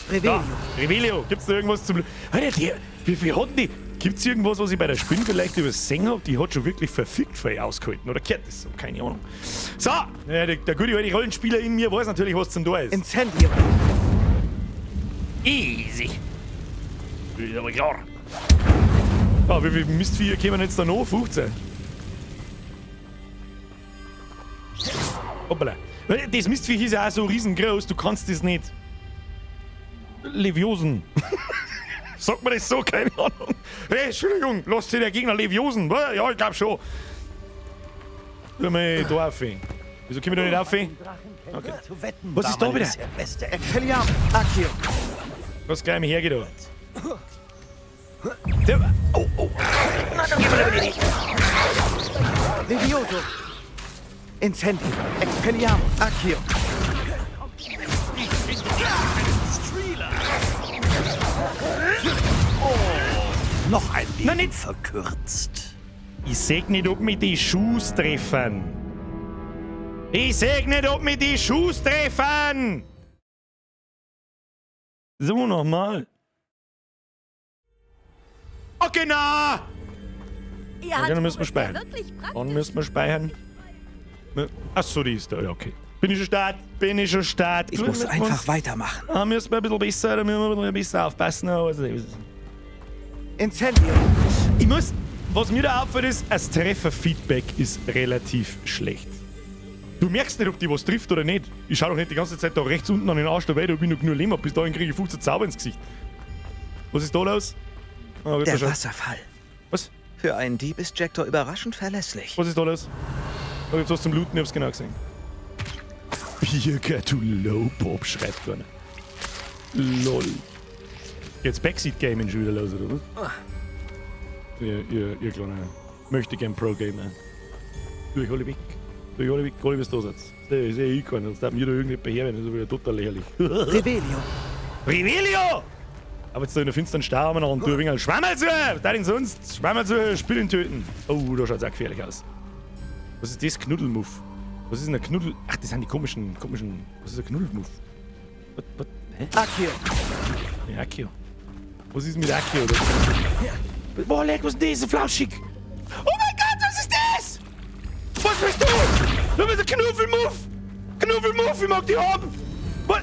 Revelio. Da, Revelio, gibt's da irgendwas zum. Alter, die, wie viel hat denn die? Gibt's irgendwas, was ich bei der Spinne vielleicht übersehen hab? Die hat schon wirklich verfickt viel ausgehalten. Oder gehört das so? Keine Ahnung. So, ja, der gute alte Rollenspieler in mir weiß natürlich, was zum Tor ist. Incendio. Easy. Ist aber klar. Ah, wie viel Mistviecher kommen jetzt da noch? 15. Hoppala. Das Mistviech ist ja auch so riesengroß, du kannst das nicht. Leviosen. Sagt man das so? Keine Ahnung. Hey, Entschuldigung, lasst sich der Gegner Leviosen. Was? Ja, ich glaub schon. Tu mal da auf. Wieso komm ich da nicht auf? Okay. Was ist da wieder? Accio. Was gleich mal hergeht da? Oh, oh. Nein, dann gehen wir lieber nicht. Levioso. Incendio. Expelliarmus. Accio. Oh, noch ein Leben nicht. verkürzt. Ich seh nicht, ob mich die Schuss treffen. Ich seh nicht, ob mich die Schuss treffen. So, nochmal. Okay, na! Ihr Okay, dann müssen wir ist ja speichern. wirklich praktisch. Dann müssen wir speichern. Achso, die ist da, ja, okay. Bin ich schon start? Bin ich schon start? Ich muss einfach weitermachen. Da müssen wir ein bisschen besser, da müssen wir ein bisschen besser aufpassen. Also, Incendio. Ich muss, was mir da auffällt, ist, das Trefferfeedback ist relativ schlecht. Du merkst nicht, ob die was trifft oder nicht. Ich schau doch nicht die ganze Zeit da rechts unten an den Arsch dabei, da bin ich noch genug Leben hab. Bis dahin kriege ich 15 Zauber ins Gesicht. Was ist da los? Ah, Der Wasserfall. Was? Für einen Dieb ist Jackdaw überraschend verlässlich. Was ist da los? Da gibt's was zum Looten, ich hab's genau gesehen. Birger, du Lowbob, schreibt einer. LOL. Jetzt Backseat Gaming schon wieder los, oder was? Ihr kleiner möchte gern Pro-Gamer. Tu ich alle weg. Tu ich alle weg, alle bis da seid. Das ist eh ich keiner. Sonst darf mir da irgendjemand her, das ist wieder total lächerlich. Revelio. Revelio! Aber jetzt da in der finsteren Stau haben wir noch einen Thüringer. Schwammerl zu! Was da denn sonst? Schwammerl zu, Spinnen töten. Oh, da schaut's auch gefährlich aus. Was ist das? Knuddelmuff. Was ist denn ein Knuddel? Ach, das sind die komischen. Was ist ein Knuddelmuff? Was? Hä? Accio. Ja, Accio. Was ist mit Accio? Boah, leck, was ist denn das? So flauschig. Oh mein Gott, was ist das? Was bist du? Du bist ein Knuffelmuff. Knuffelmuff, ich mag die haben. Was?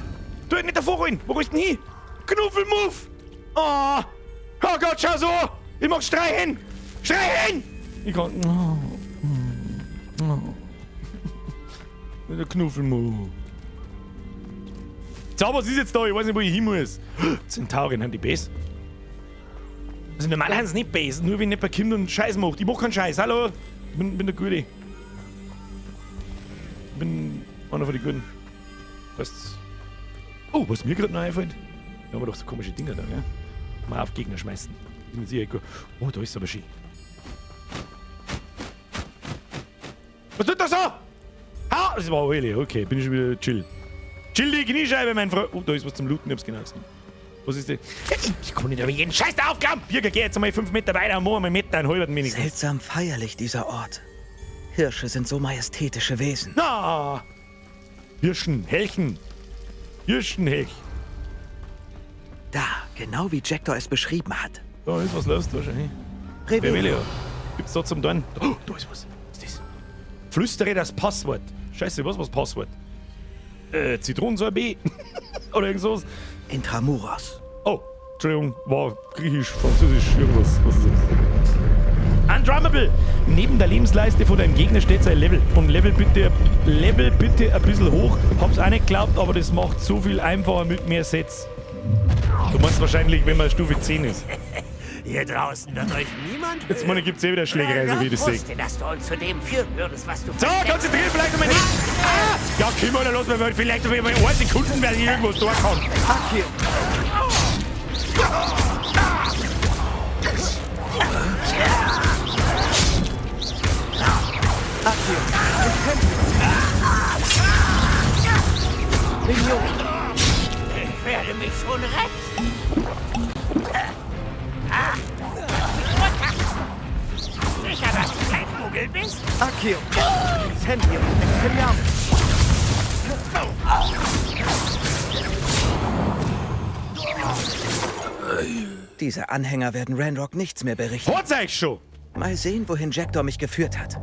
Du hättest nicht davor rein. Wo ist denn hin? Knuffelmuff. Oh. Oh Gott, schau so. Ich mag streichen. Streichen. Ich kann... Oh. Oh. Der Knuffelmuff. So, was ist jetzt da? Ich weiß nicht, wo ich hin muss. Zentauren haben die Base. Also normal haben sie nicht Base, nur wenn jemand kommt und Scheiß macht. Ich mach keinen Scheiß, hallo. Ich bin der Gute. Ich bin einer von den Guten. Was? Oh, was mir gerade noch einfällt. Da haben wir doch so komische Dinger da, gell? Mal auf Gegner schmeißen. Oh, da ist aber schön. Was tut das so? Ah, das war Eule. Okay, bin ich schon wieder chill. Chill die Kniescheibe, mein Freund. Oh, da ist was zum Looten, ich hab's genau gesehen. Was ist das? Ich kann nicht aber jeden Scheiß da aufklappen. Birger, geh jetzt einmal 5 Meter weiter und mach einmal Meter, einen halben wenigstens. Seltsam feierlich, dieser Ort. Hirsche sind so majestätische Wesen. Na! Hirschen, Helchen. Hirschenhelch. Da, genau wie Jackdaw es beschrieben hat. Da ist was los, da schon. Hey. Revelio. Revelio. Gibt's da zum Dorn? Oh, da ist was. Was ist das? Flüstere das Passwort. Scheiße, was war das Passwort? Zitronensorbet? Oder irgend sowas. Intramuros. Oh, Entschuldigung, war griechisch, französisch, irgendwas. Was ist das? Undrummable! Neben der Lebensleiste von deinem Gegner steht sein Level. Und Level bitte ein bisschen hoch. Hab's auch nicht geglaubt, aber das macht so viel einfacher mit mehr Sets. Du meinst wahrscheinlich, wenn man Stufe 10 ist. Hier draußen wird euch niemand Jetzt meine, gibt's eh wieder Schlägerei, so wie ich das sehe. wusste, dass du uns zu dem führen würdest, was du So, konzentrieren vielleicht nochmal nicht. Ah! Ja, komm oder los, weil vielleicht auf einmal eine Sekunden, weil ich irgendwas da kann. Accio! Accio! Incendio! Ich werde mich schon rächen. Sicher, dass du kein Muggel bist? Accio! Incendio! Expelliarmus! Diese Anhänger werden Ranrock nichts mehr berichten. Hat's euch schon! Mal sehen, wohin Jackdaw mich geführt hat.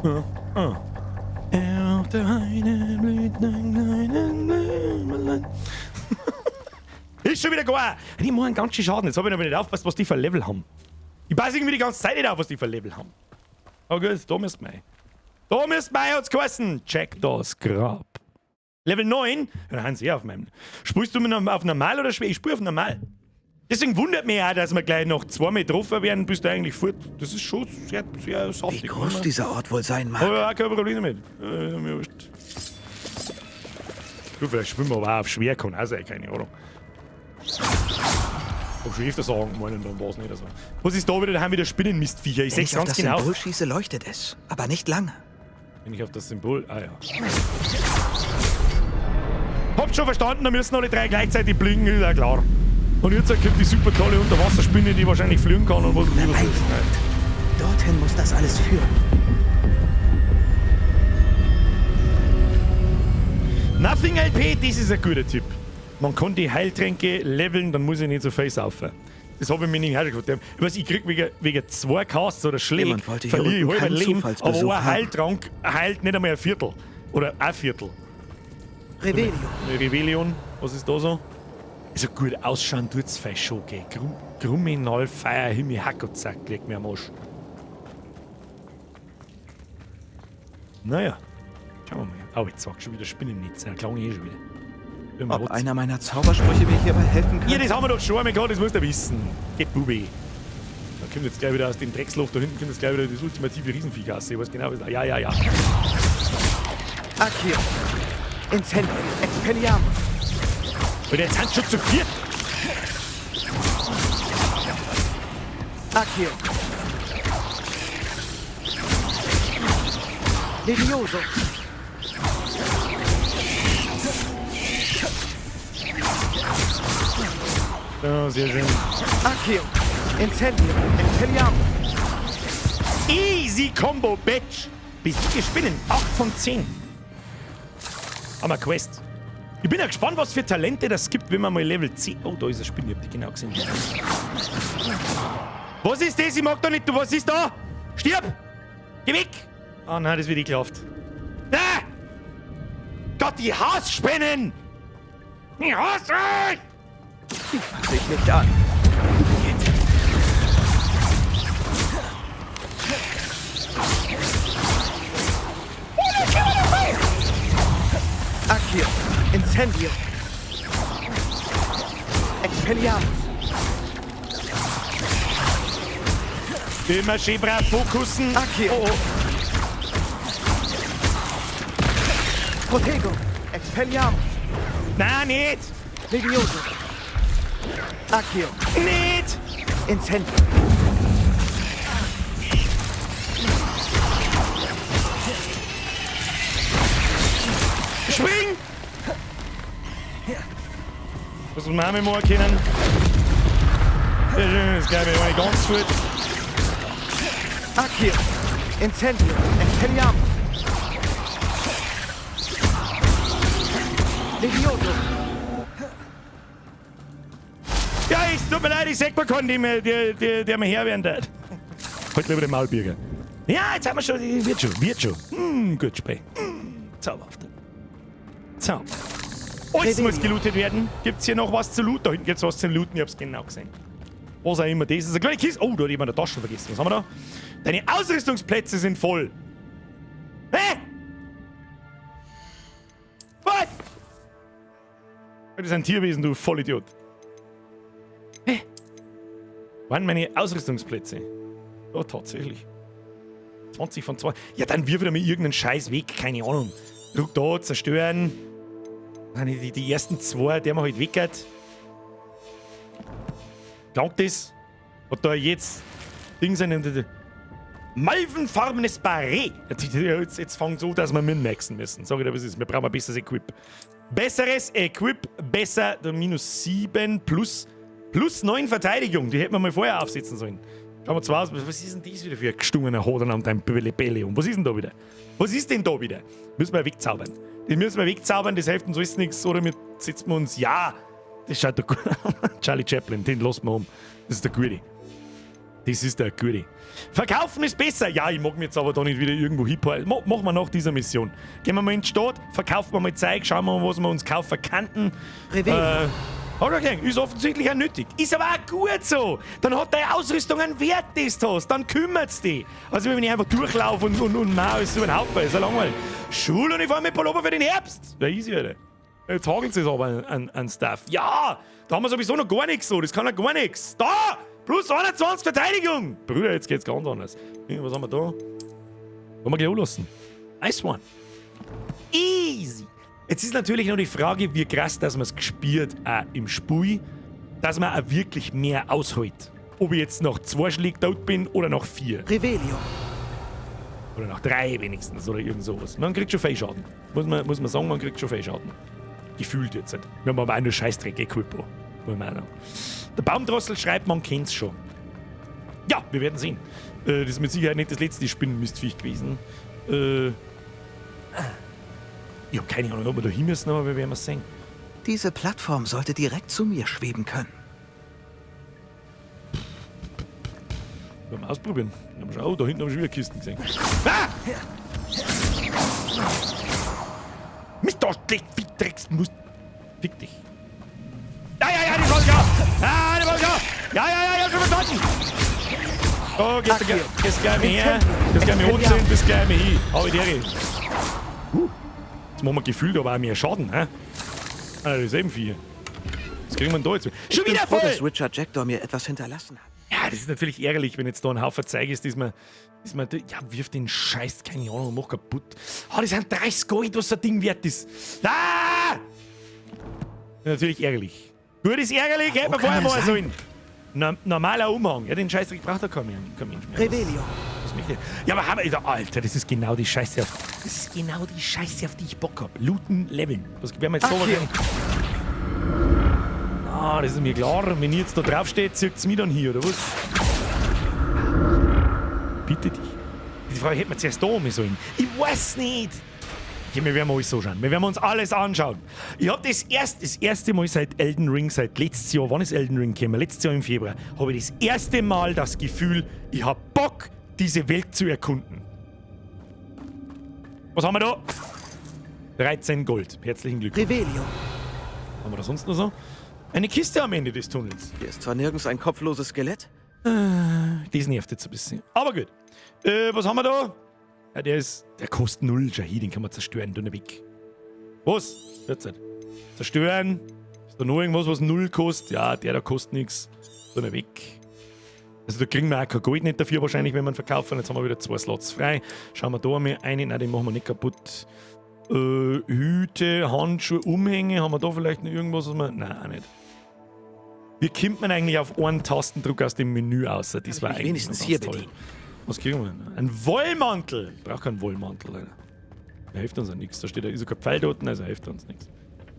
Auf der Heide blüht ein kleines Blümelein. Ist schon wieder gar. Die machen ganz schön Schaden. Jetzt habe ich noch nicht aufgepasst, was die für Level haben. Ich passe irgendwie die ganze Zeit nicht auf, was die für Level haben. Oh gut, da müsst ihr. Da müsst ihr hat's geheißen. Jackdaws Grab. Level 9? Ja, da haben sie eh auf meinem. Spielst du mit auf normal oder schwer? Ich spiele auf normal. Deswegen wundert mich auch, dass wir gleich noch zweimal getroffen werden, bist du eigentlich fort. Das ist schon sehr, sehr saftig. Wie groß dieser Ort wohl sein mag. Habe ich auch kein Problem damit. Mir wurscht. Du, vielleicht spielen wir aber auch auf schwer, kann auch sein, keine Ahnung. Hab schon öfter sagen wollen, dann war's nicht so. Was ist da wieder? Da haben wir wieder Spinnenmistviecher. Ich Wenn seh's ich auf ganz das genau. Symbol schieße, leuchtet es. Aber nicht lange. Wenn ich auf das Symbol. Ah ja. Habt schon verstanden, da müssen alle drei gleichzeitig blinken, ist ja klar. Und jetzt kommt die super tolle Unterwasserspinne, die wahrscheinlich fliegen kann und was weiß ich was. Dorthin muss das alles führen. Nothing LP, das ist ein guter Tipp. Man kann die Heiltränke leveln, dann muss ich nicht so viel saufen. Das habe ich mir nicht hergeguckt. Ich weiß, ich krieg wegen zwei Casts oder Schlägen, verliere ich halb ein Leben, aber ein Heiltrank heilt nicht einmal ein Viertel. Oder ein Viertel. Revelio. Revelion, was ist da so? Also gut ausschauen tut's fein schon, gell. Gruminal, Feier, Himmel, Hack und Zack, legt mir am Arsch. Naja, schauen wir mal. Oh, jetzt sagt schon wieder Spinnennetz. Ja, klang eh schon wieder. Ob einer meiner Zaubersprüche mir hierbei helfen kann? Ja, das haben wir doch schon einmal gehabt, das musst du wissen. Geht, Bubi. Da kommt jetzt gleich wieder aus dem Drecksloch da hinten, kommt jetzt gleich wieder das ultimative Riesenvieh raus. Ich weiß genau, was. Ja, ja, ja. Accio. Incendio. Expelliarmus. Und jetzt sind schon zu viert. Accio. Levioso. Ja, sehr schön. Accio. Incendio. Expelliarmus. Easy Combo, Bitch. Besiege Spinnen. 8 von 10. Haben wir Quest. Ich bin ja gespannt, was für Talente das gibt, wenn man mal Level 10. Oh, da ist eine Spinne, ich hab die genau gesehen. Was ist das? Ich mag da nicht. Was ist da? Stirb! Geh weg! Oh nein, das wird ekelhaft. Ah! Gott, die Hausspinnen! Ich hasse euch! Die fasse ich nicht an. Accio. Incendio. Expelliarmus. Immer schön brav fokussen. Accio. Oh, oh. Protego. Expelliarmus. Nein, nicht! Levioso. Accio. Nicht! Incendio. Spring! Was wir auch machen können. Sehr schön, das gleich wieder ganz gut. Accio. Incendio. Expelliarmus. Levioso. Ja, es tut mir leid, ich sag mal keinen, der mir her werden darf. Halt lieber den Maulbürger. Ja, jetzt haben wir schon, wird schon, wird schon. Gut, Spiel. Zauberhaft. Zauberhaft. Alles muss gelootet werden. Gibt's hier noch was zu looten? Da hinten gibt's was zu looten, ich hab's genau gesehen. Was auch immer das ist. Eine kleine Kiste. Oh, da hat jemand eine Tasche vergessen. Was haben wir da? Deine Ausrüstungsplätze sind voll. Hä? Was? Das ist ein Tierwesen, du Vollidiot. Hä? Waren meine Ausrüstungsplätze? Oh, tatsächlich. 20 von 2. Ja, dann wirf wieder mal irgendeinen Scheiß weg, keine Ahnung. Druck da, zerstören. Nein, die ersten zwei, der man halt weckert. Glaubt das? Hat da jetzt Ding sein. Malvenfarbenes Barret. Jetzt fängt so, dass wir minmaxen müssen. Sag ich dir, was ist. Wir brauchen ein besseres Equip. Besseres Equip, besser minus 7 plus 9 Verteidigung. Die hätten wir mal vorher aufsetzen sollen. Schauen wir zwar aus, was ist denn das wieder für ein gestungener Hodern an deinem Bellum? Was ist denn da wieder? Was ist denn da wieder? Müssen wir wegzaubern. Den müssen wir wegzaubern, das hilft uns alles nichts. Oder wir setzen uns, ja, das schaut doch gut aus. Charlie Chaplin, den lassen wir um. Das ist der Gute. Das ist der Gute. Verkaufen ist besser. Ja, ich mag mich jetzt aber da nicht wieder irgendwo hinhalten. Machen wir nach dieser Mission. Gehen wir mal in die Stadt, verkaufen wir mal Zeug, schauen wir mal, was wir uns kaufen könnten. Okay, ist offensichtlich auch nötig. Ist aber auch gut so. Dann hat deine Ausrüstung einen Wert, den du hast. Dann kümmert's dich. Also wenn ich einfach durchlaufe und mach alles so ein Haufen, ist ja langweilig. Schuluniform mit Pullover für den Herbst. Ja, easy, Alter. Jetzt hagelt es aber an Stuff. Ja, da haben wir sowieso noch gar nichts so. Das kann ja gar nichts. Da! Plus 21 Verteidigung! Brüder, jetzt geht's ganz anders. Was haben wir da? Wollen wir gleich anlassen. Nice one. Easy. Jetzt ist natürlich noch die Frage, wie krass, dass man es gespürt auch im Spiel, dass man auch wirklich mehr aushält. Ob ich jetzt nach 2 Schlägen tot bin oder nach 4. Revelio. Oder nach 3 wenigstens oder irgend sowas. Man kriegt schon viel Schaden. Muss man sagen, man kriegt schon viel Schaden. Gefühlt jetzt halt. Wir haben aber auch nur Scheißdreck-Equip. Muss man auch sagen. Der Baumdrossel schreibt, man kennt's schon. Ja, wir werden sehen. Das ist mit Sicherheit nicht das letzte Spinnenmistviech gewesen. Ich hab keine Ahnung, ob wir da hin müssen, aber wir werden es sehen. Diese Plattform sollte direkt zu mir schweben können. Wollen wir ausprobieren. Oh, da hinten haben wir schon wieder Kisten gesehen. Ah! Mist, da schlecht, wie Drecks muss. Fick dich. Ja, ja, ja, die wollen ja! Ah, die wollen ja! Ja, ja, ja, ja, schon verstanden! Oh, gehst gleich mal her. Gehst gleich mal anziehen, bist gleich mal hin. Hau ich dir. Jetzt machen wir gefühlt aber auch mehr Schaden, hä? Ah, das ist eben 4. Was kriegen wir denn da jetzt? Schon wieder voll! Ich bin froh, dass Richard Jackdaw mir etwas hinterlassen hat. Ja, das ist natürlich ärgerlich, wenn jetzt da ein Haufen Zeug ist, dass man, ja, wirf den Scheiß, keine Ahnung, mach kaputt. Ah, das sind 30 Gold, was das Ding wert ist. Ah! Natürlich ärgerlich. Gut ist ärgerlich, hätte man vorher mal sollen. Normaler Umhang. Ja, den Scheißdreck braucht er kein Mensch mehr. Revelio. Was möchte ich? Ja, aber haben wir, Alter, das ist genau die Scheiße, auf, das ist genau die Scheiße, auf die ich Bock hab. Looten, leveln. Was werden wir jetzt so wahrscheinlich? Ah, das ist mir klar. Wenn ich jetzt da drauf stehe, zirkt's mich dann hier, oder was? Bitte dich. Die Frage hätte man zuerst da um sollen. Ich weiß nicht. Okay, wir werden alles so schauen. Wir werden uns alles anschauen. Ich habe das erste Mal seit Elden Ring, seit letztes Jahr, wann ist Elden Ring gekommen? Letztes Jahr im Februar, habe ich das erste Mal das Gefühl, ich habe Bock, diese Welt zu erkunden. Was haben wir da? 13 Gold. Herzlichen Glückwunsch. Revelio. Haben wir da sonst noch so? Eine Kiste am Ende des Tunnels. Hier ist zwar nirgends ein kopfloses Skelett. Das nervt jetzt ein bisschen. Aber gut. Was haben wir da? Ja, der kostet 0, Jahi, den kann man zerstören, du weg. Was? Jetzt halt. Zerstören. Ist da noch irgendwas, was 0 kostet? Ja, der da kostet nichts. Du weg. Also da kriegen wir auch kein Gold nicht dafür wahrscheinlich, wenn wir ihn verkaufen. Jetzt haben wir wieder 2 Slots frei. Schauen wir da mal eine. Nein, den machen wir nicht kaputt. Hüte, Handschuhe, Umhänge. Haben wir da vielleicht noch irgendwas, was wir... Nein, auch nicht. Wie kommt man eigentlich auf einen Tastendruck aus dem Menü aus? Das war eigentlich wenigstens hier bedienen. Was kriegen wir denn? Ein Wollmantel! Ich brauche keinen Wollmantel, Alter. Der hilft uns ja nichts. Da steht ja ist kein Pfeil dort, also hilft uns nichts.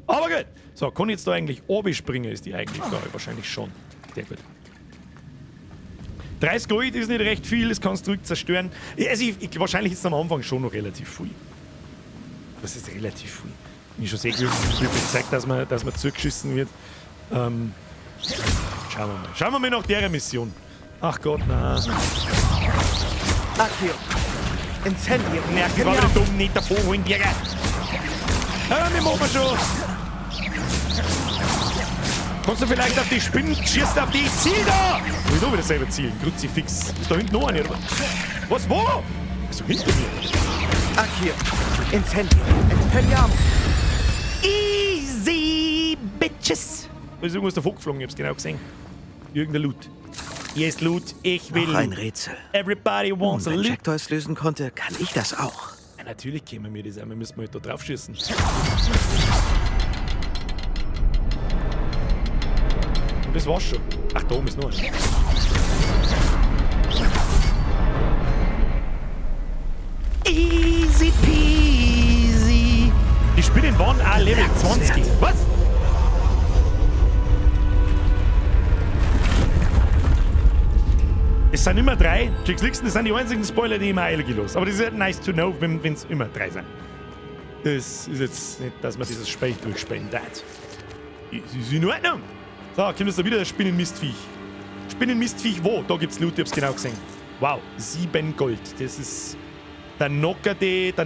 Aber gut! So, kann ich jetzt da eigentlich oben springen, ist die eigentliche Frage. Wahrscheinlich schon. Sehr gut. 30 Gold ist nicht recht viel, das kannst du zerstören. Also ich, wahrscheinlich ist es am Anfang schon noch relativ viel. Das ist relativ viel. Wenn ich schon sehe, wie viel zeigt, dass man zugeschissen wird. Schauen wir mal. Schauen wir mal nach der Mission. Ach Gott, nein. Accio. Incendio. Nerv, ich war wieder dumm, nicht davon holen, Jäger. Ja, wir machen schon. Kannst du vielleicht auf die Spinnen, schießt auf die, ziel da! Ich will da wieder selber zielen, Kruzifix. Ist da hinten noch eine, oder was? Wo? Also hinter mir. Accio. Incendio. Expelliarmus. Easy, Bitches. Da ist irgendwas davon geflogen, ich hab's genau gesehen. Irgendein Loot. Hier ist Loot. Ich will Noch ein Loot. Rätsel. Everybody wants Nun, a wenn Loot. Jackdaw es lösen konnte, kann ich das auch. Ja, natürlich kämen wir das an. Wir müssen halt da drauf schießen. Und das war's schon. Ach, da oben ist noch einer. Easy peasy. Die Spinnen waren auch Level 20. Was? Es sind immer drei. Jacks Lixen, das sind die einzigen Spoiler, die ich mir eigentlich los. Aber das ist ja nice to know, wenn es immer drei sind. Das ist jetzt nicht, dass man dieses Spiel durchspielen darf. Das ist in Ordnung. So, kommt jetzt da wieder das Spinnenmistviech. Spinnenmistviech wo? Da gibt's Loot, ich hab's genau gesehen. Wow, 7 Gold. Das ist... Der Knocker die, da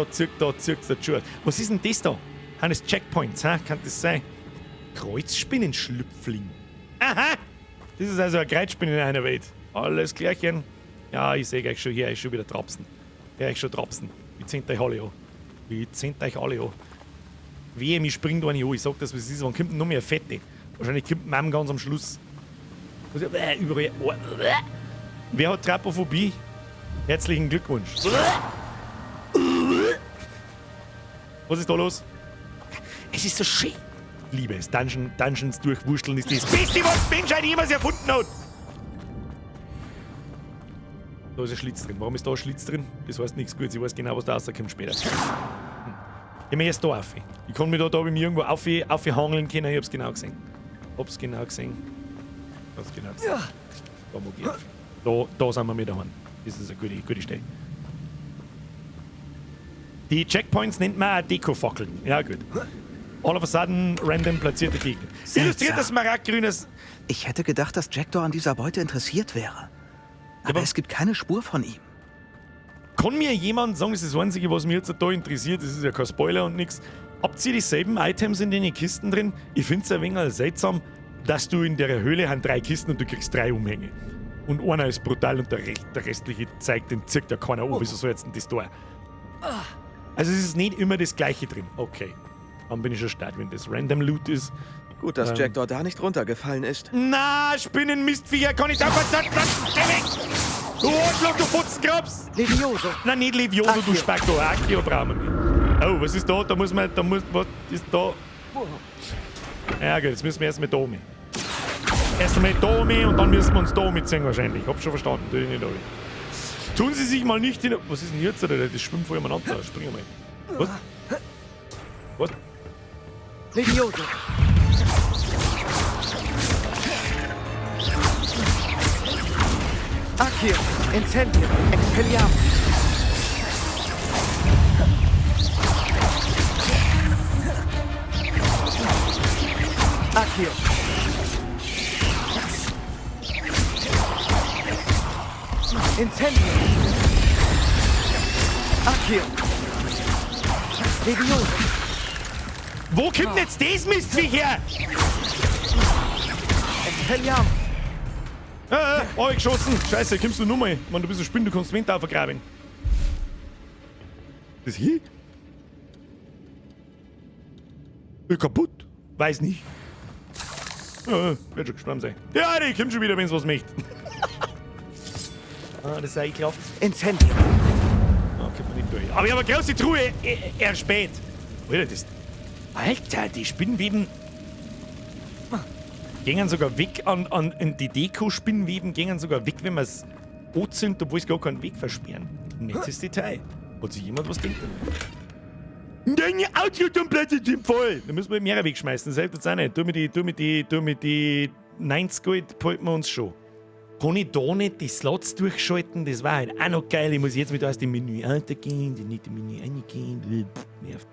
zirkt der Schuh. Was ist denn das da? Haben das Checkpoints, hä? Kann das sein? Kreuzspinnenschlüpfling. Aha! Das ist also eine Kreuzspinne in einer Welt. Alles klärchen. Ja, ich sehe euch schon hier, ich schon wieder trapsen. Ja, ich schon trapsen. Ich zehnt euch alle an. Ich zehnt euch alle an. Wehe, mich springt eine an. Ich sag das, was es ist. Wann kommt denn noch mehr Fette? Wahrscheinlich kommt Mom ganz am Schluss. Überall. Wer hat Trapophobie? Herzlichen Glückwunsch. Was ist da los? Es ist so schön. Liebe es. Dungeons durchwurschteln ist das Beste, was die Menschheit jemals erfunden hat. Da ist ein Schlitz drin. Warum ist da ein Schlitz drin? Das heißt nichts Gutes. Ich weiß genau, was da rauskommt später. Ich bin erst da auf. Ich kann mich da bei mir irgendwo aufhangeln können. Ich hab's genau gesehen. Hab's genau gesehen. Hab's genau gesehen. Da mag ich auf. Da sind wir mit daheim. Das ist eine gute Stelle. Die Checkpoints nennt man auch Deko-Fackeln. Ja, gut. All of a sudden, random platzierte Gegner. Illustriert das smaragdgrünes... Ich hätte gedacht, dass Jackdaw an dieser Beute interessiert wäre. Aber es gibt keine Spur von ihm. Kann mir jemand sagen, das ist das Einzige, was mich jetzt da interessiert, das ist ja kein Spoiler und nix. Habt ihr dieselben Items in den Kisten drin? Ich find's ein wenig seltsam, dass du in der Höhle haben 3 Kisten und du kriegst 3 Umhänge. Und einer ist brutal und der restliche zeigt, den zirkt ja keiner an. Wieso soll jetzt denn das da? Also es ist nicht immer das Gleiche drin. Okay. Dann bin ich schon stark, wenn das Random Loot ist. Gut, dass Jackdaw da nicht runtergefallen ist. Na, Spinnenmistviecher, kann ich da was sagen? Du Arschloch, du Futzengrabs! Levioso! Nein, nicht Levioso, Accio. du Spacko. Accio brauchen wir nicht. Oh, was ist da? Da muss man, was ist da? Ja gut, jetzt müssen wir erstmal da um. Erst einmal da um und dann müssen wir uns da umziehen wahrscheinlich. Hab schon verstanden, tu ich nicht alle. Tun Sie sich mal nicht hin... Was ist denn jetzt? Das schwimmt voll umeinander. Spring mal. Was? Was? Levioso! Accio! Incendio! Expelliarmus! Accio! Incendio! Accio! Levioso! Wo kommt denn jetzt das Mistviech her? Expelliarmus! Oh, ich geschossen! Scheiße, kommst du nur mal? Mann, du bist ein Spinn, du kannst Wind vergraben. Das hier? Kaputt? Weiß nicht. Ja, wird schon gestorben sein. Ja, die kommt schon wieder, wenn's was möchte. Ah, das ist ja ekelhaft. Incendio! Ah, kommt man nicht durch. Aber ich habe eine große Truhe erspäht. Alter, das... Alter, die Spinnenweben... Gingen sogar weg an die Deko-Spinnenweben, gingen sogar weg, wenn man's anzündet, obwohl sie gar keinen Weg versperren. Nettes Detail. Hat sich jemand was gedacht? Deine Autotomplatte sind voll! Da müssen wir mehrere wegschmeißen, das hilft jetzt auch nicht. Tu mir die 90 Gold, behalten wir uns schon. Kann ich da nicht die Slots durchschalten? Das war halt auch noch geil. Ich muss jetzt mit aus dem Menü runtergehen, nicht im Menü reingehen. Nervt.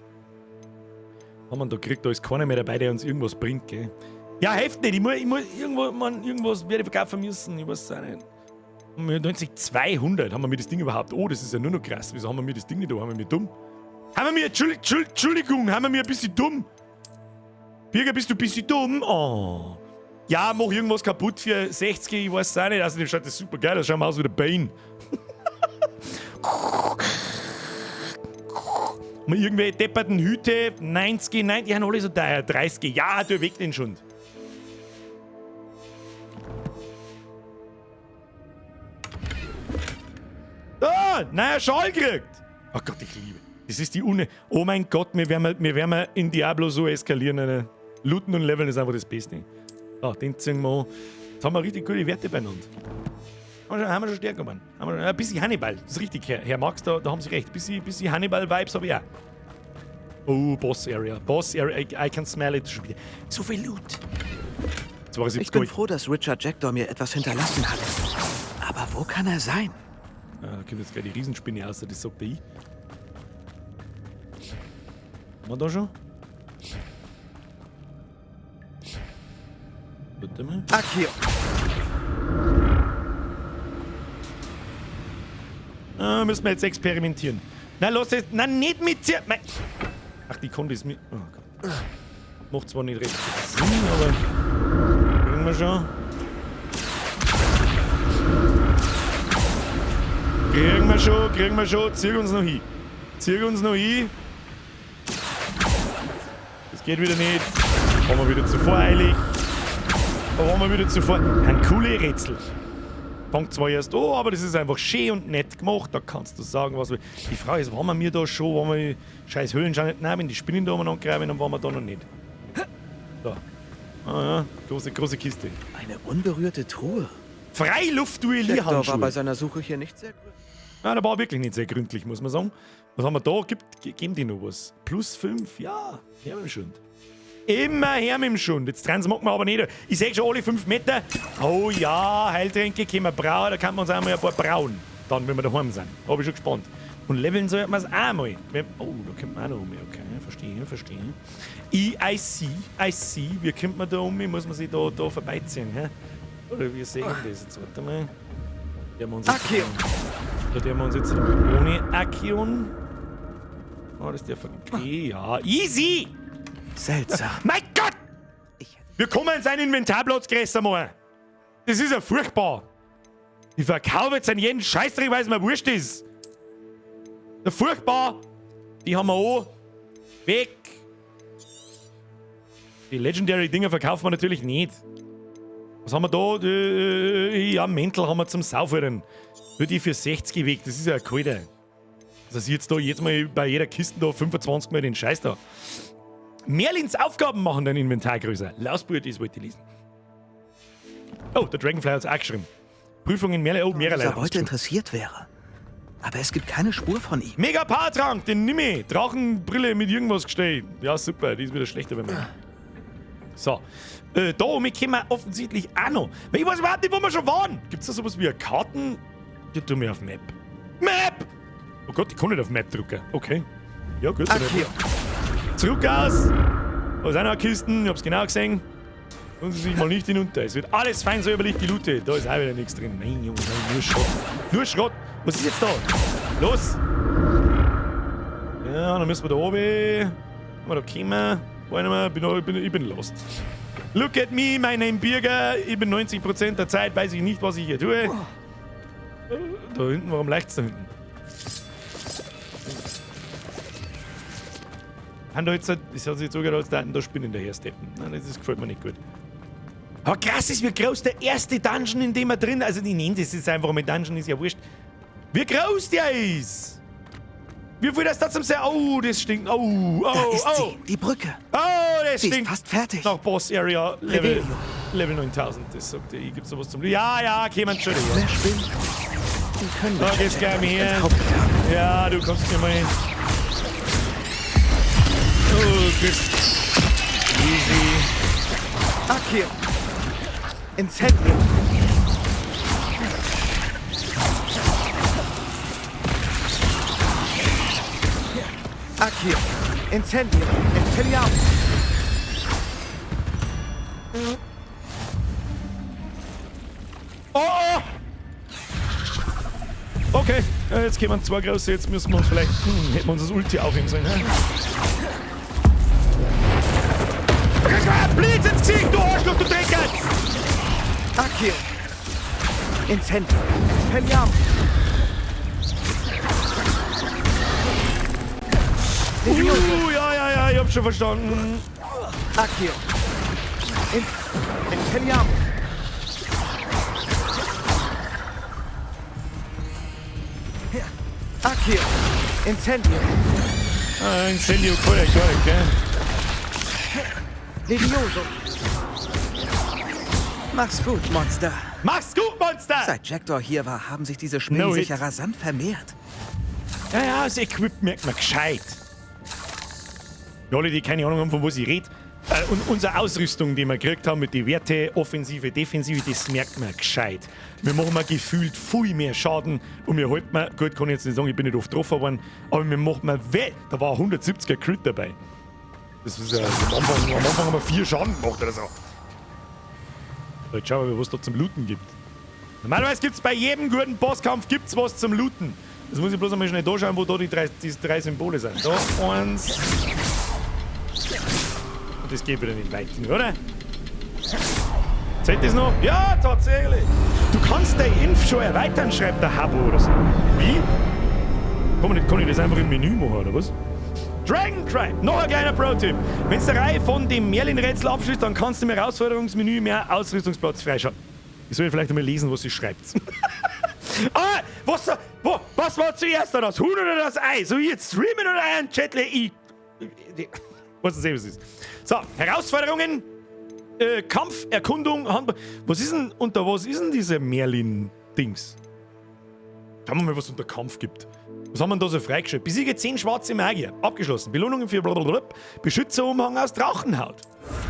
Haben wir da gekriegt, da ist keiner mehr dabei, der uns irgendwas bringt, gell? Ja, hilft nicht. Ich muss irgendwo, man, irgendwas werde ich verkaufen müssen. Ich weiß es auch nicht. 90, 200 haben wir mir das Ding überhaupt. Oh, das ist ja nur noch krass. Wieso haben wir mir das Ding nicht da? Haben wir mir dumm? Haben wir mir, Entschuldigung, haben wir mir ein bisschen dumm? Birger, bist du ein bisschen dumm? Oh. Ja, mach irgendwas kaputt für 60, ich weiß es auch nicht. Außerdem schaut das super geil aus. Schauen wir aus wie der Bane. Mal irgendwelche depperten Hüte, 90, nein, die haben alle so teuer, 30, ja, du weg den Schund. Ah, neuer Schal gekriegt. Oh Gott, ich liebe. Das ist die Une. Oh mein Gott, wir werden in Diablo so eskalieren. Alter. Looten und Leveln ist einfach das Beste. So, den ziehen wir an. Jetzt haben wir richtig gute Werte beieinander. Haben wir schon stärker geworden. Ein bisschen Hannibal. Das ist richtig, Herr Max, da haben Sie recht. Ein bisschen Hannibal-Vibes habe ich auch. Oh, Boss Area. Boss Area. I can smell it. Schon wieder. So viel Loot. Ich bin froh, dass Richard Jackdaw mir etwas hinterlassen hat. Aber wo kann er sein? Ah, da kommt jetzt gleich die Riesenspinne raus, das sagt der ich. Haben wir da schon? Warte mal. Accio. Ah, müssen wir jetzt experimentieren. Na, los jetzt. Na, nicht mit dir. Ach, die konnte es mit. Oh Gott. Macht zwar nicht recht Sinn, aber. Kriegen wir schon. Kriegen wir schon, kriegen wir schon. Zieh uns noch hin. Zieh uns noch hin. Das geht wieder nicht. Waren wir wieder zu voreilig. Waren wir wieder zu vor. Ein coole Rätsel. Fangt zwar erst an, aber das ist einfach schön und nett gemacht. Da kannst du sagen, was wir. Die Frage ist, waren wir da schon, waren wir scheiß Höhlen schon nicht? Nein, wenn die Spinnen da umeinander graben, dann waren wir da noch nicht. Da. Ah ja, große, große Kiste. Eine unberührte Truhe. Freiluftduellierhandschuhe. Jackdaw war bei seiner Suche hier nicht sehr gründlich. Ja, der war wirklich nicht sehr gründlich, muss man sagen. Was haben wir da? Geben die noch was? Plus 5, ja, her mit dem Schund. Immer her mit dem Schund. Jetzt transmoggen wir aber nicht. Ich sehe schon alle 5 Meter. Oh ja, Heiltränke können wir brauen. Da kann man uns einmal ein paar brauen. Dann, wenn wir daheim sind. Da bin ich schon gespannt. Und leveln sollten wir es auch mal. Oh, da kommt man auch noch um. Okay, verstehe, verstehe. I see, I see. Wie kommt man da um? Muss man sich da vorbeiziehen? Hä? Oder wir sehen das jetzt. Warte mal. Da haben wir uns jetzt, da haben wir uns jetzt ohne Akion. Oh, das ist der Verkehr. Ja, easy! Seltsam. Mein Gott! Wir kommen in seinen Inventarplatz größer mal. Das ist ja furchtbar. Ich verkaufe jetzt an jeden Scheißdreck, weil es mir wurscht ist. Ja, furchtbar. Die haben wir auch. Weg. Die Legendary-Dinger verkaufen wir natürlich nicht. Was haben wir da? Ja, Mäntel haben wir zum Saufen. Würde ich für 60 weg. Das ist ja ein Kalter. Also ich jetzt da jetzt mal bei jeder Kiste da 25 Mal den Scheiß da. Merlins Aufgaben machen dein Inventar größer. Lausburt, das wollte ich lesen. Oh, der Dragonfly hat's auch geschrieben. Prüfung in Merlin. Oh, mehrere Leute. Beute interessiert wäre. Aber es gibt keine Spur von ihm. Mega Paartrank, den nimm ich. Drachenbrille mit irgendwas gestellt. Ja, super, die ist wieder schlechter bei mir. So. Da oben kommen wir offensichtlich auch noch. Weil ich weiß überhaupt nicht, wo wir schon waren. Gibt's da sowas wie eine Karten? Die tun wir auf Map. Map! Oh Gott, ich kann nicht auf Map drücken. Okay. Ja, gut. Okay. Zurück aus! Da sind auch Kisten, ich hab's genau gesehen. Tun Sie sich mal nicht hinunter. Es wird alles fein säuberlich, die Lute. Da ist auch wieder nichts drin. Nein, Junge, nein, nur Schrott. Nur Schrott! Was ist jetzt da? Los! Ja, dann müssen wir da oben. Mal da kommen. Ich bin lost. Look at me, my name Birger. Ich bin 90% der Zeit, weiß ich nicht, was ich hier tue. Da hinten, warum leicht's da hinten? Haben da jetzt, das hat sich jetzt sogar als da Spinnen daher steppen. Nein, das gefällt mir nicht gut. Aber krass ist, wie groß der erste Dungeon, in dem wir drin. Also, ich nenne das jetzt einfach mal Dungeon, ist ja wurscht. Wie groß der ist! Wie viel das da zum Sehr. Oh, das stinkt. Oh, oh, da ist oh. Sie, die Brücke. Oh, das Sie stinkt. ist fast fertig. Nach Boss Area Level, Level 9000. Das sagt er. Gibt's da was zum. Ja, ja, okay, man, Entschuldigung. Mehr Spinnen. Die können Da geht's gleich mal her. Ja, du kommst mir mal hin. Oh, kriegst. Easy. Accio. Incendio. Accio. Incendio. Expelliarmus. Oh, oh! Okay, jetzt kommen zwei große, jetzt müssen wir uns vielleicht. Hätten wir uns das Ulti aufheben sollen. Ne? Blitz ins Gesicht, du Arschloch, du Drecker! Accio! Incendio! Expelliarmus! Ja, ja, ja, ich hab schon verstanden. Accio! Expelliarmus! Accio. Incendio. Ah, Incendio, korrekt, korrekt, gell? Levioso. Mach's gut, Monster. Mach's gut, Monster! Seit Jackdaw hier war, haben sich diese Spinnen No hit. sicher rasant vermehrt. Ja, ja, das Equip merkt man gescheit. Für alle, die keine Ahnung haben, von was ich rede. Und unsere Ausrüstung, die wir gekriegt haben mit den Werte, Offensive, Defensive, das merkt man gescheit. Wir machen mal gefühlt viel mehr Schaden und wir halten mal, gut, kann ich jetzt nicht sagen, ich bin nicht oft getroffen worden, aber wir machen mal weh. Da war ein 170er Crit dabei. Das ist ja, am Anfang haben wir 4 Schaden gemacht oder so. So, jetzt schauen wir mal, was da zum Looten gibt. Normalerweise gibt's bei jedem guten Bosskampf gibt's was zum Looten. Jetzt muss ich bloß einmal schnell da schauen, wo da die drei Symbole sind. Da, eins. Und das geht wieder nicht weit, oder? Zählt das noch? Ja, tatsächlich. Du kannst dein Inf schon erweitern, schreibt der Habo oder so. Wie? Kann ich das einfach im Menü machen, oder was? Dragon Tribe, noch ein kleiner Pro-Tipp. Wenn du die Reihe von dem Merlin-Rätsel abschließt, dann kannst du im Herausforderungsmenü mehr Ausrüstungsplatz freischalten. Ich soll vielleicht einmal lesen, was sie schreibt. Ah, was war zuerst da, das Huhn oder das Ei? So, jetzt streamen oder einen Chatle? Ich. Was ist es ist. So, Herausforderungen, Kampf, Erkundung, Handball. Was ist denn, unter was ist denn diese Merlin-Dings? Schauen wir mal, was es unter Kampf gibt. Was haben wir denn da so freigeschaltet? Besiege 10 schwarze Magier. Abgeschlossen. Belohnungen für blablabla. Beschützerumhang aus Drachenhaut.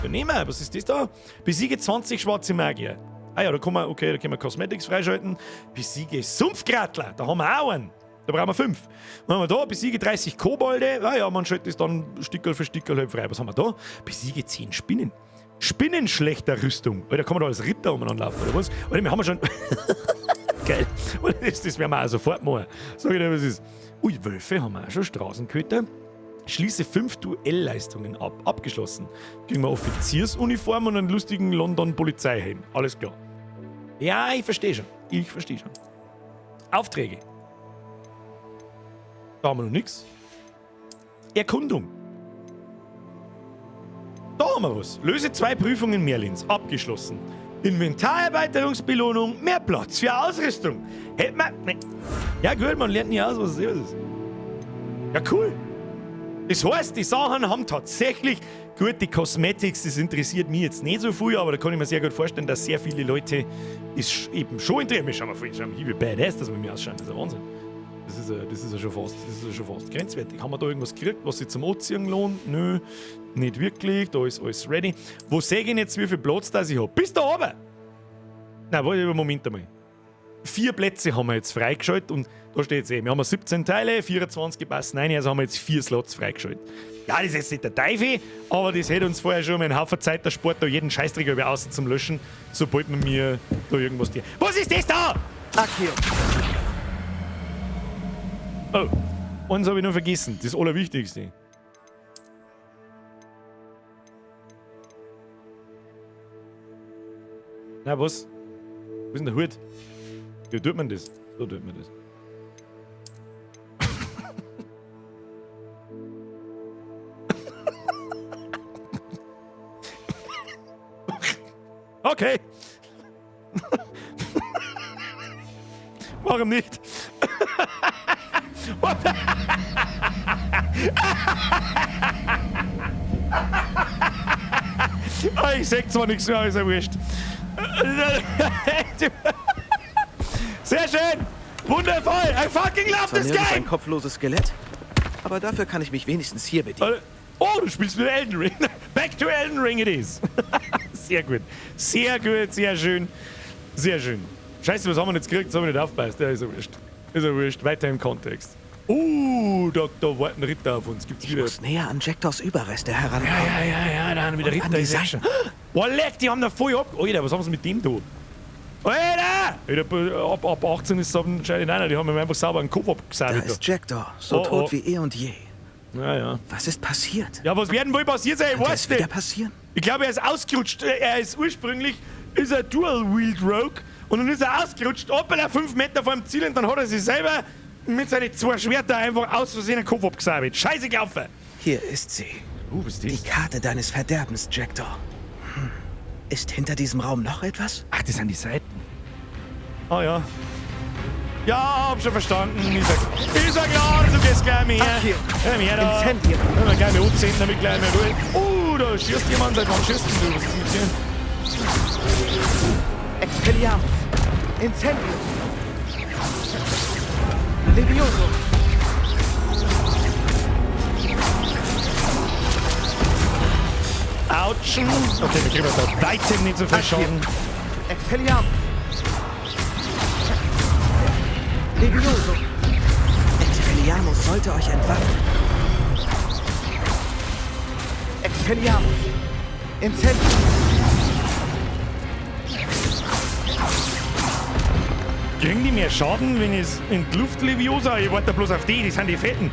Ja, nehmen wir. Was ist das da? Besiege 20 schwarze Magier. Ah ja, da kann man, okay, da können wir Cosmetics freischalten. Besiege Sumpfkrattler. Da haben wir auch einen. Da brauchen wir 5. Dann haben wir da, besiege 30 Kobolde. Ah ja, man schaltet das dann Stickerl für Stickerl halt frei. Was haben wir da? Besiege 10 Spinnen. Spinnenschlechterrüstung. Alter, kann man da als Ritter umeinander laufen, oder was? Alter, wir haben schon. Geil. Und das werden wir auch sofort machen. Sag ich dir, was ist. Ui, Wölfe haben wir auch schon. Straßenköter. Schließe 5 Duellleistungen ab. Abgeschlossen. Kriegen wir Offiziersuniform und einen lustigen London-Polizeihelm. Alles klar. Ja, ich verstehe schon. Ich verstehe schon. Aufträge. Da haben wir noch nix. Erkundung. Da haben wir was. Löse 2 Prüfungen Merlins. Abgeschlossen. Inventarerweiterungsbelohnung. Mehr Platz für Ausrüstung. Hätte man. Ne. Ja gut, man lernt nie aus, was es ist. Ja, cool. Das heißt, die Sachen haben tatsächlich. Gut, die Cosmetics, das interessiert mich jetzt nicht so viel, aber da kann ich mir sehr gut vorstellen, dass sehr viele Leute das eben schon interessieren. Wir schauen mal vor, schauen wir, wie badass das mit mir ausschaut. Das ist ja Wahnsinn. Das ist ja schon fast, das ist ja schon fast grenzwertig. Haben wir da irgendwas gekriegt, was sich zum Anziehen lohnt? Nö, nicht wirklich. Da ist alles ready. Wo sehe ich denn jetzt, wie viel Platz das ich hab? Bis da oben! Nein, warte, Moment einmal. 4 Plätze haben wir jetzt freigeschaltet und da steht es eh. Wir haben 17 Teile, 24 passen rein, also haben wir jetzt 4 Slots freigeschaltet. Ja, das ist jetzt nicht der Teufel, aber das hätte uns vorher schon mal einen Haufen Zeit der Sport, da jeden Scheißdreck über außen zum Löschen, sobald man mir da irgendwas. Was ist das da? Accio. Oh, eins habe ich noch vergessen, das Allerwichtigste. Na, was? Wo ist denn der Hut? Wie tut man das? So tut man das. Okay. Warum nicht? Ich sag zwar nichts mehr, aber ist ja wurscht. Sehr schön! Wundervoll! I fucking love Zwar this nirgends game! ein kopfloses Skelett, aber dafür kann ich mich wenigstens hier bedienen. Oh, du spielst mit Elden Ring. Back to Elden Ring it is. Sehr gut. Sehr gut, sehr schön. Sehr schön. Scheiße, was haben wir denn jetzt gekriegt? Das haben wir nicht aufgepasst. Ja, ist ja wurscht. Ist ja wurscht. Weiter im Kontext. Da warten Ritter auf uns. Gibt's Ich wieder. muss näher an Jackdaws Überreste herankommen. Ja, ja, ja, ja, da haben wieder Und an Ritter. die Ist ja Seiten. schon. Boah, leck, die haben da voll ab. Alter, was haben sie mit dem da? Alter! Alter, ab 18 ist es anscheinend. Nein, nein, die haben mir einfach sauber einen Kopf abgesabelt. Da ist Jackdaw, so Oh, tot oh. wie eh und je. Ja, ja. Was ist passiert? Ja, was werden wohl passiert sein? Ich Könnte weiß es wieder nicht. passieren? Ich glaube, er ist ausgerutscht. Er ist ursprünglich ist er Dual-Wield Rogue und dann ist er ausgerutscht, hoppala, 5 Meter vor dem Ziel und dann hat er sich selber mit seinen 2 Schwertern einfach aus Versehen den Kopf abgesabelt. Scheiße gelaufen. Hier ist sie. Was ist das? Die Karte deines Verderbens, Jackdaw. Ist hinter diesem Raum noch etwas? Ach, das sind die Seiten. Ah ja. Ja, hab schon verstanden. Ich sag klar, du gehst gleich mehr. Accio. Ja, mehr da. Incendio. Ja, gleich mehr anzünden, damit gleich mehr Ruhe. Oh, da schießt jemand. Seit wann schießt denn du? Was ist mit dir? Expelliarmus. Incendio. Levioso. Autschen. Okay, wir kriegen bei weitem nicht so viel Schaden. Expelliarmus. Levioso. Expelliarmus sollte euch entwaffnen. Expelliarmus. Incendio. Kriegen die mehr Schaden, wenn ich es in die Luft Leviosa? Ich warte bloß auf die, die sind die Fetten.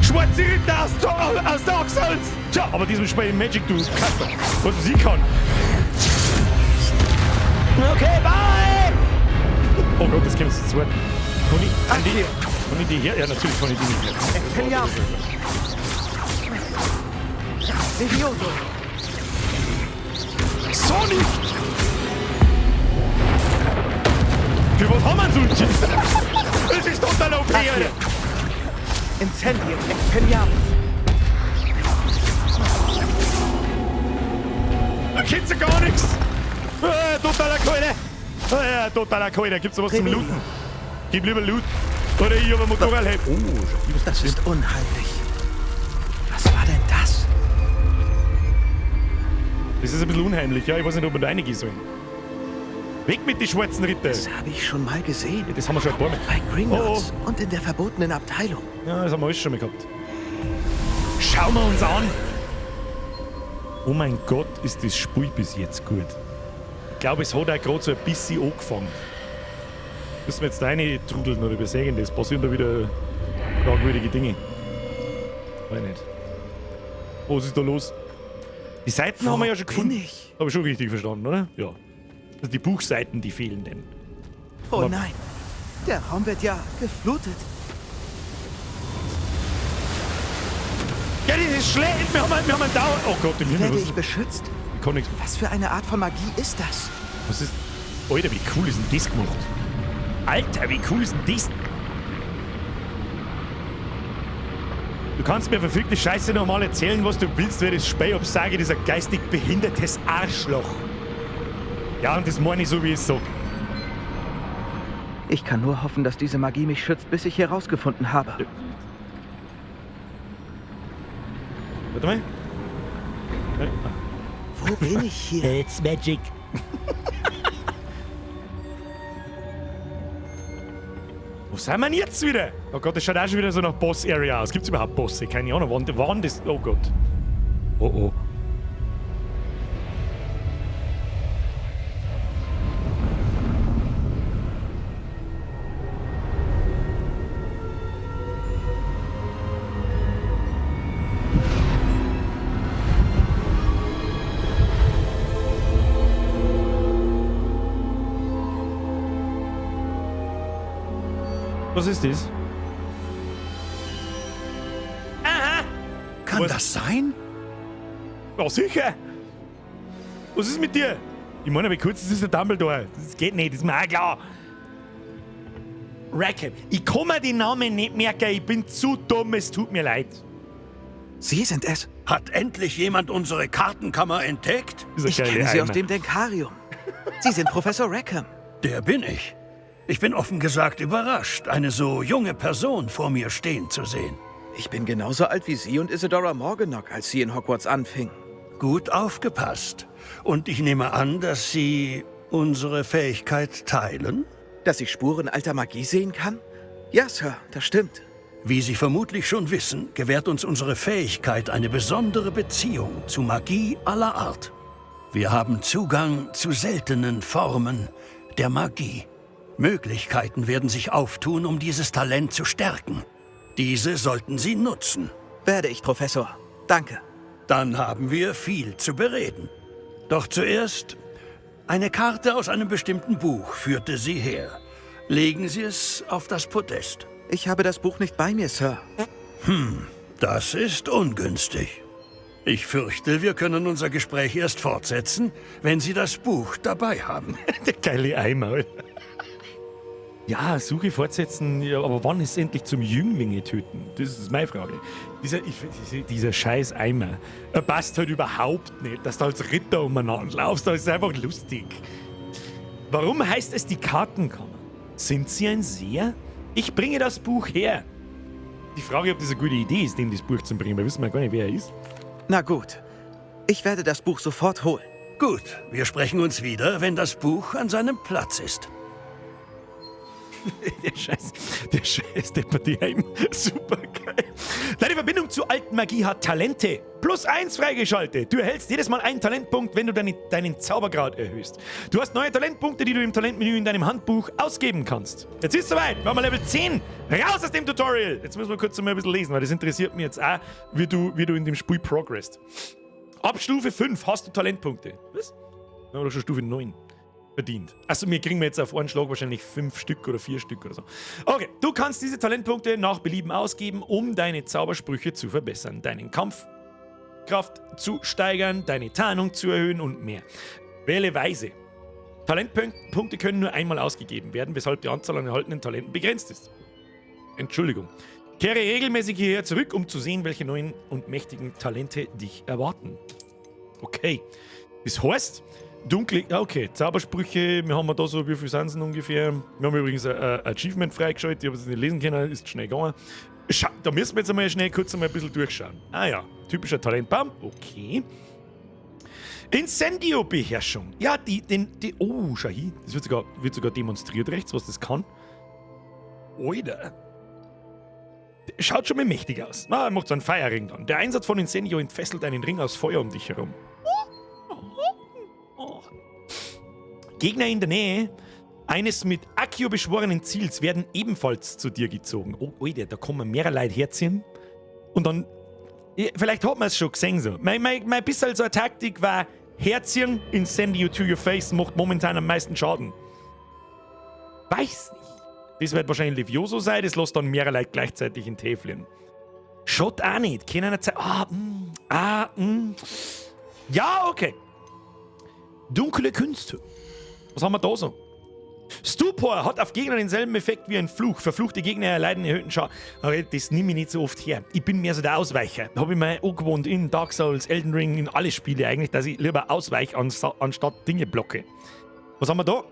Schwarze Ritter aus Dark Souls! Tja, aber diesem Spiel Magic, du Kasper. Was ich kann. Okay, bye! Oh Gott, das kommt zu zweit. Kann ich die her? Ja, natürlich kann ich die nicht her. Expelliarmus. Levioso. So nicht! Für was haben wir denn so? Das ist total OP, Alter! Incendio. Expelliarmus. Da kennt ja gar nichts! Totaler Keule! Totaler Keule. Gibt's da was zum. Looten? Gib lieber Loot. Oder ich hab ein Motorradhelm. Oh, schau, was Das ist unheimlich. Was war denn das? Das ist ein bisschen unheimlich, ja. Ich weiß nicht, ob wir da reingehen sollen. Weg mit den schwarzen Ritter. Das habe ich schon mal gesehen. Ja, das haben wir schon ein paar Mal. Bei Gringotts und in der verbotenen Abteilung. Ja, das haben wir alles schon mal gehabt. Schauen wir uns an. Oh mein Gott, ist das Spiel bis jetzt gut. Ich glaube, es hat auch gerade so ein bisschen angefangen. Müssen wir jetzt da rein trudeln oder übersehen das? Passieren da wieder fragwürdige Dinge. Weiß nicht. Was ist da los? Die Seiten Wo haben wir ja schon gefunden. bin ich? Habe ich schon richtig verstanden, oder? Ja. Also die Buchseiten, die fehlen denn. Oh Aber- nein. Der Raum wird ja geflutet. Ja, das ist schlecht. Wir haben einen Dauer. Oh Gott, im Himmel. Werde ich beschützt? Ich kann nichts. Was für eine Art von Magie ist das? Was ist. Alter, wie cool ist denn das gemacht? Alter, wie cool ist denn das? Du kannst mir verfickte Scheiße nochmal erzählen, was du willst, wer das Spiel absage, dieser geistig behindertes Arschloch. Ja, und das meine ich so, wie ich es sag. Ich kann nur hoffen, dass diese Magie mich schützt, bis ich herausgefunden habe. Warte mal. Wo bin ich hier? It's magic. Wo sind wir denn jetzt wieder? Oh Gott, das schaut auch schon wieder so nach Boss-Area aus. Gibt's überhaupt Bosse? Keine Ahnung. Wann das? Oh Gott. Oh oh. Was ist das? Aha! Kann Was? das sein? Ja, sicher! Was ist mit dir? Ich meine, wie kurz das ist der Dumbledore. Das geht nicht, das ist mir auch klar. Rackham, ich kann mir den Namen nicht merken, ich bin zu dumm, es tut mir leid. Sie sind es. Hat endlich jemand unsere Kartenkammer entdeckt? Ich kenne Sie aus dem Denkarium. Sie sind Professor Rackham. Der bin ich. Ich bin offen gesagt überrascht, eine so junge Person vor mir stehen zu sehen. Ich bin genauso alt wie Sie und Isadora Morganach, als Sie in Hogwarts anfingen. Gut aufgepasst. Und ich nehme an, dass Sie unsere Fähigkeit teilen? Dass ich Spuren alter Magie sehen kann? Ja, Sir, das stimmt. Wie Sie vermutlich schon wissen, gewährt uns unsere Fähigkeit eine besondere Beziehung zu Magie aller Art. Wir haben Zugang zu seltenen Formen der Magie. Möglichkeiten werden sich auftun, um dieses Talent zu stärken. Diese sollten Sie nutzen. Werde ich, Professor. Danke. Dann haben wir viel zu bereden. Doch zuerst, eine Karte aus einem bestimmten Buch führte Sie her. Legen Sie es auf das Podest. Ich habe das Buch nicht bei mir, Sir. Das ist ungünstig. Ich fürchte, wir können unser Gespräch erst fortsetzen, wenn Sie das Buch dabei haben. Der geile Eimer, Alter. Ja, Suche fortsetzen, ja, aber wann ist endlich zum Jünglinge töten? Das ist meine Frage. Dieser scheiß Eimer, er passt halt überhaupt nicht, dass du als Ritter umeinander laufst, das ist einfach lustig. Warum heißt es die Kartenkammer? Sind Sie ein Seher? Ich bringe das Buch her. Die Frage, ob das eine gute Idee ist, dem das Buch zu bringen, weil wir wissen ja gar nicht, wer er ist. Na gut. Ich werde das Buch sofort holen. Gut, wir sprechen uns wieder, wenn das Buch an seinem Platz ist. Der scheiß Deppert-Heim. Super geil. Deine Verbindung zu alten Magie hat Talente. +1 freigeschaltet. Du erhältst jedes Mal einen Talentpunkt, wenn du deinen Zaubergrad erhöhst. Du hast neue Talentpunkte, die du im Talentmenü in deinem Handbuch ausgeben kannst. Jetzt ist es soweit. Wir haben Level 10. Raus aus dem Tutorial. Jetzt müssen wir kurz mal ein bisschen lesen, weil das interessiert mich jetzt auch, wie du in dem Spiel progressst. Ab Stufe 5 hast du Talentpunkte. Was? Wir haben doch schon Stufe 9 verdient. Achso, wir kriegen jetzt auf einen Schlag wahrscheinlich 5 Stück oder 4 Stück oder so. Okay, du kannst diese Talentpunkte nach Belieben ausgeben, um deine Zaubersprüche zu verbessern, deinen Kampfkraft zu steigern, deine Tarnung zu erhöhen und mehr. Wähle weise. Talentpunkte können nur einmal ausgegeben werden, weshalb die Anzahl an erhaltenen Talenten begrenzt ist. Entschuldigung. Kehre regelmäßig hierher zurück, um zu sehen, welche neuen und mächtigen Talente dich erwarten. Okay. Das heißt, dunkle. Okay, Zaubersprüche, wir haben da so, wie viel sind es ungefähr? Wir haben übrigens ein Achievement freigeschaltet, ich habe es nicht lesen können, ist schnell gegangen. Schau, da müssen wir jetzt einmal schnell kurz einmal ein bisschen durchschauen. Ah ja, typischer Talentbaum, okay. Incendio-Beherrschung. Ja, oh, schau hier, das wird sogar demonstriert rechts, was das kann. Oida. Schaut schon mal mächtig aus. Na, er macht so einen Feuerring dann. Der Einsatz von Incendio entfesselt einen Ring aus Feuer um dich herum. Gegner in der Nähe eines mit Accio beschworenen Ziels werden ebenfalls zu dir gezogen. Oh, Alter, da kommen mehrere Leute herziehen. Und dann, vielleicht hat man es schon gesehen so. Mein bisschen so eine Taktik war, herziehen, Incendio to your face, macht momentan am meisten Schaden. Weiß nicht. Das wird wahrscheinlich Levioso sein, das lässt dann mehrere Leute gleichzeitig in d'Hee fliegen. Schaut auch nicht. Keine Zeit. Ah, mh. Ja, okay. Dunkle Künste. Was haben wir da so? Stupor hat auf Gegner denselben Effekt wie ein Fluch. Verfluchte Gegner erleiden erhöhten Schaden. Aber das nehme ich nicht so oft her. Ich bin mehr so der Ausweicher. Habe ich mir angewohnt in Dark Souls, Elden Ring, in alle Spiele eigentlich, dass ich lieber ausweiche, anstatt Dinge blocke. Was haben wir da?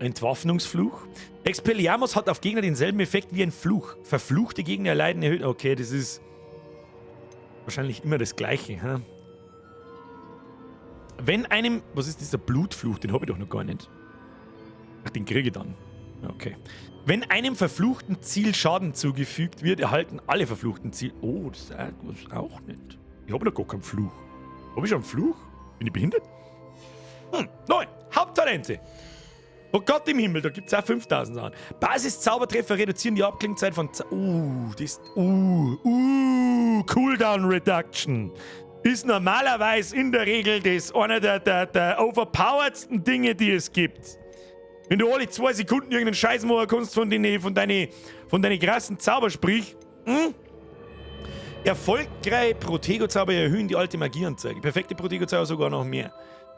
Entwaffnungsfluch. Expelliarmus hat auf Gegner denselben Effekt wie ein Fluch. Verfluchte Gegner erleiden erhöhten. Okay, das ist wahrscheinlich immer das Gleiche. Hm? Wenn einem. Was ist dieser Blutfluch? Den habe ich doch noch gar nicht. Ach, den kriege ich dann. Okay. Wenn einem verfluchten Ziel Schaden zugefügt wird, erhalten alle verfluchten Ziel. Oh, das ist auch nicht. Ich habe doch gar keinen Fluch. Habe ich schon einen Fluch? Bin ich behindert? Neun. Haupttalente. Oh Gott im Himmel, da gibt es auch 5000 Sachen. Basis-Zaubertreffer reduzieren die Abklingzeit von. Das. Cooldown Reduction. Ist normalerweise in der Regel das einer der overpoweredsten Dinge, die es gibt. Wenn du alle 2 Sekunden irgendeinen Scheiß machen kannst von deinen krassen Zaubersprüch. Erfolgreich Protego-Zauber erhöhen die alte Magieanzeige. Perfekte Protego-Zauber sogar noch mehr.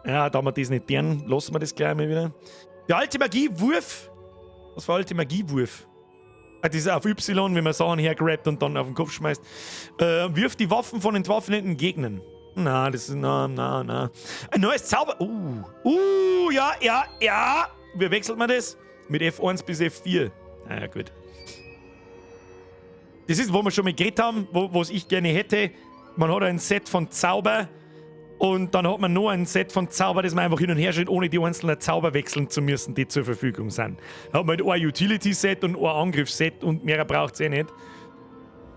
Ja, da wir das nicht deren, lassen wir das gleich mal wieder. Der alte Magiewurf. Was war alte Magiewurf? Ah, das ist auf Y, wenn man Sachen hergrabt und dann auf den Kopf schmeißt. Wirft die Waffen von entwaffneten Gegnern. Na, das ist. Na, na, na. Ein neues Zauber. Ja. Wie wechselt man das? Mit F1 bis F4. Na ja, gut. Das ist, wo wir schon mal geredet haben, wo was ich gerne hätte. Man hat ein Set von Zauber und dann hat man noch ein Set von Zauber, das man einfach hin und her schiebt, ohne die einzelnen Zauber wechseln zu müssen, die zur Verfügung sind. Da hat man halt ein Utility-Set und ein Angriffsset und mehr braucht es eh nicht.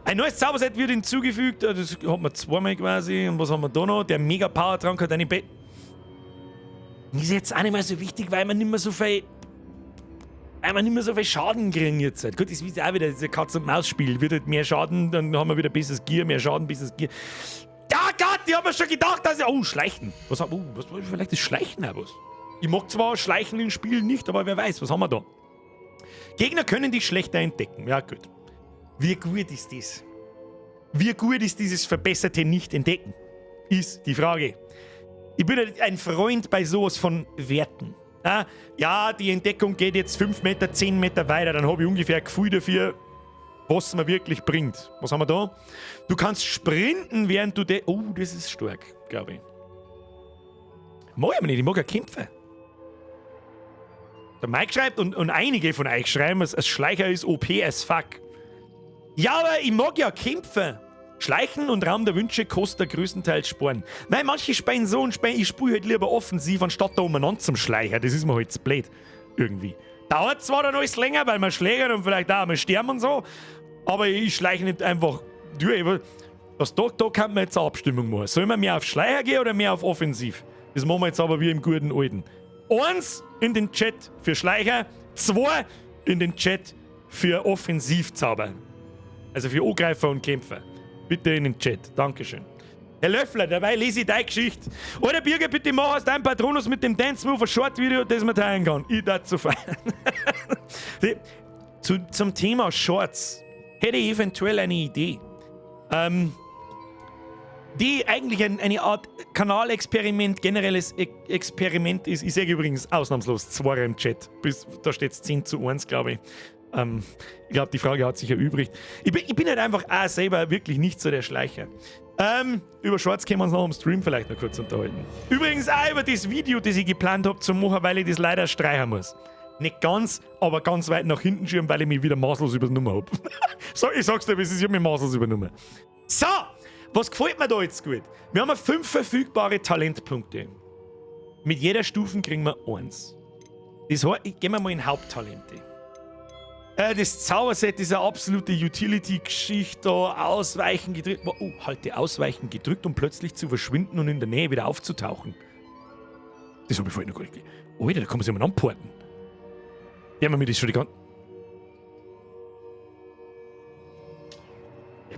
Ein neues Zauberset wird hinzugefügt, das hat man zweimal quasi. Und was haben wir da noch? Der Mega Power Trank hat eine Be Ist jetzt auch nicht mehr so wichtig, weil wir nicht mehr so viel Schaden kriegen jetzt. Gut, das ist auch wieder dieses Katz-und-Maus-Spiel. Wird halt mehr Schaden, dann haben wir wieder besseres Gear, mehr Schaden, besseres Gear. Ja Gott, ich hab mir schon gedacht, dass ich. Oh, Schleichen. Was, oh, was, vielleicht ist Schleichen auch was. Ich mag zwar Schleichen in Spielen nicht, aber wer weiß, was haben wir da? Gegner können dich schlechter entdecken. Ja, gut. Wie gut ist das? Wie gut ist dieses verbesserte Nicht-Entdecken? Ist die Frage. Ich bin ein Freund bei sowas von Werten. Ah, ja, die Entdeckung geht jetzt 5 Meter, 10 Meter weiter. Dann habe ich ungefähr ein Gefühl dafür, was mir wirklich bringt. Was haben wir da? Du kannst sprinten, während du... Oh, das ist stark, glaube ich. Mag ich aber nicht, ich mag ja kämpfen. Der Mike schreibt und einige von euch schreiben, als Schleicher ist OP as fuck. Ja, aber ich mag ja kämpfen. Schleichen und Raum der Wünsche kostet größtenteils Sporen. Nein, manche spielen so und spielen, ich spiele halt lieber offensiv, anstatt da umeinander zum Schleichen. Das ist mir halt zu blöd. Irgendwie. Dauert zwar dann alles länger, weil man schlägert und vielleicht auch einmal sterben und so, aber ich schleiche nicht einfach durch. Was da kann man jetzt eine Abstimmung machen. Soll man mehr auf Schleicher gehen oder mehr auf Offensiv? Das machen wir jetzt aber wie im guten Alten. 1 in den Chat für Schleicher, 2 in den Chat für Offensivzauber. Also für Angreifer und Kämpfer. Bitte in den Chat. Dankeschön. Herr Löffler, dabei lese ich deine Geschichte. Alter Birger, bitte mach aus deinem Patronus mit dem Dance Move ein Short-Video, das man teilen kann. Ich dazu feiern. Zum Thema Shorts hätte ich eventuell eine Idee. Die eigentlich eine Art Kanalexperiment, generelles Experiment ist. Ich sage übrigens ausnahmslos 2 im Chat. Da steht es 10:1, glaube ich. Ich glaube, die Frage hat sich erübrigt. Ich bin halt einfach auch selber wirklich nicht so der Schleicher. Über Shorts können wir uns noch am Stream vielleicht noch kurz unterhalten. Übrigens auch über das Video, das ich geplant habe zu machen, weil ich das leider streichen muss. Nicht ganz, aber ganz weit nach hinten schieben, weil ich mich wieder maßlos übernommen habe. So, ich sag's dir, es ist, ich hab mich maßlos übernommen. So, was gefällt mir da jetzt gut? Wir haben 5 verfügbare Talentpunkte. Mit jeder Stufe kriegen wir 1. Das heißt, gehen wir mal in Haupttalente. Das Zauberset ist eine absolute Utility-Geschichte da. Ausweichen gedrückt. Oh, halte Ausweichen gedrückt, um plötzlich zu verschwinden und in der Nähe wieder aufzutauchen. Das habe ich vorhin noch gar nicht gesehen. Alter, da kann man sich mal anporten. Ja, man mir das schon die ganze.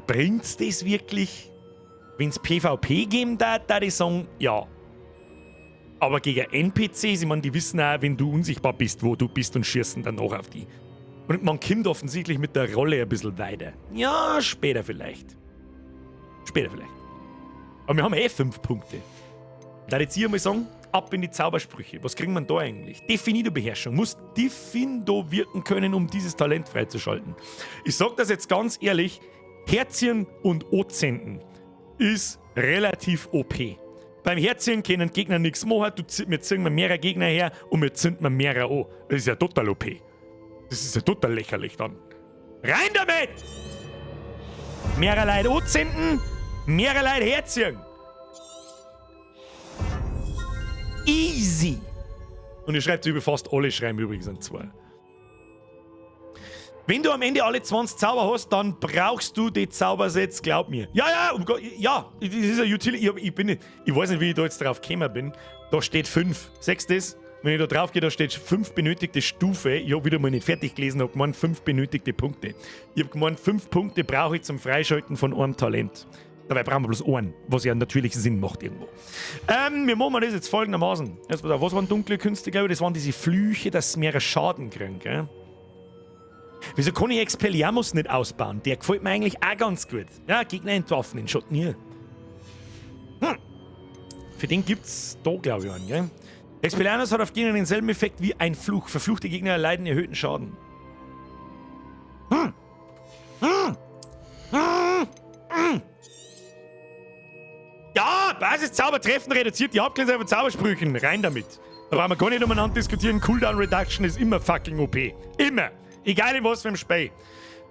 Bringt's das wirklich? Wenn's PvP geben darf, da ich sagen, ja. Aber gegen NPCs, ich meine, die wissen auch, wenn du unsichtbar bist, wo du bist und schießen dann noch auf die. Und man kommt offensichtlich mit der Rolle ein bisschen weiter. Ja, später vielleicht. Später vielleicht. Aber wir haben eh 5 Punkte. Da jetzt hier mal sagen, ab in die Zaubersprüche. Was kriegt man da eigentlich? Definido-Beherrschung. Muss Diffindo wirken können, um dieses Talent freizuschalten. Ich sag das jetzt ganz ehrlich, Herzieren und Ozenden ist relativ OP. Beim Herziehen können Gegner nichts machen, wir ziehen mehrere Gegner her und wir zünden mehrere an. Das ist ja total OP. Das ist ja total lächerlich dann. Rein damit! Mehrere Leute anzünden, mehrere Leute herziehen. Easy! Und ihr schreibt über fast alle, schreiben übrigens an 2. Wenn du am Ende alle 20 Zauber hast, dann brauchst du die Zaubersets, glaub mir. Ja, ja, um Gott, ja, das ist eine Utility. Ich weiß nicht, wie ich da jetzt drauf gekommen bin. Da steht 5. Siehst du das? Wenn ich da drauf gehe, da steht 5 benötigte Stufe. Ich hab wieder mal nicht fertig gelesen, hab gemeint, 5 benötigte Punkte. Ich hab gemeint, 5 Punkte brauche ich zum Freischalten von einem Talent. Dabei brauchen wir bloß einen, was ja natürlich Sinn macht irgendwo. Wir machen das jetzt folgendermaßen. Jetzt, pass auf, was waren dunkle Künste, glaube ich? Das waren diese Flüche, dass sie mehrere Schaden kriegen, gell? Wieso kann ich Expelliarmus nicht ausbauen? Der gefällt mir eigentlich auch ganz gut. Ja, Gegner entwaffnen, schaut nie. Für den gibt's da, glaube ich, einen, gell? Expelliarmus hat auf Gegner denselben Effekt wie ein Fluch. Verfluchte Gegner erleiden erhöhten Schaden. Ja, Basis-Zaubertreffen reduziert die Abklingzeit von Zaubersprüchen. Rein damit. Da brauchen wir gar nicht umeinander diskutieren. Cooldown Reduction ist immer fucking OP. Immer. Egal in was für einem Spiel.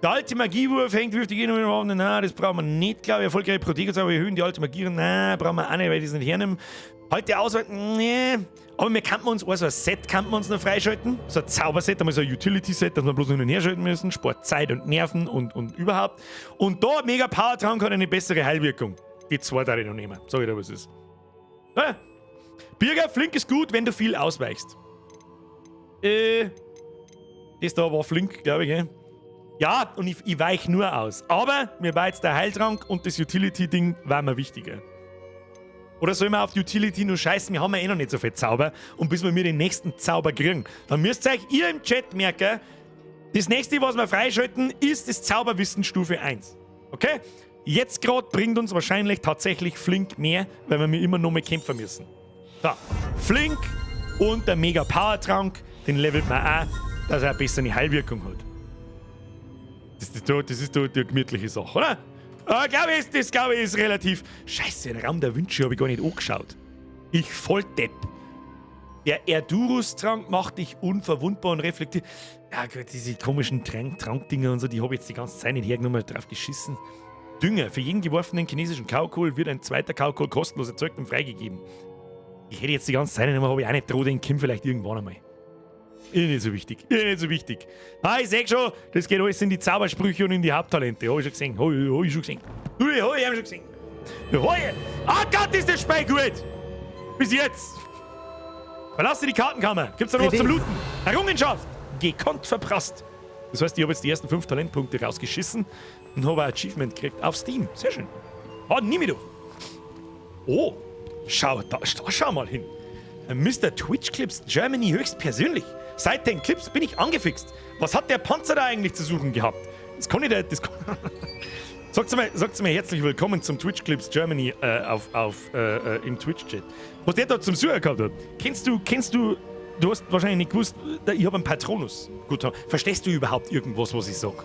Der alte Magiewurf hängt, wirft die Gegner mit dem. Nein, das brauchen wir nicht, glaube ich. Erfolgreiche Protego-Zauber erhöhen die alte Magie. Nein, brauchen wir auch nicht, weil ich das nicht hernehme. Heute aushalten, nee. Aber wir könnten uns auch so ein Set könnten wir uns noch freischalten. So ein Zauberset, einmal so ein Utility-Set, dass wir bloß hin und her schalten müssen. Spart Zeit und Nerven und überhaupt. Und da, Mega Power Trank hat eine bessere Heilwirkung. Die zwei darf ich noch nehmen. Sag ich dir, was es ist. Ja. Birger, flink ist gut, wenn du viel ausweichst. Das da war flink, glaube ich, gell? Ja, und ich weich nur aus. Aber mir war jetzt der Heiltrank und das Utility-Ding war mir wichtiger. Oder soll man auf die Utility nur scheißen? Wir haben ja eh noch nicht so viel Zauber. Und bis wir mir den nächsten Zauber kriegen, dann müsst ihr euch ihr im Chat merken, das nächste, was wir freischalten, ist das Zauberwissen Stufe 1. Okay? Jetzt gerade bringt uns wahrscheinlich tatsächlich Flink mehr, weil wir immer noch mehr kämpfen müssen. So, Flink, Und der Mega Power Trank, den levelt man auch, dass er eine bessere Heilwirkung hat. Das ist doch die gemütliche Sache, oder? Glaube ich, das glaube ich ist relativ. Scheiße, den Raum der Wünsche habe ich gar nicht angeschaut. Ich Volldepp. Der Erdurus-Trank macht dich unverwundbar und reflektiert. Ja gut, diese komischen Trankdinger und so, die habe ich jetzt die ganze Zeit nicht hergenommen, drauf geschissen. Dünger. Für jeden geworfenen chinesischen Kaukohl wird ein zweiter Kaukohl kostenlos erzeugt und freigegeben. Ich hätte jetzt die ganze Zeit nicht mehr, habe ich auch nicht droht, den Kim vielleicht irgendwann einmal. Ist nicht so wichtig. Ist nicht so wichtig. Ah, ich seh schon, das geht alles in die Zaubersprüche und in die Haupttalente. Hab ich schon gesehen. Hab ich schon gesehen. Hab ich schon gesehen. Hab ich. Ah Gott, ist das Spiel gut! Bis jetzt! Verlasse die Kartenkammer. Gibt's da noch was zum Looten? Errungenschaft! Gekonnt verprasst. Das heißt, ich habe jetzt die ersten 5 Talentpunkte rausgeschissen und habe ein Achievement gekriegt auf Steam. Sehr schön. Ah, nimm mich doch. Oh, schau, da schau mal hin. Mr. Twitch Clips Germany höchstpersönlich. Seit den Clips bin ich angefixt. Was hat der Panzer da eigentlich zu suchen gehabt? Das kann ich da. Das kann Sagt's mal herzlich willkommen zum Twitch Clips Germany im Twitch-Chat. Was der da zum Suchen gehabt hat. Kennst du, du hast wahrscheinlich nicht gewusst, ich habe einen Patronus. Gut, verstehst du überhaupt irgendwas, was ich sag?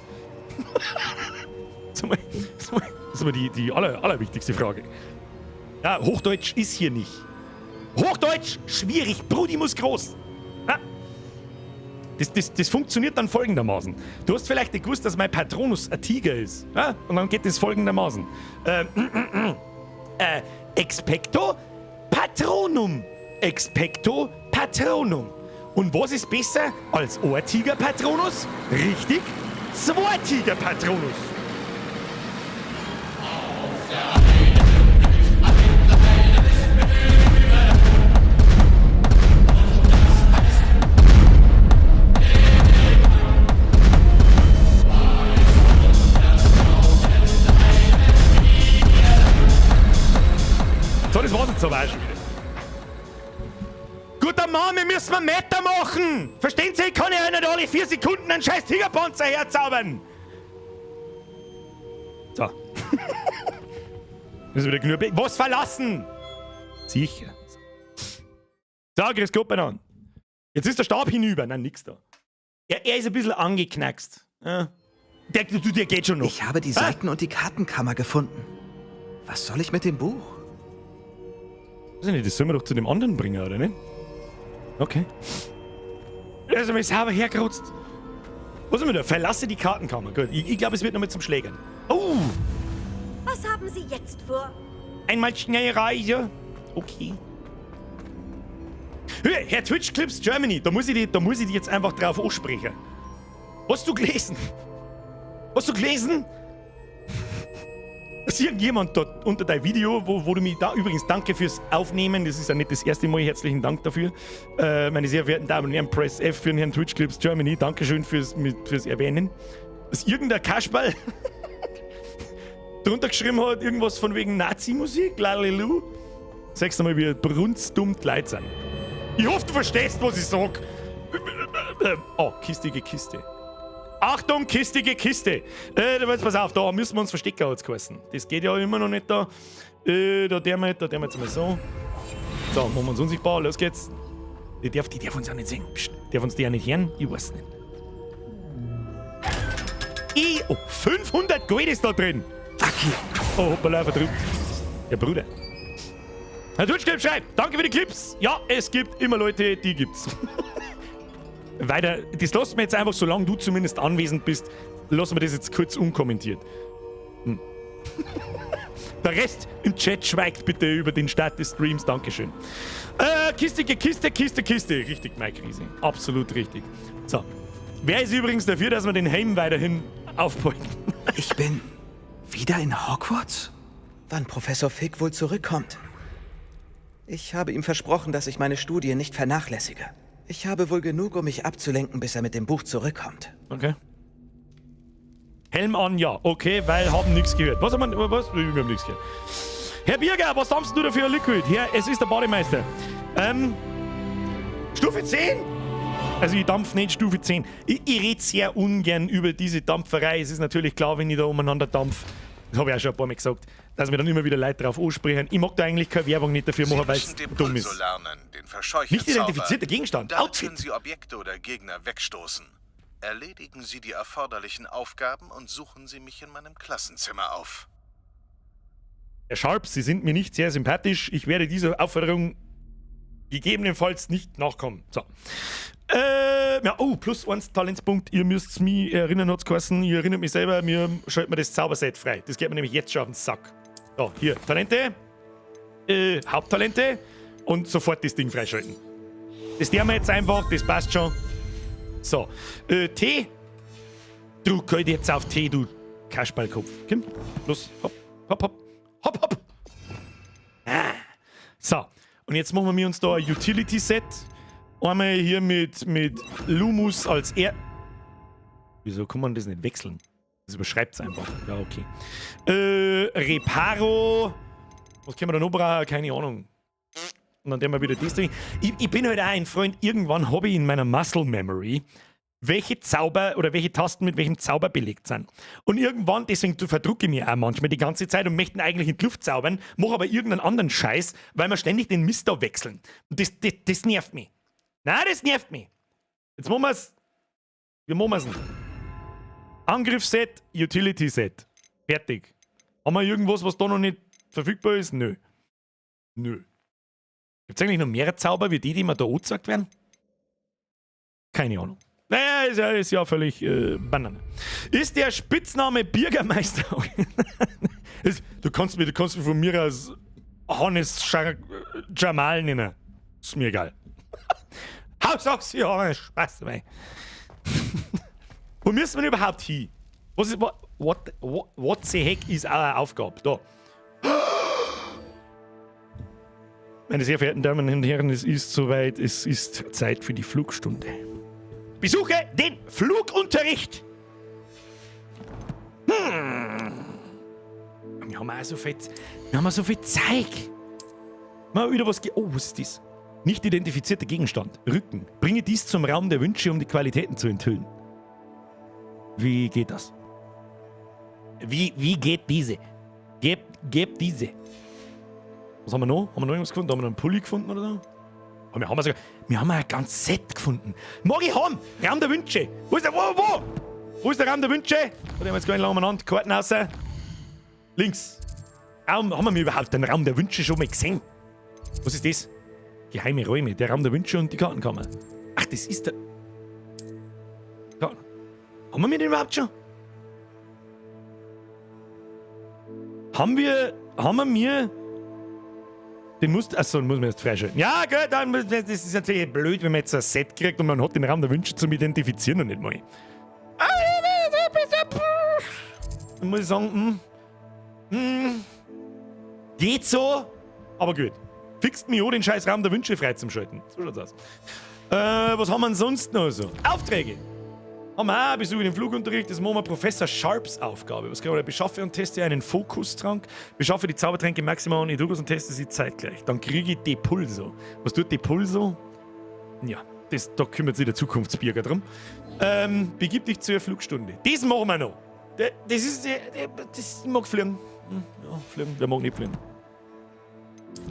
Das ist mal die allerwichtigste Frage. Ja, Hochdeutsch ist hier nicht. Hochdeutsch, schwierig, Brudi muss groß. Ja. Das funktioniert dann folgendermaßen. Du hast vielleicht nicht gewusst, dass mein Patronus ein Tiger ist. Ja? Und dann geht das folgendermaßen. Expecto Patronum. Expecto Patronum. Und was ist besser als ein Tiger Patronus? Richtig, 2 Tiger Patronus. So, das war's jetzt aber auch schon wieder. Guter Mann, wir müssen Meter machen! Verstehen Sie, ich kann ja nicht alle 4 Sekunden einen scheiß Tigerpanzer herzaubern! So. Das ist wieder genug. Was verlassen? Sicher. So, grüß Gott beieinander. Jetzt ist der Stab hinüber. Nein, nix da. Er ist ein bisschen angeknackst. Ja. Der geht schon noch. Ich habe die Seiten und die Kartenkammer gefunden. Was soll ich mit dem Buch? Weiß ich nicht, das sollen wir doch zu dem anderen bringen, oder nicht? Okay. Er ist mir sauber hergerotzt. Was haben wir da? Verlasse die Kartenkammer. Gut, ich glaube, es wird nochmal zum Schlägern. Oh! Was haben Sie jetzt vor? Einmal schnell Reise. Okay. Herr Twitch Clips Germany, da muss ich die jetzt einfach drauf ansprechen. Hast du gelesen? Hast du gelesen? Dass irgendjemand dort unter dein Video, wo du mich da übrigens danke fürs Aufnehmen, das ist ja nicht das erste Mal, herzlichen Dank dafür. Meine sehr verehrten Damen und Herren, Press F für den Herrn Twitch Clips Germany, Dankeschön fürs Erwähnen. Dass irgendein Kasperl drunter geschrieben hat, irgendwas von wegen Nazi-Musik, lalelu. Sagst du mal, wie brunstdumm die Leute sind. Ich hoffe, du verstehst, was ich sag. Oh, kistige Kiste. Achtung, kistige Kiste! Jetzt pass auf, da müssen wir uns verstecken, hat's geheißen. Das geht ja immer noch nicht da. Da der wir jetzt mal so. So, machen wir uns unsichtbar, los geht's. Die darf uns ja nicht sehen. Psst, darf uns die ja nicht hören? Ich weiß nicht. Oh, 500 Gold ist da drin! Oh, hoppala, verdrückt. Ja, Bruder. Herr Twitch-Clip schreibt, danke für die Clips. Ja, es gibt immer Leute, die gibt's. Weiter, das lassen wir jetzt einfach, solange du zumindest anwesend bist, lassen wir das jetzt kurz unkommentiert. Hm. Der Rest im Chat schweigt bitte über den Start des Streams. Dankeschön. Kiste, Kiste, Kiste, Kiste. Richtig, Mike Riese. Absolut richtig. So. Wer ist übrigens dafür, dass wir den Helm weiterhin aufbeuten? Ich bin wieder in Hogwarts? Wann Professor Fig wohl zurückkommt? Ich habe ihm versprochen, dass ich meine Studien nicht vernachlässige. Ich habe wohl genug, um mich abzulenken, bis er mit dem Buch zurückkommt. Okay. Helm an, ja. Okay, weil haben nichts gehört. Was haben wir? Was? Wir haben nichts gehört. Herr Birger, was dampfst du dafür Liquid? Herr, es ist der Bademeister. Stufe 10? Also ich dampf nicht Stufe 10. Ich rede sehr ungern über diese Dampferei. Es ist natürlich klar, wenn ich da umeinander dampf, Das habe ich auch schon ein paar Mal gesagt, dass mir dann immer wieder Leute drauf ansprechen. Ich mag da eigentlich keine Werbung nicht dafür machen, weil es dumm ist. Lernen, den Nicht identifizierter Gegenstand. Damit Outfit. können Sie Objekte oder Gegner wegstoßen. Erledigen Sie die erforderlichen Aufgaben und suchen Sie mich in meinem Klassenzimmer auf. Herr Sharp, Sie sind mir nicht sehr sympathisch. Ich werde dieser Aufforderung gegebenenfalls nicht nachkommen. So. Ja, oh, plus 1 Talentspunkt. Ihr müsst mich erinnern, hat's geheißen. Ihr erinnert mich selber, mir schaltet mir das Zauberset frei. Das geht mir nämlich jetzt schon auf den Sack. So, hier, Talente. Haupttalente. Und sofort das Ding freischalten. Das tun wir jetzt einfach, das passt schon. So, T. Druck halt jetzt auf T, du Kasperlkopf. Komm, los, hopp, hopp, hopp. Hopp, hopp. Ah. So, und jetzt machen wir uns da ein Utility-Set. Einmal hier mit Lumus als Er... Wieso kann man das nicht wechseln? Das überschreibt es einfach. Ja, okay. Reparo. Was können wir da noch brauchen? Keine Ahnung. Und dann tun wir wieder das Ding. Ich bin halt auch ein Freund, irgendwann habe ich in meiner Muscle Memory, welche Zauber oder welche Tasten mit welchem Zauber belegt sind. Und irgendwann, deswegen verdrucke ich mich auch manchmal die ganze Zeit und möchte eigentlich in die Luft zaubern, mache aber irgendeinen anderen Scheiß, weil wir ständig den Mist da wechseln. Und das nervt mich. Nein, das nervt mich. Jetzt machen wir's. Wir machen wir's nicht. Angriffsset, Utility-Set. Fertig. Haben wir irgendwas, was da noch nicht verfügbar ist? Nö. Nö. Gibt's eigentlich noch mehrere Zauber wie die, die mir da angezeigt werden? Keine Ahnung. Naja, ist ja völlig Banane. Ist der Spitzname Bürgermeister? Du kannst mir von mir aus Hannes Jamal nennen. Ist mir egal. Hauptsache, sie haben Spaß dabei. Wo müssen wir denn überhaupt hin? Was ist, what the heck ist eure Aufgabe? Da. Meine sehr verehrten Damen und Herren, es ist soweit. Es ist Zeit für die Flugstunde. Besuche den Flugunterricht! Wir haben auch so viel, wir haben auch so viel Zeug. Mal wieder was. Oh, was ist das? Nicht identifizierter Gegenstand. Rücken. Bringe dies zum Raum der Wünsche, um die Qualitäten zu enthüllen. Wie geht das? Wie geht diese? Geb diese. Was haben wir noch? Haben wir noch irgendwas gefunden? Haben wir noch einen Pulli gefunden oder so? Oh, wir haben sogar, wir haben ein ganzes Set gefunden. Mag ich haben! Raum der Wünsche! Wo ist der? Wo? Wo ist der Raum der Wünsche? Da haben wir jetzt gar nicht lange umeinander. Karten raus. Links. Raum, haben wir überhaupt den Raum der Wünsche schon mal gesehen? Was ist das? Geheime Räume. Der Raum der Wünsche und die Kartenkammer. Ach, das ist der... Ja. Haben wir den überhaupt schon? Haben wir... Haben wir mir... Den muss, achso, den muss man erst freischalten. Ja, gut, dann, das ist natürlich blöd, wenn man jetzt ein Set kriegt und man hat den Raum der Wünsche zum Identifizieren und nicht mal. Dann muss ich sagen, geht so, aber gut. Fixt mich an, den scheiß Raum der Wünsche freizuschalten. So schaut's aus. Was haben wir denn sonst noch so? Aufträge! Haben wir auch Besuch den Flugunterricht, das machen wir Professor Sharps Aufgabe. Was kann man da? Beschaffe und teste einen Fokustrank, beschaffe die Zaubertränke Maxima und Edurus und teste sie zeitgleich. Dann kriege ich Depulso. Was tut Depulso? Ja, das, da kümmert sich der Zukunftsbürger drum. Begib dich zur Flugstunde. Das machen wir noch. Das ist. Das, ich mag fliegen. Ja, fliegen. Wer mag nicht fliegen?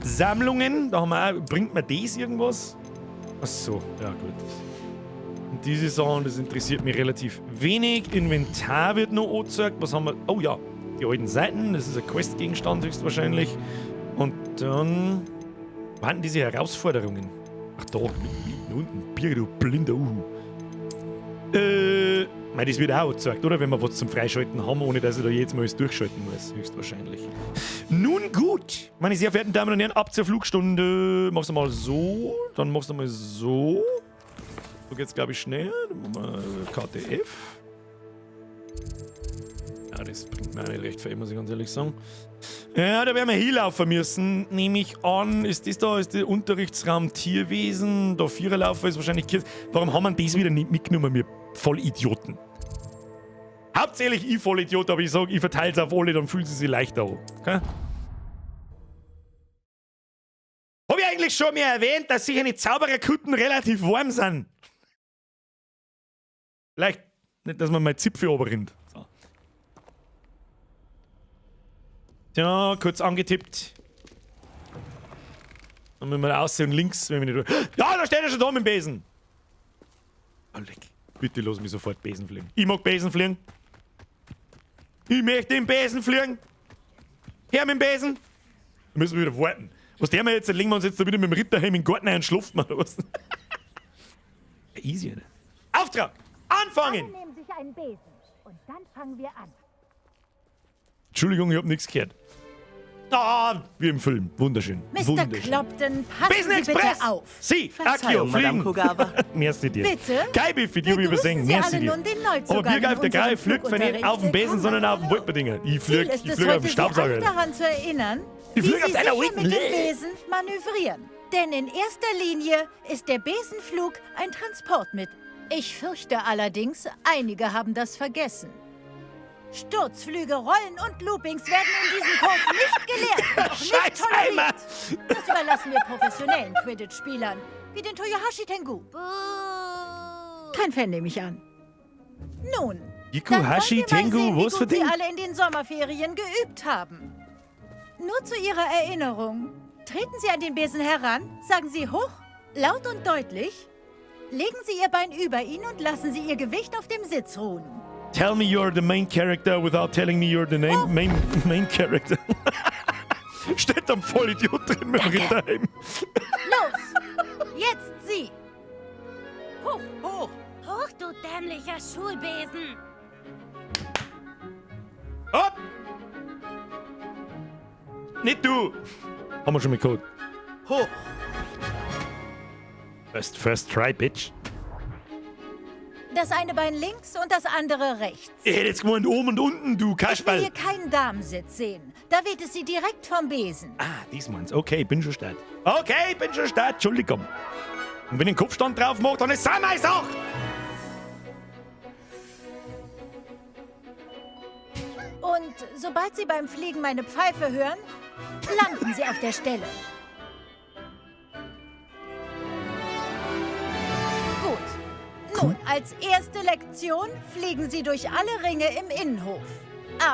Sammlungen, da haben wir auch. Bringt mir das irgendwas? Ach so, ja gut. Und diese Sachen, das interessiert mich relativ wenig. Inventar wird noch angezeigt. Was haben wir? Oh ja, die alten Seiten. Das ist ein Quest-Gegenstand höchstwahrscheinlich. Und dann waren diese Herausforderungen. Ach da, mitten unten. Bier, du blinder Uhu. Mei, das wird auch angezeigt, oder? Wenn wir was zum Freischalten haben, ohne dass ich da jedes Mal alles durchschalten muss. Höchstwahrscheinlich. Nun gut, meine sehr verehrten Damen und Herren, ab zur Flugstunde. Mach's mal so, dann machst du mal so. So geht's, glaube ich, schnell. Dann machen wir Karte F. Ja, das bringt mir auch nicht recht viel, muss ich ganz ehrlich sagen. Ja, da werden wir hinlaufen müssen, nehme ich an. Ist das da, ist der Unterrichtsraum Tierwesen? Da Viererlaufen ist wahrscheinlich Kirche. Warum haben wir das wieder nicht mitgenommen, wir Vollidioten? Hauptsächlich ich Vollidiot, aber ich sag, ich verteile es auf alle, dann fühlen sie sich leichter an. Okay? Hab ich eigentlich schon mehr erwähnt, dass sich eine Zaubererkutten relativ warm sind? Vielleicht nicht, dass man mal Zipfel runterrinnt. So. Ja, kurz angetippt. Dann müssen wir aussehen und links, wenn wir nicht. Ja, da steht er schon da mit dem Besen! Oh, leck. Bitte lass mich sofort Besen fliegen. Ich mag Besen fliegen. Ich möchte den Besen fliegen. Her mit dem Besen. Da müssen wir wieder warten. Was der mir jetzt, dann legen wir uns jetzt da wieder mit dem Ritterhelm in den Garten ein und schlafen wir oder was? Easy, oder? Auftrag! Anfangen! Alle nehmen sich einen Besen und dann fangen wir an. Entschuldigung, ich hab nichts gehört. Ah, wie im Film. Wunderschön. Mr. Wunderschön. Clopton, passen Besen Sie bitte Express! auf. Sie, Akio, Verzeihung, Madame fliegen. Kogawa. Merci dir. Bitte? Geil, Biffi, die hab ich Begrüßen übersehen. Sie Merci alle dir. nun den Aber Neuzugang Biergeif, in der Geil unserem fliegt zwar nicht auf dem Besen, sondern auf dem Wolperdinger. Ich Ziel flieg, ist ich es flieg auf heute, dem Sie alle Staubsauger. daran zu erinnern, Ich wie flieg auf Sie deiner sicher Alten. mit dem Besen manövrieren. Denn in erster Linie ist der Besenflug ein Transportmittel. Ich fürchte allerdings, einige haben das vergessen. Sturzflüge, Rollen und Loopings werden in diesem Kurs nicht gelehrt und auch nicht Scheiß Eimer! toleriert. Das überlassen wir professionellen Quidditch-Spielern, wie den Toyohashi Tengu. Kein Fan nehme ich an. Nun, Ikuhashi dann wollen wir mal Tengu, sehen, wie was für gut Sie Ding? alle in den Sommerferien geübt haben. Nur zu Ihrer Erinnerung. Treten Sie an den Besen heran, sagen Sie hoch, laut und deutlich, legen Sie Ihr Bein über ihn und lassen Sie Ihr Gewicht auf dem Sitz ruhen. Tell me you're the main character without telling me you're the name, main character. Steht am Vollidiot drin mit dem Ritterhelm. Los! Jetzt Sie! Hoch, hoch! Hoch, du dämlicher Schulbesen! Hopp! Nicht du! Haben wir schon mit Code. Hoch! First try, bitch. Das eine Bein links und das andere rechts. Ich hätte jetzt gemeint, oben und unten, du Ich will Kasperl. hier keinen Damensitz sehen. Da weht es Sie direkt vom Besen. Ah, dies meinst. Okay, bin schon start. Okay, bin schon start. Entschuldigung. Und wenn ich den Kopfstand drauf mache, dann ist es meine Sache. Und sobald Sie beim Fliegen meine Pfeife hören, landen Sie auf der Stelle. Gut. Nun, als erste Lektion fliegen Sie durch alle Ringe im Innenhof.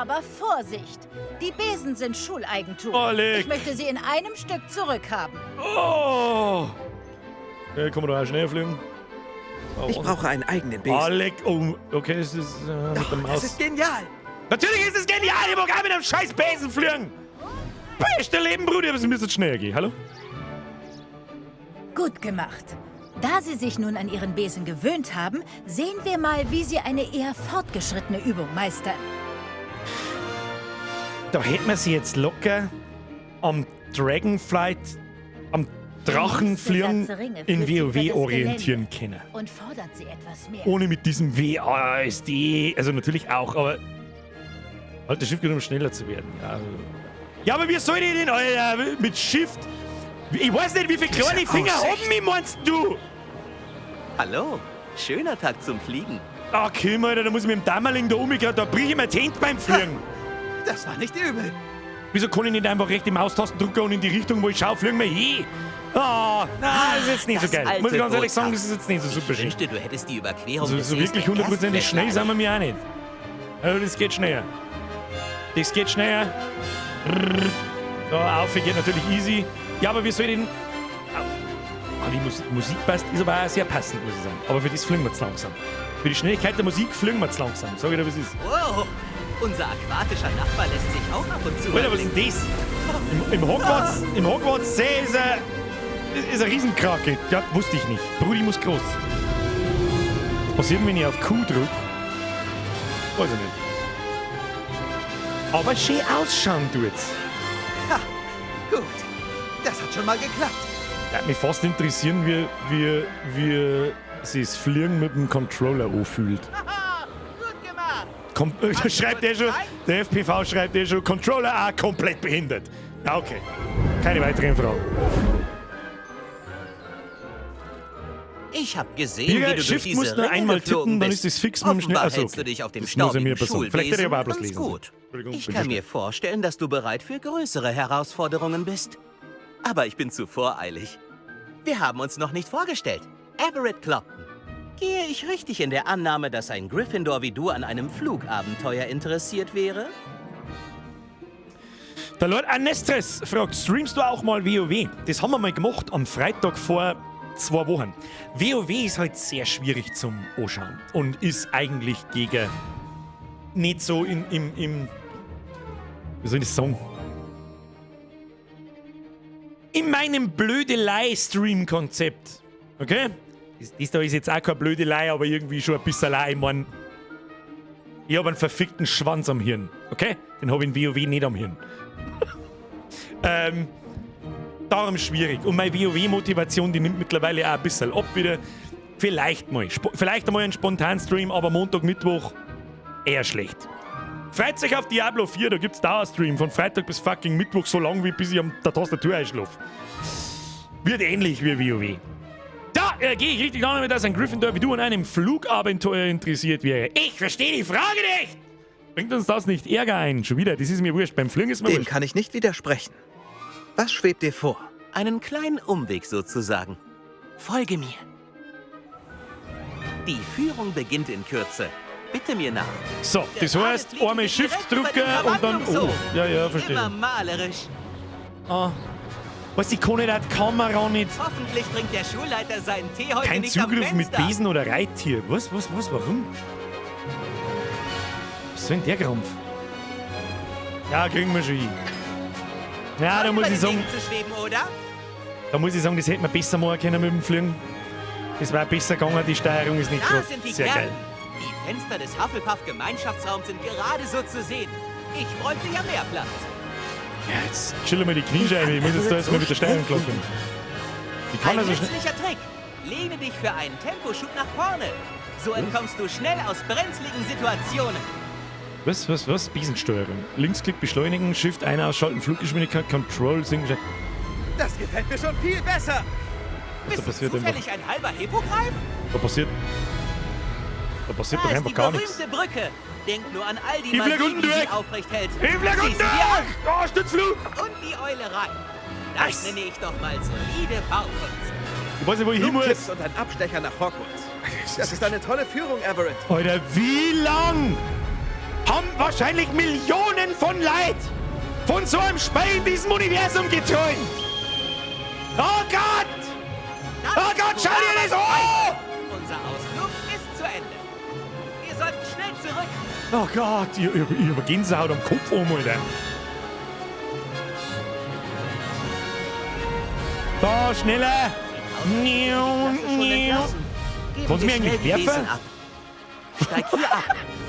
Aber Vorsicht! Die Besen sind Schuleigentum. Oh, leck. Ich möchte sie in einem Stück zurückhaben. Oh! Ja, kann man da auch schnell fliegen? Oh, Ich brauche einen eigenen Besen. Ah, leck. Oh, okay, es ist mit der Maus. Das ist genial! Natürlich ist es genial, ich mag auch mit einem scheiß Besen fliegen. Beste Leben, Bruder, aber es müsste schneller gehen. Hallo? Gut gemacht. Da Sie sich nun an Ihren Besen gewöhnt haben, sehen wir mal, wie Sie eine eher fortgeschrittene Übung meistern. Da hätten wir sie jetzt locker am Dragonflight, am Drachenfliegen Der nächste Satz Ringe in führt Sie WoW über das orientieren Gelände können. Und fordert Sie etwas mehr. Ohne mit diesem WASD, also natürlich auch, aber halt das Schiff geht, um schneller zu werden. Ja, also. Ja, aber wie soll ich denn, Alter, mit Shift? Ich weiß nicht, wie viele kleine Diese Finger Aussicht. haben mich, meinst du? Hallo, schöner Tag zum Fliegen. Ah, komm, Alter, da muss ich mit dem Dammerling da umgehen, da brich ich mir die Hände beim Fliegen. Das war nicht übel. Wieso kann ich nicht einfach rechte Maustasten drücken und in die Richtung, wo ich schaue, fliegen wir hin? Ah, na, das ist jetzt nicht so Das geil. alte Muss ich ganz ehrlich sagen, Boot. das ist jetzt nicht so super Ich schön. wünschte, du hättest die Überquerung Also des so Sees wirklich der hundertprozentig schnell Erstklässler sind wir mir auch nicht. Also das geht schneller. Das geht schneller. Brrr. Da auf geht natürlich easy. Ja, aber wie soll ich denn... Ah, die Musik passt, ist aber auch sehr passend, muss ich sagen. Aber für das fliegen wir zu langsam. Für die Schnelligkeit der Musik fliegen wir zu langsam. Sag ich dir, was ist. Wow, unser aquatischer Nachbar lässt sich auch ab und zu Alter, was ist denn das? Im Hogwarts See ist ein Riesenkrake. Ja, wusste ich nicht. Brudi muss groß. Was passiert, wenn ich auf Q drücke? Weiß ich nicht. Aber schön ausschauen tut's. Ha, gut. Das hat schon mal geklappt. Würde mich fast interessieren, wie sich das Fliegen mit dem Controller anfühlt. Kom schreibt er schon, der FPV schreibt eh schon, Controller A komplett behindert. Ja, okay. Keine weiteren Fragen. Ich hab gesehen, Bürger, wie du durch Shift diese muss nur Ringe einmal geflogen tippen, dann bist. ist das fix mit dem Schnell. Offenbar Also, hältst okay. du dich auf dem Das muss ich mir staubigen passen. Vielleicht hätte ich aber auch bloß Schulbesen lesen ganz gut. Entschuldigung, Ich bin kann schon mir vorstellen, dass du bereit für größere Herausforderungen bist. Aber ich bin zu voreilig. Wir haben uns noch nicht vorgestellt. Everett Clopton. Gehe ich richtig in der Annahme, dass ein Gryffindor wie du an einem Flugabenteuer interessiert wäre? Der Lord Anestres fragt, streamst du auch mal WoW? Das haben wir mal gemacht am Freitag vor 2 Wochen. WoW ist halt sehr schwierig zum Anschauen und ist eigentlich gegen nicht so im, wie soll ich das sagen? In meinem Blödelei-Stream-Konzept. Okay? Das da ist jetzt auch keine Blödelei, aber irgendwie schon ein bisschen. Ich mein, ich hab einen verfickten Schwanz am Hirn. Okay? Den hab ich in WoW nicht am Hirn. Darum schwierig. Und meine WoW-Motivation, die nimmt mittlerweile auch ein bisschen ab wieder. Vielleicht mal. Vielleicht einmal einen Spontan-Stream, aber Montag, Mittwoch eher schlecht. Freut sich auf Diablo 4, da gibt's Dauerstream von Freitag bis fucking Mittwoch, so lang wie bis ich an der Tastatur einschlafe. Wird ähnlich wie WoW. Da gehe ich richtig an, dass ein Gryffindor wie du an einem Flugabenteuer interessiert wäre. Ich verstehe die Frage nicht! Bringt uns das nicht Ärger ein? Schon wieder, das ist mir wurscht. Beim Fliegen ist mir Dem wurscht. kann ich nicht widersprechen. Was schwebt dir vor? Einen kleinen Umweg sozusagen. Folge mir. Die Führung beginnt in Kürze. Bitte mir nach. So, das Gerade heißt, fliegen einmal wir Shift direkt über drücken den und dann. Oh, Verwandlungshof. ja, ja, verstehe. Immer malerisch. Ah. Was, ich kann nicht auch die Kamera nicht. Hoffentlich trinkt der Schulleiter seinen Tee heute Kein nicht Zugriff am mit Fenster. Besen oder Reittier. Was, was, was, warum? Was soll denn der Krampf? Ja, kriegen wir schon hin. Ja, da Toll, muss über ich den sagen, Dingen zu schweben, oder? da muss ich sagen, das hätte man besser machen können mit dem Fliegen. Das war besser gegangen, die Steuerung ist nicht Da gerade sind die sehr Gärten. geil. Die Fenster des Hufflepuff-Gemeinschaftsraums sind gerade so zu sehen. Ich bräuchte ja mehr Platz. Ja, jetzt chill mal die Kniescheibe. Ich muss jetzt da erstmal mit der Steuerung klarkommen. Die kann Ein also schnell. nützlicher Trick. Lehne dich für einen Temposchub nach vorne. So entkommst du schnell aus brenzligen Situationen. Was, was, was? Besensteuerung. Linksklick beschleunigen, Shift ein, ausschalten, Fluggeschwindigkeit, Control, sinken. Das gefällt mir schon viel besser. Was da Bist du passiert einfach? zufällig ein halber Hippogreif? Da passiert Da doch ist einfach die gar nichts. berühmte Brücke. Denk nur an all die Ich flieg Magie, unten die sie durch. aufrecht hält. Ich flieg Sieh unten sie dir an. durch! Oh, Stützflug! Und die Eulerei. Das Nice. nenne ich doch mal solide Baukunst. Ich weiß nicht, wo ich hin muss. Flugtipps und ein Abstecher nach Hogwarts. Das ist eine tolle Führung, Everett. Alter, wie lang haben wahrscheinlich Millionen von Leid von so einem Spiel in diesem Universum geträumt? Oh Gott! Das Oh ist Gott, schau dir das an! Unser Ausflug ist zu Ende. Wir sollten schnell zurück. Oh Gott, ich hab Gänsehaut am Kopf um, Alter. Da, schneller! Kannst du mir eigentlich werfen? Steig hier ab.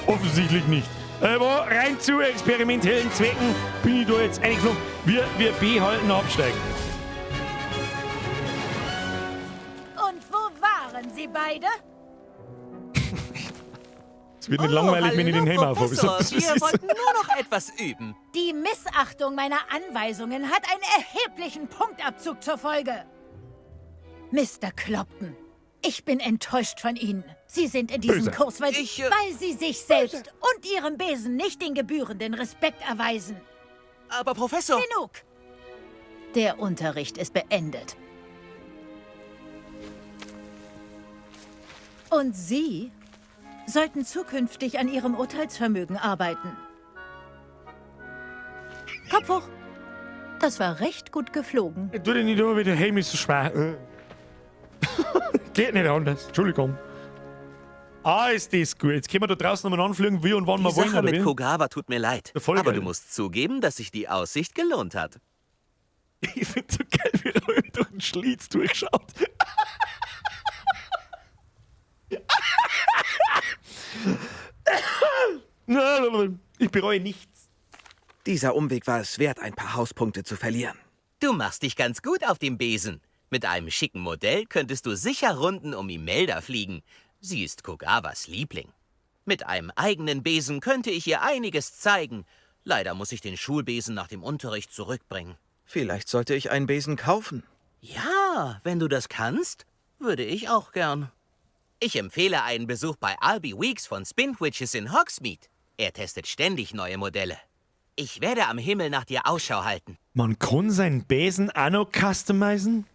Offensichtlich nicht. Aber rein zu experimentellen Zwecken bin ich da jetzt eingeflogen. Wir B halten, absteigen. Und wo waren Sie beide? Es wird nicht langweilig, wenn ich den Helm hallo, aufhabe. Ich sag Professor, das, wie es wir ist. wollten nur noch etwas üben. Die Missachtung meiner Anweisungen hat einen erheblichen Punktabzug zur Folge. Mr. Clopton, ich bin enttäuscht von Ihnen. Sie sind in diesem Böse. Kurs, weil, Ich, weil Sie sich selbst und Ihrem Besen nicht den gebührenden Respekt erweisen. Aber Professor... Genug! Der Unterricht ist beendet. Und Sie sollten zukünftig an Ihrem Urteilsvermögen arbeiten. Kopf hoch! Das war recht gut geflogen. Tu dich nicht an, wie der Helm ist so schwer. Geht nicht anders. Entschuldigung. Ah, ist das gut. Jetzt können wir da draußen nochmal anfliegen, wie und wann Die wir wollen, Sache oder mit wie? Kogawa tut mir leid. Ja, voll aber geil. du musst zugeben, dass sich die Aussicht gelohnt hat. Ich find's so geil, wie er durch den Schlitz durchschaut. Ich bereue nichts. Dieser Umweg war es wert, ein paar Hauspunkte zu verlieren. Du machst dich ganz gut auf dem Besen. Mit einem schicken Modell könntest du sicher Runden um Imelda fliegen. Sie ist Kogawas Liebling. Mit einem eigenen Besen könnte ich ihr einiges zeigen. Leider muss ich den Schulbesen nach dem Unterricht zurückbringen. Vielleicht sollte ich einen Besen kaufen. Ja, wenn du das kannst, würde ich auch gern. Ich empfehle einen Besuch bei Albie Weeks von Spintwitches in Hogsmeade. Er testet ständig neue Modelle. Ich werde am Himmel nach dir Ausschau halten. Man kann seinen Besen auch noch customizen?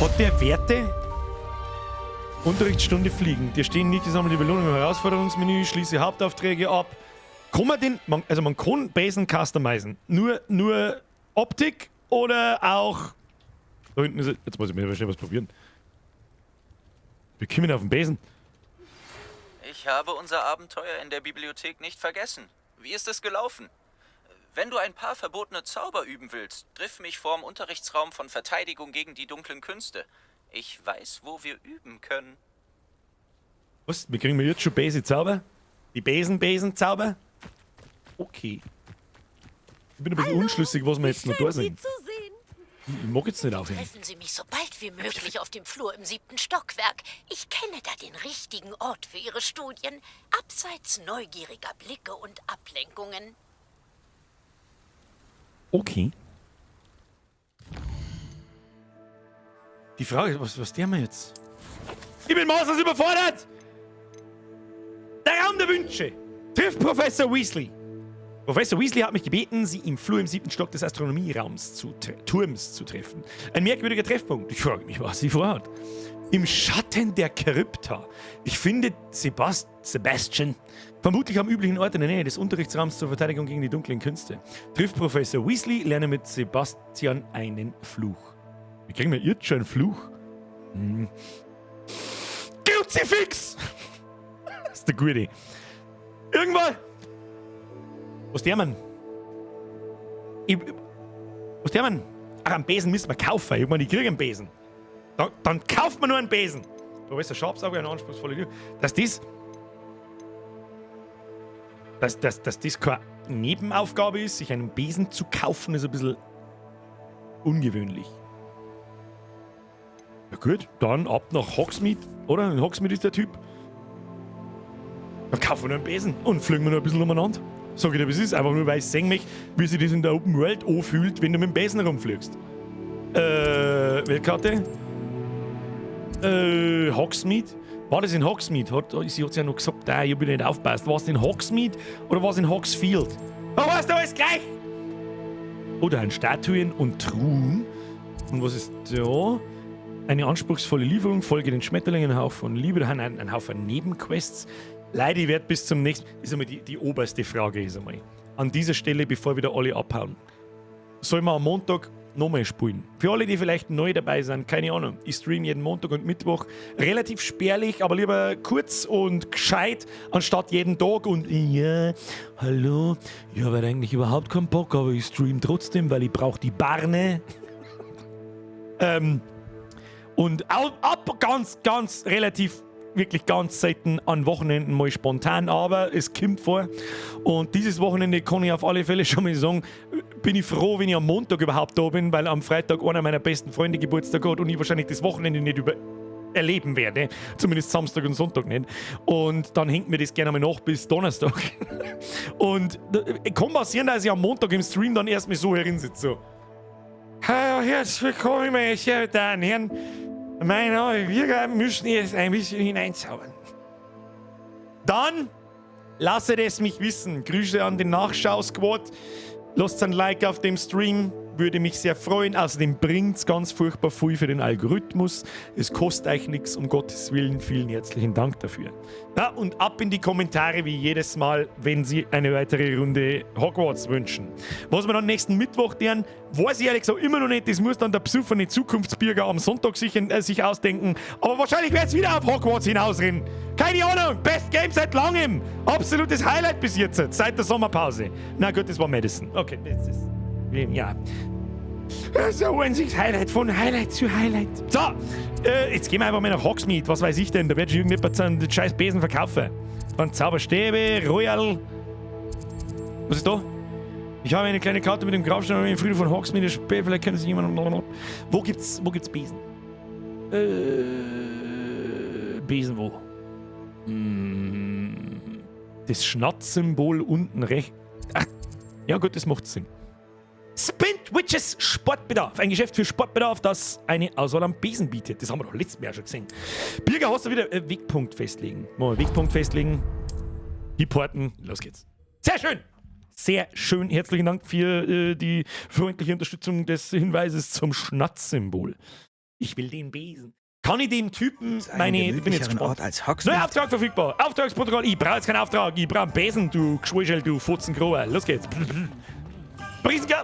Hat der Werte? Unterrichtsstunde fliegen. Dir stehen nicht gesammelte Belohnungen im Herausforderungsmenü. Schließe Hauptaufträge ab. Kann man den, man, also man kann Besen customizen. Nur Optik oder auch. Da hinten ist er. Jetzt muss ich mir schnell was probieren. Wir kommen auf den Besen. Ich habe unser Abenteuer in der Bibliothek nicht vergessen. Wie ist es gelaufen? Wenn du ein paar verbotene Zauber üben willst, triff mich vorm Unterrichtsraum von Verteidigung gegen die dunklen Künste. Ich weiß, wo wir üben können. Was? Wir kriegen wir jetzt schon Besen-Zauber? Die Besen-Besen-Zauber? Okay. Ich bin ein bisschen unschlüssig, was wir jetzt noch da sind. Ich mag jetzt nicht aufhören. Treffen Sie mich so bald wie möglich auf dem Flur im 7. Stockwerk. Ich kenne da den richtigen Ort für Ihre Studien, abseits neugieriger Blicke und Ablenkungen. Okay. Die Frage ist, was tun wir jetzt? Ich bin maßlos überfordert! Der Raum der Wünsche! Trifft Professor Weasley. Professor Weasley hat mich gebeten, Sie im Flur im 7. Stock des Astronomierraums Turms zu treffen. Ein merkwürdiger Treffpunkt. Ich frage mich, was sie vorhat. Im Schatten der Krypta. Ich finde Sebastian vermutlich am üblichen Ort in der Nähe des Unterrichtsraums zur Verteidigung gegen die dunklen Künste. Trifft Professor Weasley, lerne mit Sebastian einen Fluch. Wie kriegen wir jetzt schon einen Fluch? Hm. Kruzifix! Das ist der Gute. Irgendwann! Was der Mann? Was der Mann? Ach, einen Besen müssen wir kaufen. Ich meine, ich kriege einen Besen. Dann kauft man nur einen Besen. Professor Sharps auch eine anspruchsvolle Tür. Dass das. Dass das keine Nebenaufgabe ist, sich einen Besen zu kaufen, ist ein bisschen ungewöhnlich. Ja gut, dann ab nach Hogsmeade, oder? In Hogsmeade ist der Typ. Dann kaufen wir nur einen Besen und fliegen wir noch ein bisschen umeinander. Sag ich dir, wie es ist. Einfach nur, weil ich sehen möchte, wie sich das in der Open World anfühlt, wenn du mit dem Besen rumfliegst. Weltkarte? Hogsmeade? War das in Hogsmeade? Sie hat's ja noch gesagt, nein, ich hab wieder nicht aufgepasst. War es in Hogsmeade oder war es in Hogsfield? Oh, was da alles gleich? Oder ein Statuen und Truhen. Und was ist da? Eine anspruchsvolle Lieferung, folge den Schmetterlingen, ein Hauch von Liebe, ein Haufen Nebenquests. Leider, ich werde bis zum nächsten... Ist einmal die oberste Frage ist einmal. An dieser Stelle, bevor wieder alle abhauen. Sollen wir am Montag nochmal spielen? Für alle, die vielleicht neu dabei sind, keine Ahnung. Ich stream jeden Montag und Mittwoch. Relativ spärlich, aber lieber kurz und gescheit, anstatt jeden Tag und ja, hallo, ich habe eigentlich überhaupt keinen Bock, aber ich stream trotzdem, weil ich brauche die Barne. Und ab ganz, ganz relativ, wirklich ganz selten an Wochenenden mal spontan, aber es kommt vor. Und dieses Wochenende kann ich auf alle Fälle schon mal sagen, bin ich froh, wenn ich am Montag überhaupt da bin, weil am Freitag einer meiner besten Freunde Geburtstag hat und ich wahrscheinlich das Wochenende nicht erleben werde. Zumindest Samstag und Sonntag nicht. Und dann hängt mir das gerne mal nach bis Donnerstag. Und kann passieren, dass ich am Montag im Stream dann erstmal so herinsitze. So. Hallo, herzlich willkommen, meine sehr verehrten Herren. Mein Name ist Wir müssen jetzt ein bisschen hineinzaubern. Dann lasset es mich wissen. Grüße an den Nachschau-Squad. Lasst ein Like auf dem Stream. Würde mich sehr freuen. Außerdem bringt's ganz furchtbar viel für den Algorithmus. Es kostet euch nichts, um Gottes Willen. Vielen herzlichen Dank dafür. Ja, und ab in die Kommentare wie jedes Mal, wenn Sie eine weitere Runde Hogwarts wünschen. Was wir dann nächsten Mittwoch tun, weiß ich ehrlich gesagt immer noch nicht. Das muss dann der besoffene Zukunftsbürger am Sonntag sich ausdenken. Aber wahrscheinlich wird's wieder auf Hogwarts hinausrennen. Keine Ahnung, Best Game seit langem. Absolutes Highlight bis jetzt, seit der Sommerpause. Na gut, das war Madison. Okay, das ist... Ja. So ein sich Highlight von Highlight zu Highlight. So, jetzt gehen wir einfach mal nach Hogsmeade. Was weiß ich denn? Da wird schon irgendjemand den scheiß Besen verkaufen. Dann Zauberstäbe, Royal. Was ist da? Ich habe eine kleine Karte mit dem Grabstein und dem Friedhof von Hogsmeade. Vielleicht kennt sich jemand. Wo gibt's Besen? Besen wo? Das Schnatzsymbol unten rechts. Ach, ja gut, das macht Sinn. Spintwitches Sportbedarf. Ein Geschäft für Sportbedarf, das eine Auswahl an Besen bietet. Das haben wir doch letztes Mal schon gesehen. Birger, hast du wieder Wegpunkt festlegen? Mal Wegpunkt festlegen. Importen. Los geht's. Sehr schön! Sehr schön. Herzlichen Dank für die freundliche Unterstützung des Hinweises zum Schnatzsymbol. Ich will den Besen. Kann ich dem Typen meine. Ich bin jetzt gemütlicheren gespannt. Ort als Hogsmeade? Neuer Auftrag verfügbar. Auftragsprotokoll. Ich brauche jetzt keinen Auftrag. Ich brauche einen Besen, du Geschwuschel, du Fotzengroher. Los geht's. Brisenga.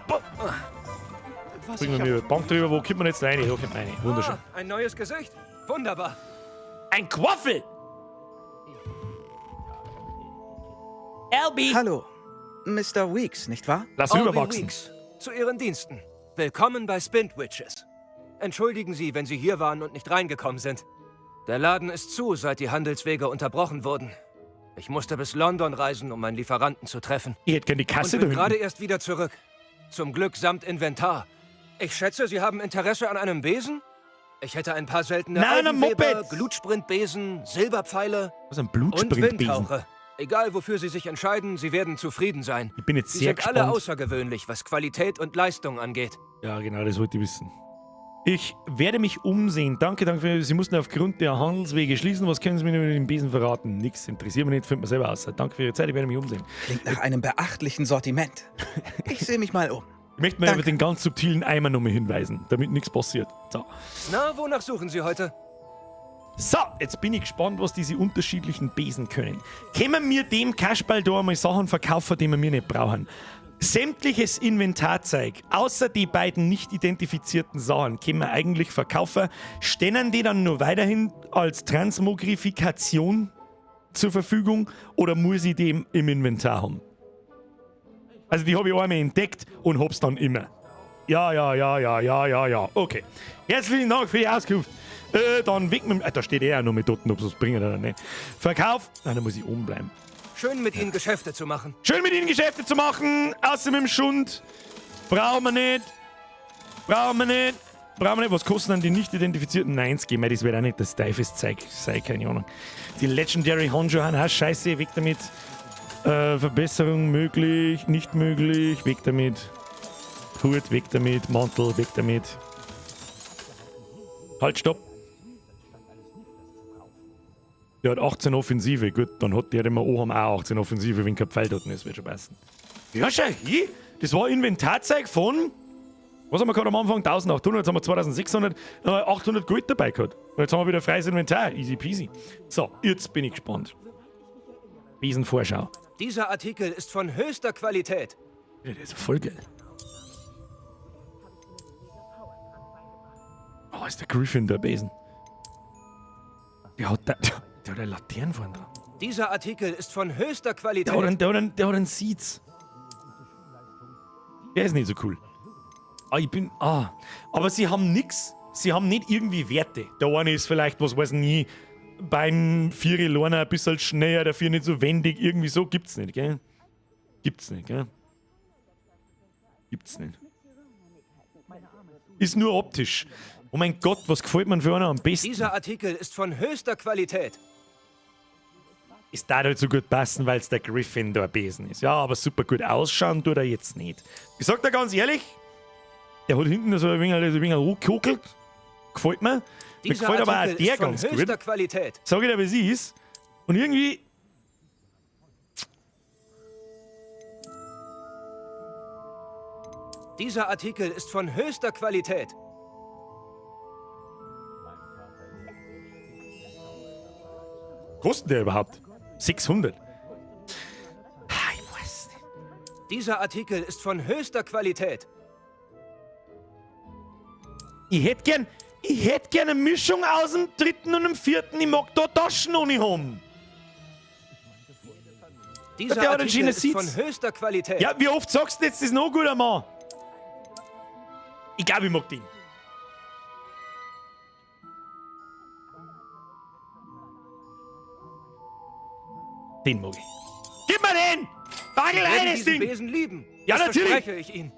Bringen wir mir über die Bank drüber. Wo kommt man jetzt rein? Da kommt man rein. Wunderschön. Ah, ein neues Gesicht. Wunderbar. Ein Quaffel! LB! Hallo, Mr. Weeks, nicht wahr? Lass Albie rüberwachsen. Weeks, zu Ihren Diensten. Willkommen bei Spintwitches. Entschuldigen Sie, wenn Sie hier waren und nicht reingekommen sind. Der Laden ist zu, seit die Handelswege unterbrochen wurden. Ich musste bis London reisen, um meinen Lieferanten zu treffen. Ich hätte gerne die Kasse und da bin hinten. gerade erst wieder zurück. Zum Glück samt Inventar. Ich schätze, Sie haben Interesse an einem Besen? Ich hätte ein paar seltene Nein, ein Algenweber, Moped! Glutsprintbesen, Silberpfeile Was ist ein und Blutsprintbesen? Windhauche. Egal, wofür Sie sich entscheiden, Sie werden zufrieden sein. Ich bin jetzt Sie sehr sind alle gespannt. außergewöhnlich, was Qualität und Leistung angeht. Ja, genau, das wollte ich wissen. Ich werde mich umsehen. Danke, danke. Sie mussten aufgrund der Handelswege schließen. Was können Sie mir über den Besen verraten? Nix, interessiert mich nicht, findet man selber aus. Danke für Ihre Zeit, ich werde mich umsehen. Klingt nach einem beachtlichen Sortiment. Ich sehe mich mal um. Ich möchte mal über den ganz subtilen Eimer nochmal hinweisen, damit nichts passiert. So. Na, wonach suchen Sie heute? So, jetzt bin ich gespannt, was diese unterschiedlichen Besen können. Können wir dem Kasperl da einmal Sachen verkaufen, die wir mir nicht brauchen? Sämtliches Inventarzeug, außer die beiden nicht identifizierten Sachen, können wir eigentlich verkaufen. Stehen die dann nur weiterhin als Transmogrifikation zur Verfügung oder muss ich die im Inventar haben? Also die habe ich einmal entdeckt und hab's dann immer. Ja, ja, ja, ja, ja, ja, ja. Okay. Herzlichen Dank für die Auskunft. Dann weg mit dem. Da steht auch noch mit dort, ob sie es bringen oder nicht. Verkauf. Nein, da muss ich oben bleiben. Schön, mit Ihnen Geschäfte zu machen. Schön mit Ihnen Geschäfte zu machen. Außer mit dem Schund. Brauchen wir nicht. Brauchen wir nicht. Brauchen wir nicht. Was kosten denn die nicht identifizierten? Nein, es geht mir. Das wird auch nicht das Teufelszeug sein, keine Ahnung. Die Legendary Honjo Han, scheiße, weg damit. Verbesserung möglich, nicht möglich, weg damit. Hut, weg damit. Mantel, weg damit. Halt, stopp. Der hat 18 Offensive. Gut, dann hat der, den wir auch haben, auch 18 Offensive, wenn kein Pfeil dort ist, wird schon passen. Ja, schau hier. Das war Inventarzeug von. Was haben wir gehabt am Anfang? 1800, jetzt haben wir 2600, dann haben wir 800 Gold dabei gehabt. Und jetzt haben wir wieder freies Inventar. Easy peasy. So, jetzt bin ich gespannt. Besenvorschau. Dieser Artikel ist von höchster Qualität. Ja, der ist voll geil. Oh, ist der Griffin der Besen. Der hat, der hat eine Laterne vorne dran. Dieser Artikel ist von höchster Qualität. Der hat einen Seeds. Der ist nicht so cool. Ah, ich bin. Ah. Aber sie haben nix. Sie haben nicht irgendwie Werte. Der eine ist vielleicht, was weiß ich nie, beim Vieri Lorna ein bisschen schneller, dafür nicht so wendig. Irgendwie so gibt's nicht, gell? Gibt's nicht, gell? Gibt's nicht. Ist nur optisch. Oh mein Gott, was gefällt mir für einer am besten? Dieser Artikel ist von höchster Qualität. Ist da halt so gut passen, weil es der Gryffindor-Besen ist. Ja, aber super gut ausschauen tut er jetzt nicht. Ich sag dir ganz ehrlich, der hat hinten so ein wenig, hochgekokelt. Gefällt mir. Mir Dieser gefällt aber auch Artikel der ist von ganz höchster gut. Qualität. Sag ich dir, wie es ist. Und irgendwie. Dieser Artikel ist von höchster Qualität. Kostet der überhaupt? 600. Dieser Artikel ist von höchster Qualität. Ich hätte gern eine Mischung aus dem dritten und dem vierten. Ich mag da Taschen ohne haben. Dieser Der hat einen Artikel schönen ist Sitz. von höchster Qualität. Ja, wie oft sagst du jetzt, das ist noch guter Mann? Ich glaube, ich mag den. Den mag ich. Gib mir den! Bagel Sie ein, werden das diesen Ding! Besen lieben. Ja, das natürlich. verspreche ich Ihnen.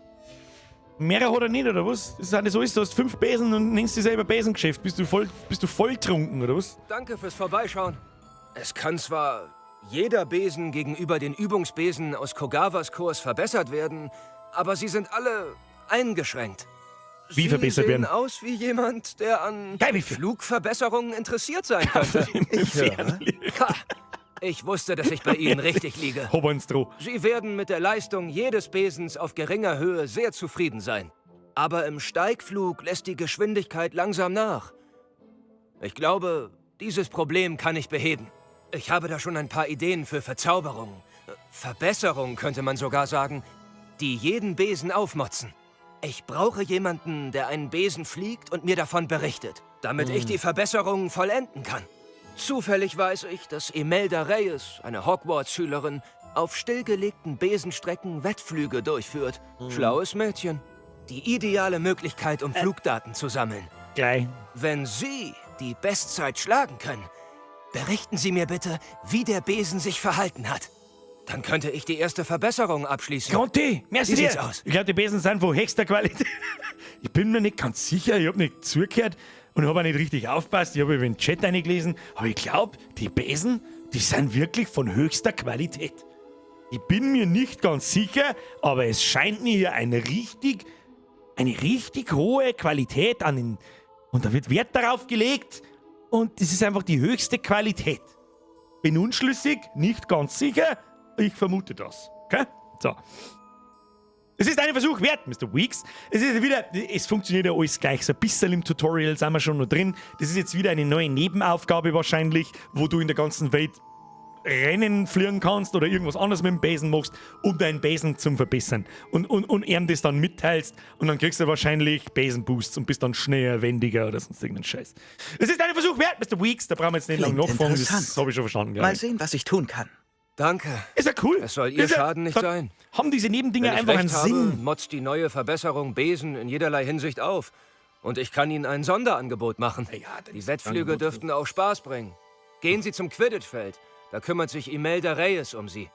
Mehrere hat er nicht, oder was? Das ist auch nicht so, ist, du hast 5 Besen und nennst dich selber Besengeschäft. Bist du voll trunken, oder was? Danke fürs Vorbeischauen. Es kann zwar jeder Besen gegenüber den Übungsbesen aus Kogawas Kurs verbessert werden, aber sie sind alle eingeschränkt. Wie sie verbessert sehen werden? aus wie jemand, der an Flugverbesserungen interessiert sein könnte. Ich höre. Ha! Ich wusste, dass ich bei Ihnen richtig liege. Hab eins droh. Sie werden mit der Leistung jedes Besens auf geringer Höhe sehr zufrieden sein. Aber im Steigflug lässt die Geschwindigkeit langsam nach. Ich glaube, dieses Problem kann ich beheben. Ich habe da schon ein paar Ideen für Verzauberungen. Verbesserung könnte man sogar sagen, die jeden Besen aufmotzen. Ich brauche jemanden, der einen Besen fliegt und mir davon berichtet, damit ich die Verbesserungen vollenden kann. Zufällig weiß ich, dass Imelda Reyes, eine Hogwarts-Schülerin, auf stillgelegten Besenstrecken Wettflüge durchführt. Schlaues Mädchen. Die ideale Möglichkeit, um Flugdaten zu sammeln. Gleich. Wenn Sie die Bestzeit schlagen können, berichten Sie mir bitte, wie der Besen sich verhalten hat. Dann könnte ich die erste Verbesserung abschließen. Conti, merci Wie sieht's dir. aus? Ich glaube, die Besen sind von höchster Qualität. Ich bin mir nicht ganz sicher, ich habe nicht zugehört und habe auch nicht richtig aufgepasst. Ich habe über den Chat reingelesen, aber ich glaube, die Besen, die sind wirklich von höchster Qualität. Ich bin mir nicht ganz sicher, aber es scheint mir hier eine richtig hohe Qualität an den. Und da wird Wert darauf gelegt und das ist einfach die höchste Qualität. Bin unschlüssig, nicht ganz sicher, ich vermute das. Okay? So. Es ist ein Versuch wert, Mr. Weeks. Es ist wieder, es funktioniert ja alles gleich. So ein bisschen im Tutorial sind wir schon noch drin. Das ist jetzt wieder eine neue Nebenaufgabe wahrscheinlich, wo du in der ganzen Welt Rennen fliegen kannst oder irgendwas anderes mit dem Besen machst, um deinen Besen zum verbessern. Und ihm das dann mitteilst und dann kriegst du wahrscheinlich Besenboosts und bist dann schneller, wendiger oder sonst irgendeinen Scheiß. Es ist ein Versuch wert, Mr. Weeks. Da brauchen wir jetzt nicht lange Klingt nachfragen. Das interessant. habe ich schon verstanden. glaub Mal ich. sehen, was ich tun kann. Danke. Ist ja cool. Es soll Ihr Ist ja- Schaden nicht da sein. Haben diese Nebendinger Wenn ich einfach recht einen habe, Sinn? motzt die neue Verbesserung Besen in jederlei Hinsicht auf. Und ich kann Ihnen ein Sonderangebot machen. Die Wettflüge dürften auch Spaß bringen. Gehen Sie zum Quidditch-Feld. Da kümmert sich Imelda Reyes um Sie.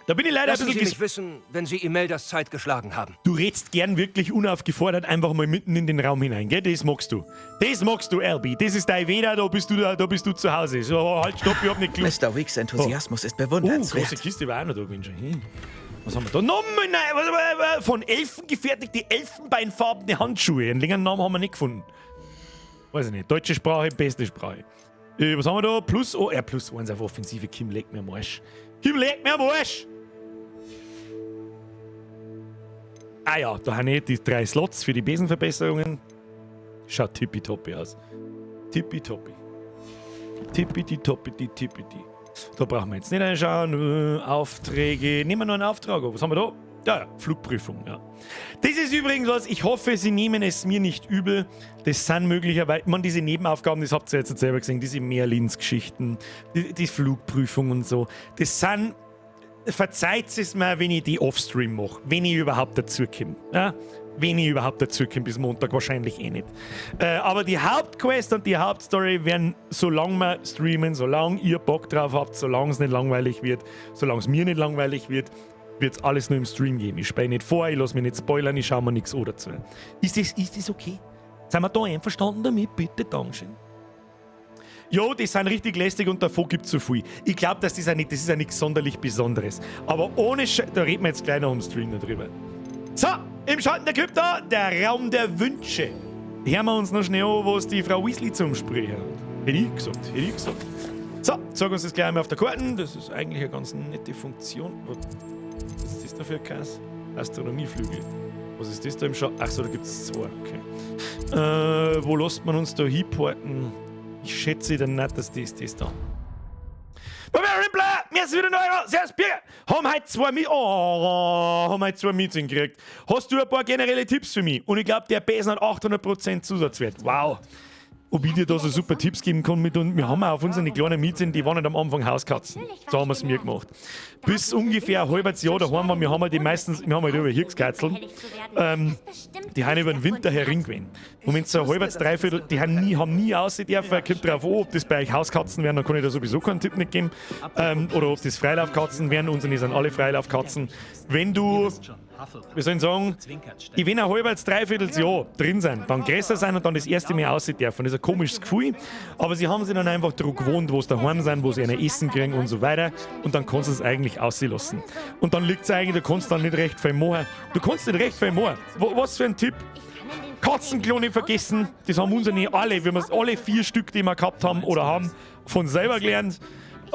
Da bin ich leider Lassen ein bisschen Sie mich wissen, wenn Sie Imeldas Zeit geschlagen haben. Du redst gern wirklich unaufgefordert einfach mal mitten in den Raum hinein, gell? Das magst du. Das magst du, Albi. Das ist dein Weder, da bist du, da bist du zu Hause. So, halt, stopp, ich hab nicht geglaubt. Mr. Weeks Enthusiasmus ist Oh, bewundernswert. große Kiste war auch noch da gewesen schon. Was haben wir da? Nochmal, nein, was, von Elfen gefertigte elfenbeinfarbene Handschuhe. Einen längeren Namen haben wir nicht gefunden. Weiß ich nicht. Deutsche Sprache, beste Sprache. Was haben wir da? Plus, oh, ja, plus eins auf Offensive. Kim legt mir am Arsch. Kim legt mir am Arsch! Ah ja, da haben wir die 3 Slots für die Besenverbesserungen. Schaut tippitoppi aus. Tippitoppi. Tippiti-toppiti, tippiti. Da brauchen wir jetzt nicht reinschauen. Aufträge. Nehmen wir noch einen Auftrag. Was haben wir da? Ja, ja, Flugprüfung, ja. Das ist übrigens was, ich hoffe, Sie nehmen es mir nicht übel. Das sind möglicherweise, ich meine, diese Nebenaufgaben, das habt ihr jetzt selber gesehen, diese Merlins-Geschichten, die Flugprüfung und so. Das sind, verzeiht es mir, wenn ich die Offstream mache, wenn ich überhaupt dazu komme. Ja? Wenn ich überhaupt dazu komme, bis Montag wahrscheinlich eh nicht. Aber die Hauptquest und die Hauptstory werden, solange wir streamen, solange ihr Bock drauf habt, solange es nicht langweilig wird, solange es mir nicht langweilig wird, wird es alles nur im Stream geben. Ich spiele nicht vor, ich lasse mich nicht spoilern, ich schaue mir nichts an dazu. Ist das okay? Sind wir da einverstanden damit? Bitte, Dankeschön. Jo, die sind richtig lästig und davon gibt es zu viel. Ich glaube, dass das, das ist ja nichts sonderlich Besonderes. Aber ohne Sch... Da reden wir jetzt gleich noch im Stream darüber. So, im Schatten der Krypta, der Raum der Wünsche. Hören wir uns noch schnell an, was die Frau Weasley zum Sprechen hat. Hätte ich gesagt, hätte ich gesagt. So, zeig uns das gleich einmal auf der Karte. Das ist eigentlich eine ganz nette Funktion. Was ist das da für ein Kass? Astronomieflügel. Was ist das da im Schatten? Achso, da gibt es 2. Okay. Wo lässt man uns da hinporten? Ich schätze dann nicht, dass das das da. Barbarian Bla! Mir ist wieder neu. Servus, Birger! Haben heute zwei Meeting gekriegt. Hast du ein paar generelle Tipps für mich? Und ich glaube, der Besen hat 800% Zusatzwert. Wow! Ob ich dir da so super Tipps geben kann mit und wir haben auch auf unseren kleinen Meeting, die waren nicht am Anfang Hauskatzen. So haben wir es mir gemacht. Bis ungefähr ein halbes Jahr daheim waren, wir haben halt die meistens, wir haben halt über Hirschkatzeln, die haben über den Winter herin gewesen. Und wenn so ein halbes, dreiviertel, die haben nie aussehen dürfen, kommt drauf an, ob das bei euch Hauskatzen wären, dann kann ich da sowieso keinen Tipp nicht geben. Oder ob das Freilaufkatzen wären, unsere sind alle Freilaufkatzen. Wenn du, wir sollen sagen, ich wenn ein halbes, dreiviertel Jahr drin sein, dann größer sein und dann das erste Mal aussehen dürfen. Das ist ein komisches Gefühl, aber sie haben sich dann einfach daran gewohnt, wo sie daheim sind, wo sie ein Essen kriegen und so weiter. Und dann kannst du es eigentlich aussehen lassen. Und dann liegt es eigentlich, du kannst dann nicht recht viel machen. Du kannst nicht recht viel machen. Was für ein Tipp. Katzenklone vergessen, das haben unsere alle, wir haben alle 4 Stück, die wir gehabt haben oder haben, von selber gelernt.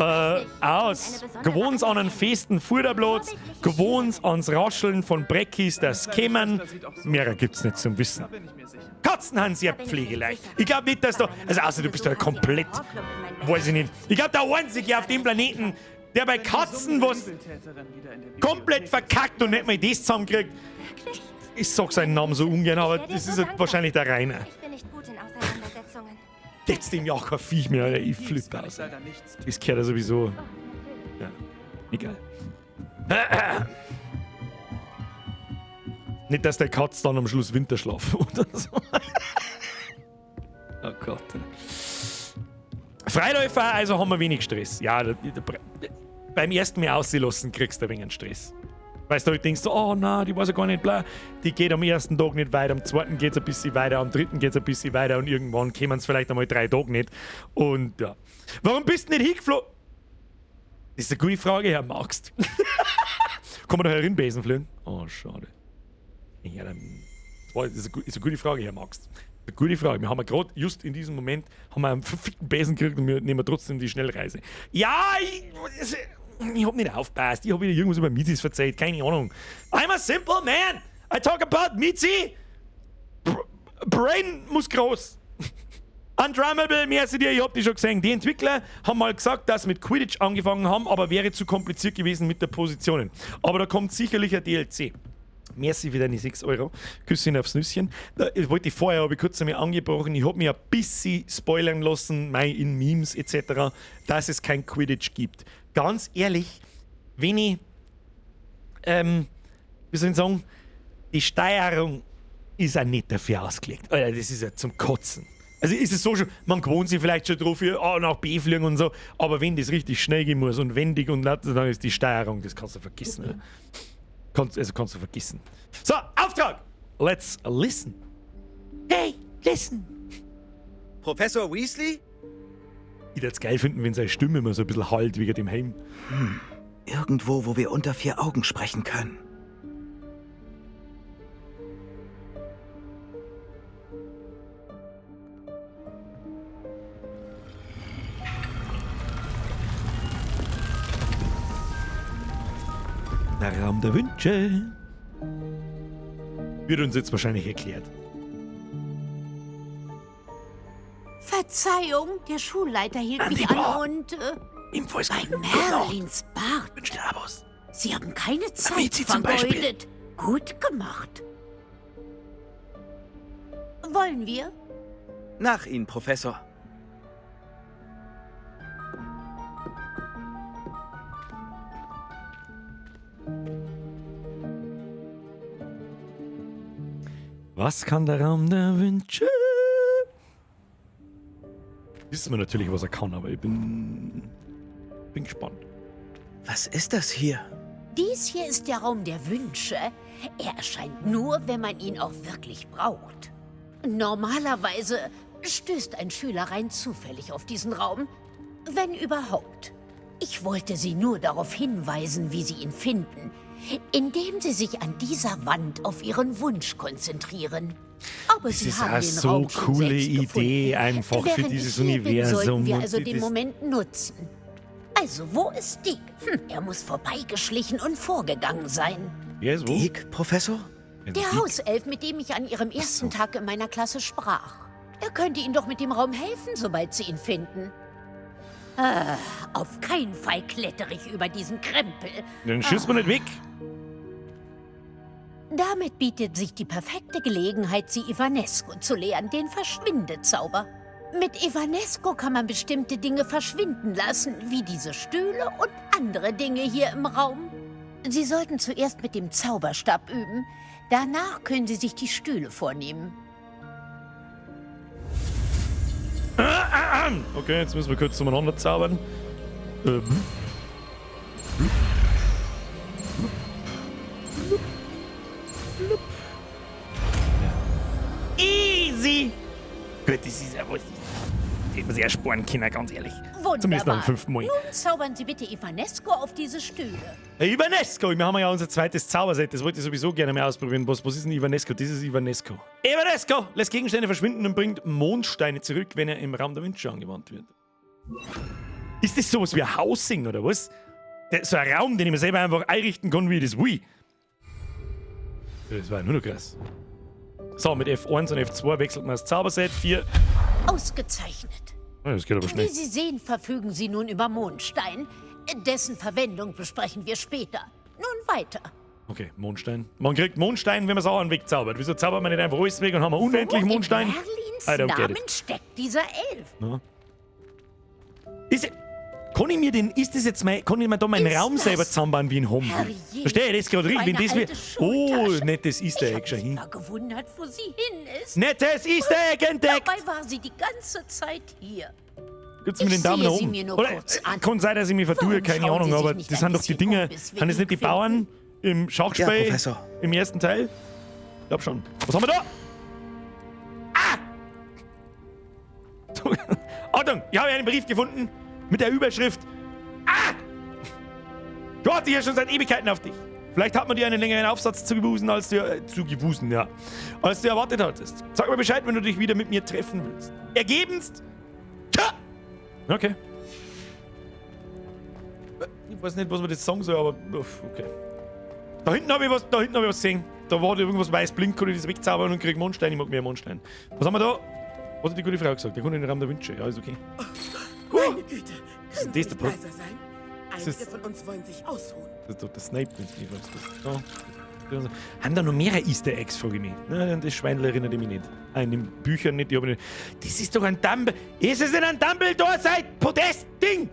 Aus. Gewohnt an einen festen Fuderplatz, gewohnt ans Rascheln von Breckis, das kämen. Mehrer gibt's nicht zum Wissen. Katzen haben sehr pflegeleicht. Ich glaub nicht, dass da. Also, außer du bist da komplett. Weiß ich nicht. Ich glaub, der Einzige auf dem Planeten, der bei Katzen was komplett verkackt und nicht mal das zusammenkriegt. Ich sag seinen Namen so ungern, aber das ist halt wahrscheinlich der Rainer. Ich bin nicht gut in Auseinandersetzungen. Jetzt dem Jahr kein Viech mehr, Alter. Ich flippe aus. Das gehört ja sowieso. Ja, egal. Nicht, dass der Katz dann am Schluss Winterschlaf oder so. Oh Gott. Freiläufer, also haben wir wenig Stress. Ja, beim ersten Mal auslassen kriegst du ein wenig Stress. Weißt du, du denkst, oh nein, die weiß ja gar nicht, bla. Die geht am ersten Tag nicht weiter, am zweiten geht es ein bisschen weiter, am dritten geht es ein bisschen weiter und irgendwann kommen es vielleicht einmal 3 Tage nicht. Und ja. Warum bist du nicht hingeflogen? Das ist eine gute Frage, Herr Marx. Kann man da herinbesen fliegen? Oh, schade. Ja, dann, das ist eine gute Frage, Herr Marx. Eine gute Frage. Wir haben ja gerade just in diesem Moment haben wir einen verfickten Besen gekriegt und wir nehmen trotzdem die Schnellreise. Ja, ich hab nicht aufgepasst. Ich hab wieder irgendwas über Mizis verzeiht. Keine Ahnung. I'm a simple man. I talk about Mizi. Brain muss groß. Undrummable, merci dir, ich hab die schon gesehen. Die Entwickler haben mal gesagt, dass sie mit Quidditch angefangen haben, aber wäre zu kompliziert gewesen mit der Positionen. Aber da kommt sicherlich ein DLC. Merci für deine 6 Euro. Küsschen aufs Nüsschen. Ich wollte ich vorher, habe ich kurz einmal angebrochen, ich hab mich ein bisschen spoilern lassen, mei, in Memes et cetera, dass es kein Quidditch gibt. Ganz ehrlich, wenn ich, wie soll ich sagen, die Steuerung ist auch nicht dafür ausgelegt. Alter, das ist ja zum Kotzen. Also ist es so schon, man gewohnt sich vielleicht schon drauf, hier A nach B fliegen und so, aber wenn das richtig schnell gehen muss und wendig und laut, dann ist die Steuerung, das kannst du vergessen. Oder? Kannst du vergessen. So, Auftrag! Let's listen. Hey, listen! Professor Weasley? Ich würd's geil finden, wenn seine Stimme immer so ein bisschen halt wegen dem Heim. Irgendwo, wo wir unter 4 Augen sprechen können. Der Raum der Wünsche. Wird uns jetzt wahrscheinlich erklärt. Verzeihung, der Schulleiter hielt Andi mich Bauer. an und Im Voice bei Gute Nacht. Merlins Bart. Wünsch dir auch was. Sie haben keine Zeit Amici zum Beispiel. vergeudet. Gut gemacht. Wollen wir? Nach Ihnen, Professor. Was kann der Raum der Wünsche? Wissen wir natürlich, was er kann, aber ich bin gespannt. Was ist das hier? Dies hier ist der Raum der Wünsche. Er erscheint nur, wenn man ihn auch wirklich braucht. Normalerweise stößt ein Schüler rein zufällig auf diesen Raum, wenn überhaupt. Ich wollte Sie nur darauf hinweisen, wie Sie ihn finden, indem Sie sich an dieser Wand auf Ihren Wunsch konzentrieren. Aber Das Sie ist haben eine den so Raum schon coole selbst Idee gefunden. einfach für Während dieses ich hier bin, Universum sollten wir und also den das Moment nutzen. Also, wo ist Deek? Er muss vorbeigeschlichen und vorgegangen sein. Wer ist wo? Deek, Professor? Also Der Deek. Hauself, mit dem ich an Ihrem ersten Tag in meiner Klasse sprach. Er könnte Ihnen doch mit dem Raum helfen, sobald Sie ihn finden. Ah, auf keinen Fall klettere ich über diesen Krempel. Dann schießt man nicht weg. Damit bietet sich die perfekte Gelegenheit, Sie Evanesco zu lehren, den Verschwindezauber. Mit Evanesco kann man bestimmte Dinge verschwinden lassen, wie diese Stühle und andere Dinge hier im Raum. Sie sollten zuerst mit dem Zauberstab üben. Danach können Sie sich die Stühle vornehmen. Okay, jetzt müssen wir kurz zueinander zaubern. Easy! Gut, das ist ja was. Das hätte man sich ersparen können, ganz ehrlich. Wunderbar. Zumindest nach dem 5. Mal. Nun zaubern Sie bitte Evanesco auf diese Stühle. Hey, Evanesco! Wir haben ja unser zweites Zauberset. Das wollte ich sowieso gerne mal ausprobieren. Was ist denn Evanesco? Das ist Evanesco. Evanesco! Lässt Gegenstände verschwinden und bringt Mondsteine zurück, wenn er im Raum der Wünsche angewandt wird. Ist das sowas wie ein Housing oder was? So ein Raum, den ich mir selber einfach einrichten kann, wie ich das will. Das war ja nur noch krass. So, mit F1 und F2 wechselt man das Zauberset. 4. Ausgezeichnet. Ja, das geht aber schnell. Wie Sie sehen, verfügen Sie nun über Mondstein. Dessen Verwendung besprechen wir später. Nun weiter. Okay, Mondstein. Man kriegt Mondstein, wenn man Sachen wegzaubert. Wieso zaubert man nicht einfach alles weg und haben wir unendlich Wo Mondstein? In Merlins I don't get Namen it. steckt dieser Elf. Na. Ist, kann ich mir den, ist das jetzt mein, kann ich mir da meinen Ist Raum das- selber zusammenbauen wie ein Home? Herrje, Verstehe ich das gerade richtig? Wenn meine das wie, alte oh, Schultasche. nettes Easter Egg, schau hin. War gewundert, wo sie hin ist. Nettes Easter Egg entdeckt! Dabei war sie die ganze Zeit hier. Gibt's mir Ich den Daumen sehe nach sie oben? mir nur Oder, kurz an. kann sein, dass ich mich vertue, Warum keine schauen Ahnung, Sie sich aber nicht das ein sind doch die bisschen Dinge. um, bis wir Sind das ihn nicht die finden? Bauern im Schachspiel? Ja, Professor. Im ersten Teil? Ich glaub schon. Was haben wir da? Ah! Achtung, ich habe einen Brief gefunden mit der Überschrift Ah! Du warte hier schon seit Ewigkeiten auf dich. Vielleicht hat man dir einen längeren Aufsatz zugewiesen, als du, zugewiesen, ja, als du erwartet hattest. Sag mir Bescheid, wenn du dich wieder mit mir treffen willst. Ergebenst! Tja! Okay. Ich weiß nicht, was man das sagen soll, aber uff, okay. Da hinten habe ich was, da hinten habe ich was gesehen. Da war irgendwas weiß blink, konnte ich das wegzaubern und krieg Mondstein. Ich mag mehr Mondstein. Was haben wir da? Was hat die gute Frau gesagt? Der kommt in den Raum der Wünsche. Ja, ist okay. Meine Güte, Ist können das Sie der nicht Pro- leiser sein? Das Einige ist- von uns wollen sich ausruhen. Das ist doch der Snape, wenn es mich fragst. Da. Haben da noch mehrere Easter Eggs, frage ich mich. Nein, das Schweinl erinnert mich nicht. Ah, in den Büchern nicht, die hab ich nicht. Das ist doch ein Dumbledore. Ist es denn ein Dumbledore sein Podest-Ding?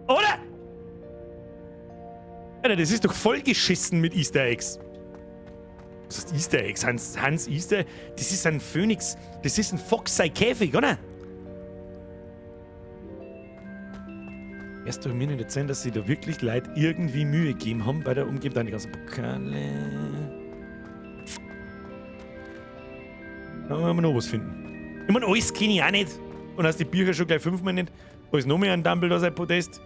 Oder? Alter, das ist doch vollgeschissen mit Easter Eggs. Was heißt Easter Eggs? Hans Easter? Das ist ein Phönix. Das ist ein Fox sein Käfig, oder? Erst du mir nicht erzählen, dass sie da wirklich Leute irgendwie Mühe gegeben haben bei der Umgebung. Da die ganzen Pokale. Da werden wir noch was finden. Ich meine, alles kenne ich auch nicht. Und hast die Bücher schon gleich fünfmal nicht. Alles noch mehr ein Dumbledore sein Podest.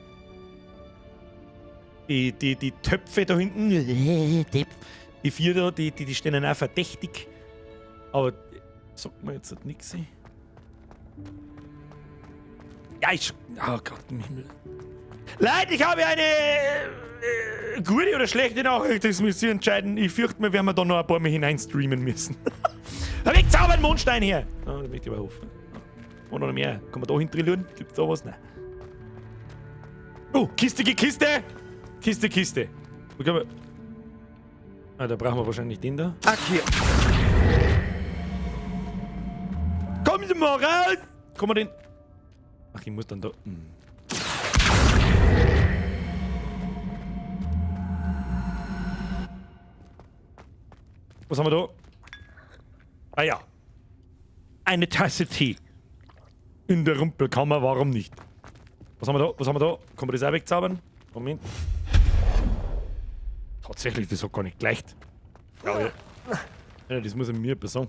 Die Töpfe da hinten. Die vier da, die stehen dann auch verdächtig. Aber sagt mir jetzt halt nichts. Ja, ich. Oh Gott im Himmel. Leute, ich habe eine gute oder schlechte Nachricht, das müsst ihr entscheiden. Ich fürchte, wir werden da noch ein paar Mal hineinstreamen müssen. Da weg, zaubern Mondstein her! Ah, da möchte ich aber hoffen. Und noch mehr. Kann man da hinten drin Gibt's da was? Nein. Oh, Kiste, Kiste! Kiste, Kiste. Wo können wir... Ah, da brauchen wir wahrscheinlich den da. Ach, hier. Kommen Sie mal raus! Kommen wir den... Ach, ich muss dann da... Hm. Was haben wir da? Ah ja. Eine Tasse Tee. In der Rumpelkammer, warum nicht? Was haben wir da? Was haben wir da? Kann man das auch wegzaubern? Moment. Tatsächlich, das hat gar nicht geleicht. Ja, ja. Ja, das muss mir jemand sagen.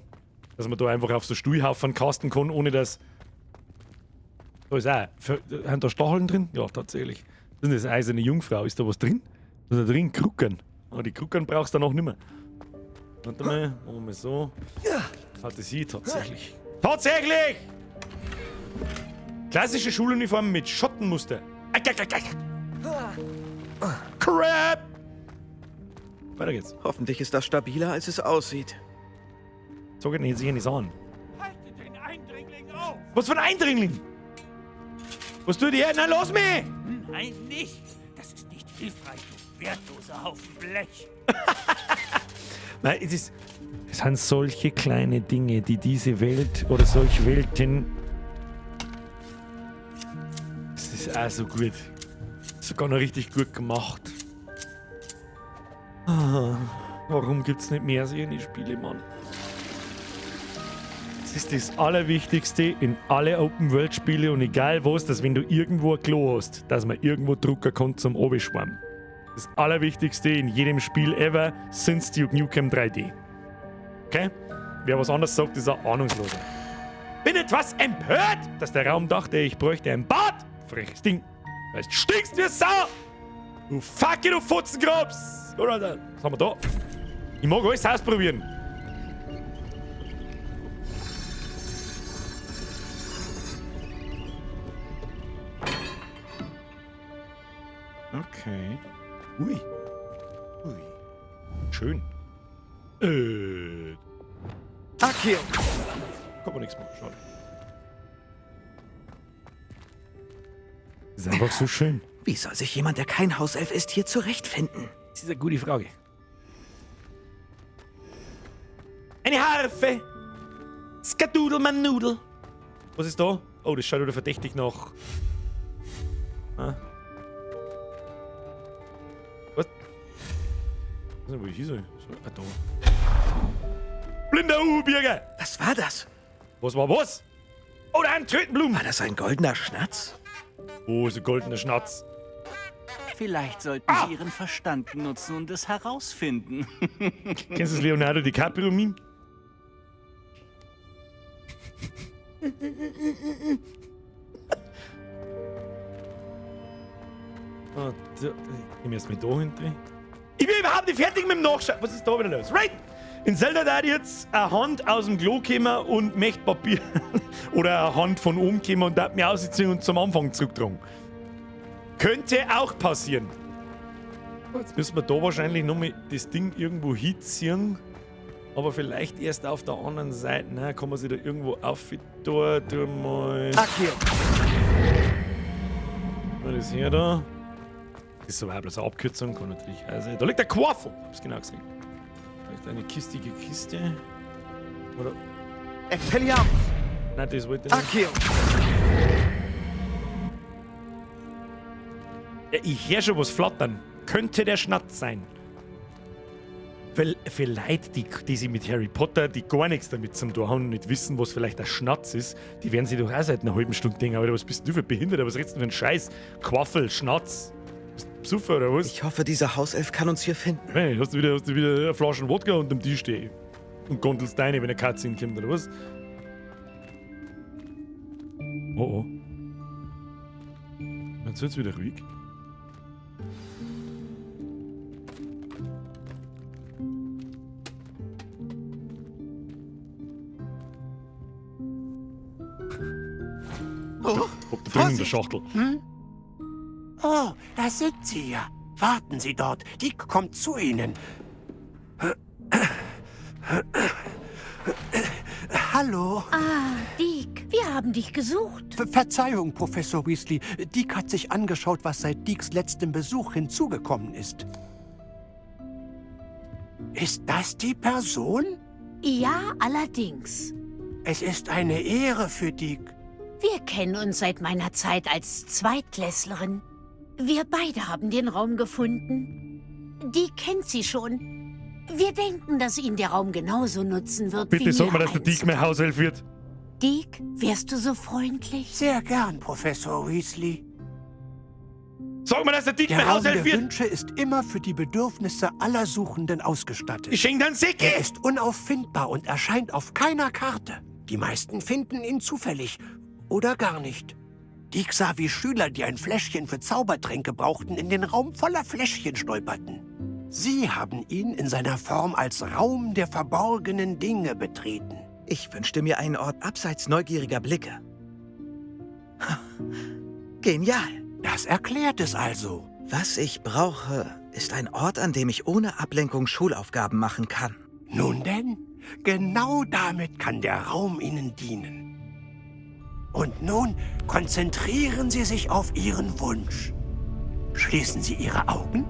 Dass man da einfach auf so Stuhlhaufen casten kann, ohne dass. Da ist auch. Haben da Stacheln drin? Ja, tatsächlich. Das ist eine eiserne Jungfrau. Ist da was drin? Was ist da drin? Kruckern. Aber die Kruckern brauchst du danach nicht mehr. Warte mal, machen wir mal so. Hatte sie tatsächlich. Tatsächlich! Klassische Schuluniform mit Schottenmuster. Crap! Weiter geht's. Hoffentlich ist das stabiler, als es aussieht. So geht nicht sicher nicht an. Was für ein Eindringling? Was tut ihr? Nein, lass mich! Nein, nicht. Das ist nicht hilfreich, du wertloser Haufen Blech. Nein, es ist. Es sind solche kleine Dinge, die diese Welt oder solche Welten. Es ist auch so gut. Sogar noch richtig gut gemacht. Ah, warum gibt's nicht mehr solche Spiele, Mann? Das ist das Allerwichtigste in alle Open-World-Spiele und egal was, dass wenn du irgendwo ein Klo hast, dass man irgendwo drucken kann zum Oberschwamm. Das Allerwichtigste in jedem Spiel ever since Duke Nukem 3D. Okay? Wer was anderes sagt, ist ein Ahnungsloser. Bin etwas empört, dass der Raum dachte, ich bräuchte ein Bad. Freches Ding. Weißt, stinkst wie Sau! Du fucking du Futzenkrebs! Oder, was haben wir da? Ich mag alles ausprobieren. Okay. Ui. Ui. Schön. Accio. Kommt man nichts mehr. Schade. Ist einfach so schön. Wie soll sich jemand, der kein Hauself ist, hier zurechtfinden? Das ist eine gute Frage. Eine Harfe! Skadudel, Manudel! Was ist da? Oh, das schaut wieder verdächtig nach. Ah. Was? Ich weiß nicht, wo ich hin soll. So, ah, da. Blinder Uhu-Birger! Was war das? Was war was? Oh, da ein Trötenblumen! War das ein goldener Schnatz? Wo ist ein goldener Schnatz? Vielleicht sollten Sie Ihren Verstand nutzen und es herausfinden. Kennst du das Leonardo DiCaprio-Meme? Oh, da, ich nehme erst mal da hinten. Ich bin überhaupt nicht fertig mit dem Nachschauen. Was ist da wieder los? Right! In Zelda da jetzt eine Hand aus dem Klo gekommen und möchte Papier. Oder eine Hand von oben gekommen und hat mir ausgezogen und zum Anfang zurückgetragen. Könnte auch passieren. Jetzt müssen wir da wahrscheinlich nochmal das Ding irgendwo hinziehen. Aber vielleicht erst auf der anderen Seite. Na, kann man sich da irgendwo auf. Da, tu mal. Accio. Was ist hier da? Das ist aber auch bloß eine Abkürzung, kann natürlich. Also, da liegt der Quaffel. Hab's genau gesehen. Vielleicht eine kistige Kiste. Oder. Expelliarmus. Nein, das wollte ich nicht. Accio. Ja, ich höre schon was flattern. Könnte der Schnatz sein. Weil für Leute, die sich mit Harry Potter, die gar nichts damit zum tun haben und nicht wissen, was vielleicht ein Schnatz ist, die werden sich doch auch seit einer halben Stunde denken, aber was bist du für Behinderter? Was redest du für einen Scheiß? Quaffel, Schnatz. Bist du Besoffen oder was? Ich hoffe, dieser Hauself kann uns hier finden. Hey, hast du wieder eine Flasche Wodka unterm Tisch stehen? Und gondelst deine, wenn eine Katze hinkommt, oder was? Oh oh. Jetzt wird's wieder ruhig. Oh, Hab da drin in der Schachtel. Hm? Oh, da sind Sie ja. Warten Sie dort. Dick kommt zu Ihnen. Hallo. Ah, Dick, wir haben dich gesucht. Verzeihung, Professor Weasley. Dick hat sich angeschaut, was seit Dicks letztem Besuch hinzugekommen ist. Ist das die Person? Ja, allerdings. Es ist eine Ehre für Dick. Wir kennen uns seit meiner Zeit als Zweitklässlerin. Wir beide haben den Raum gefunden. Die kennt sie schon. Wir denken, dass ihn der Raum genauso nutzen wird Bitte wie sag mir mir, dass der einst. Dick mein Hauself wird. Dick, wärst du so freundlich? Sehr gern, Professor Weasley. Sag mir, dass der Dick Der mein Raum der Hauself wird. Wünsche ist immer für die Bedürfnisse aller Suchenden ausgestattet. Ich schenk dir einen Säcke. Er ist unauffindbar und erscheint auf keiner Karte. Die meisten finden ihn zufällig oder gar nicht. Dick sah, wie Schüler, die ein Fläschchen für Zaubertränke brauchten, in den Raum voller Fläschchen stolperten. Sie haben ihn in seiner Form als Raum der verborgenen Dinge betreten. Ich wünschte mir einen Ort abseits neugieriger Blicke. Genial. Das erklärt es also. Was ich brauche, ist ein Ort, an dem ich ohne Ablenkung Schulaufgaben machen kann. Nun denn, genau damit kann der Raum Ihnen dienen. Und nun konzentrieren Sie sich auf Ihren Wunsch. Schließen Sie Ihre Augen.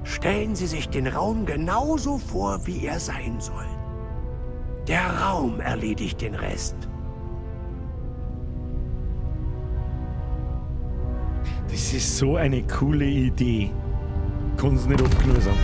Stellen Sie sich den Raum genauso vor, wie er sein soll. Der Raum erledigt den Rest. Das ist so eine coole Idee. Kann's nicht oft genug sagen.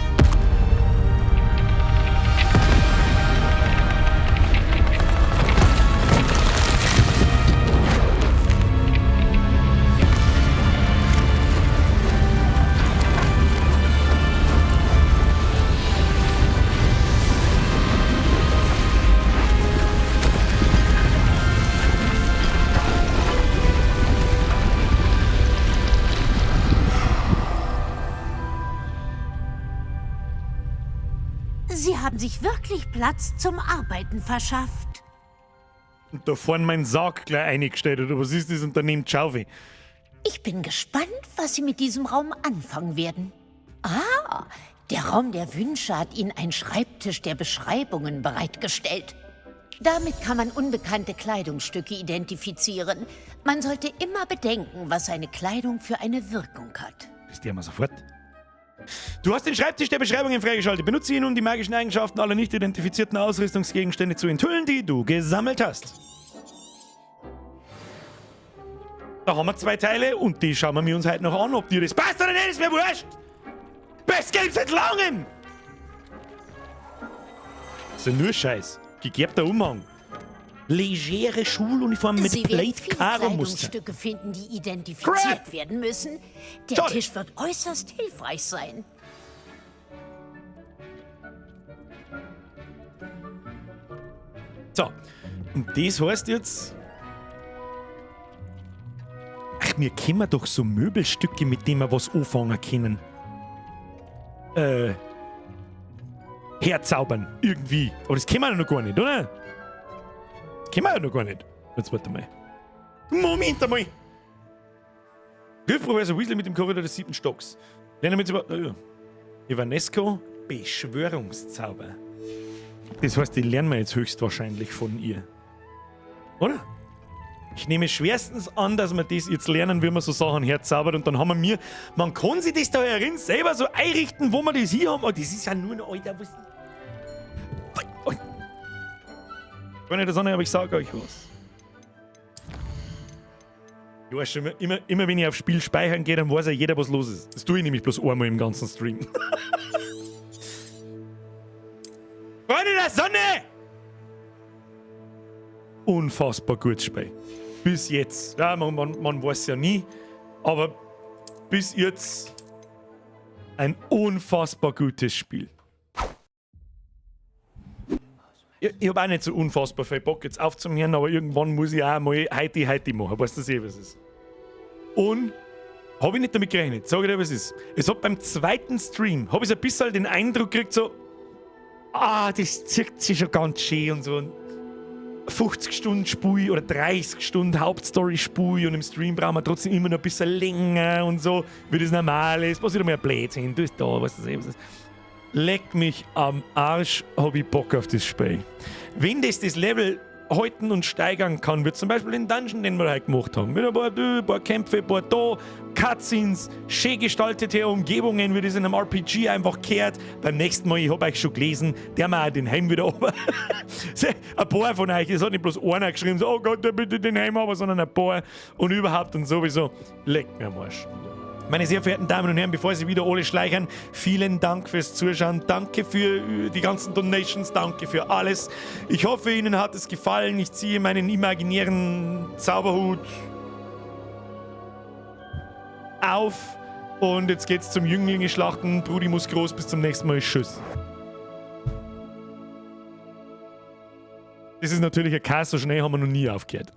Sie haben sich wirklich Platz zum Arbeiten verschafft. Und da vorne mein Sarg gleich eingestellt, oder was ist das? Und daneben die Schaufel. Ich bin gespannt, was Sie mit diesem Raum anfangen werden. Ah, der Raum der Wünsche hat Ihnen einen Schreibtisch der Beschreibungen bereitgestellt. Damit kann man unbekannte Kleidungsstücke identifizieren. Man sollte immer bedenken, was eine Kleidung für eine Wirkung hat. Das tun wir sofort. Du hast den Schreibtisch der Beschreibungen freigeschaltet. Benutze ihn, um die magischen Eigenschaften aller nicht identifizierten Ausrüstungsgegenstände zu enthüllen, die du gesammelt hast. Da haben wir zwei Teile und die schauen wir uns heute noch an, ob dir das passt oder nicht, ist mir wurscht! Best Game seit langem! Das ist ja nur Scheiß. Gegerbter Umhang. Legere Schuluniform mit Sie werden viele Plate-Karo-Muster. Kleidungsstücke finden, die identifiziert werden müssen. Der Schade. Tisch wird äußerst hilfreich sein. So, und das heißt jetzt. Ach, wir kennen doch so Möbelstücke, mit denen wir was anfangen können. Herzaubern, irgendwie. Aber das kennen wir ja noch gar nicht, oder? Das kennen wir ja noch gar nicht. Jetzt warte mal. Moment einmal! Griff Professor Weasley mit dem Korridor des siebten Stocks. Lerne mit über. Evanesco Beschwörungszauber. Das heißt, die lernen wir jetzt höchstwahrscheinlich von ihr. Oder? Ich nehme schwerstens an, dass wir das jetzt lernen, wie man so Sachen herzaubert und dann haben wir mir. Man kann sich das da herin selber so einrichten, wo wir das hier haben. Oh, das ist ja nur noch, Alter, was. Freunde der Sonne, aber ich sage euch was. Ich weiß schon, immer wenn ich auf Spiel speichern gehe, dann weiß ja jeder, was los ist. Das tue ich nämlich bloß einmal im ganzen Stream. Freunde der Sonne! Unfassbar gutes Spiel. Bis jetzt. Ja, man weiß ja nie, aber bis jetzt ein unfassbar gutes Spiel. Ich hab auch nicht so unfassbar viel Bock jetzt aufzuhören, aber irgendwann muss ich auch mal heute machen. Weißt du, was es ist? Und hab ich nicht damit gerechnet. Sag ich dir, was es ist. Es hat beim zweiten Stream, hab ich so ein bisschen den Eindruck gekriegt, so, ah, das zieht sich schon ganz schön und so. Und 50 Stunden Spiel oder 30 Stunden Hauptstory-Spiel und im Stream brauchen wir trotzdem immer noch ein bisschen länger und so, wie das normal ist. Was wieder mehr Blödsinn, du bist da, was das ist. Leck mich am Arsch, hab ich Bock auf das Spiel. Wenn das Level halten und steigern kann, wie zum Beispiel den Dungeon, den wir heute gemacht haben. Mit ein paar Kämpfe, ein paar da, Cutscenes, schön gestaltete Umgebungen, wie das in einem RPG einfach kehrt. Beim nächsten Mal, ich hab euch schon gelesen, der mal auch den Heim wieder runter. Ein paar von euch, es hat nicht bloß einer geschrieben, so, oh Gott, bitte den Heim runter, sondern ein paar und überhaupt und sowieso. Leckt mir am Arsch. Meine sehr verehrten Damen und Herren, bevor Sie wieder alle schleichern, vielen Dank fürs Zuschauen, danke für die ganzen Donations, danke für alles. Ich hoffe, Ihnen hat es gefallen. Ich ziehe meinen imaginären Zauberhut auf und jetzt geht's zum Jünglinge schlachten. Brudi muss groß, bis zum nächsten Mal. Tschüss. Das ist natürlich ein Chaos, so schnell haben wir noch nie aufgehört.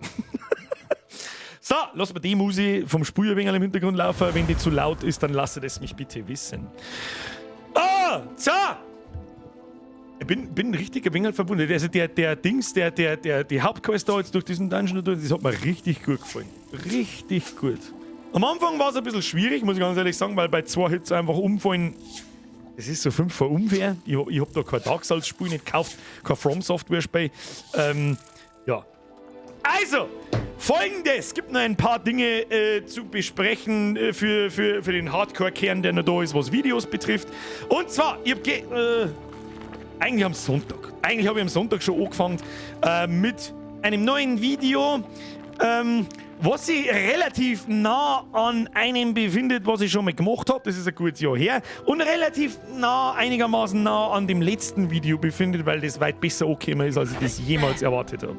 So, lass mal die Musik vom Spul ein wenig im Hintergrund laufen. Wenn die zu laut ist, dann lasse das mich bitte wissen. Ah, so! Ich bin richtig ein wenig verwundert. Also der Dings, die Hauptquest da jetzt durch diesen Dungeon, das hat mir richtig gut gefallen. Richtig gut. Am Anfang war es ein bisschen schwierig, muss ich ganz ehrlich sagen, weil bei 2 Hits einfach umfallen, das ist so 5 vor unfair. Ich hab da kein Dark Souls-Spiel nicht gekauft, kein From Software-Spiel. Ja. Also, Folgendes, es gibt noch ein paar Dinge zu besprechen für den Hardcore-Kern, der noch da ist, was Videos betrifft. Und zwar, ich hab eigentlich am Sonntag. Eigentlich habe ich am Sonntag schon angefangen mit einem neuen Video, was sich relativ nah an einem befindet, was ich schon mal gemacht habe. Das ist ein gutes Jahr her. Und relativ nah, einigermaßen nah an dem letzten Video befindet, weil das weit besser angekommen ist, als ich das jemals erwartet habe.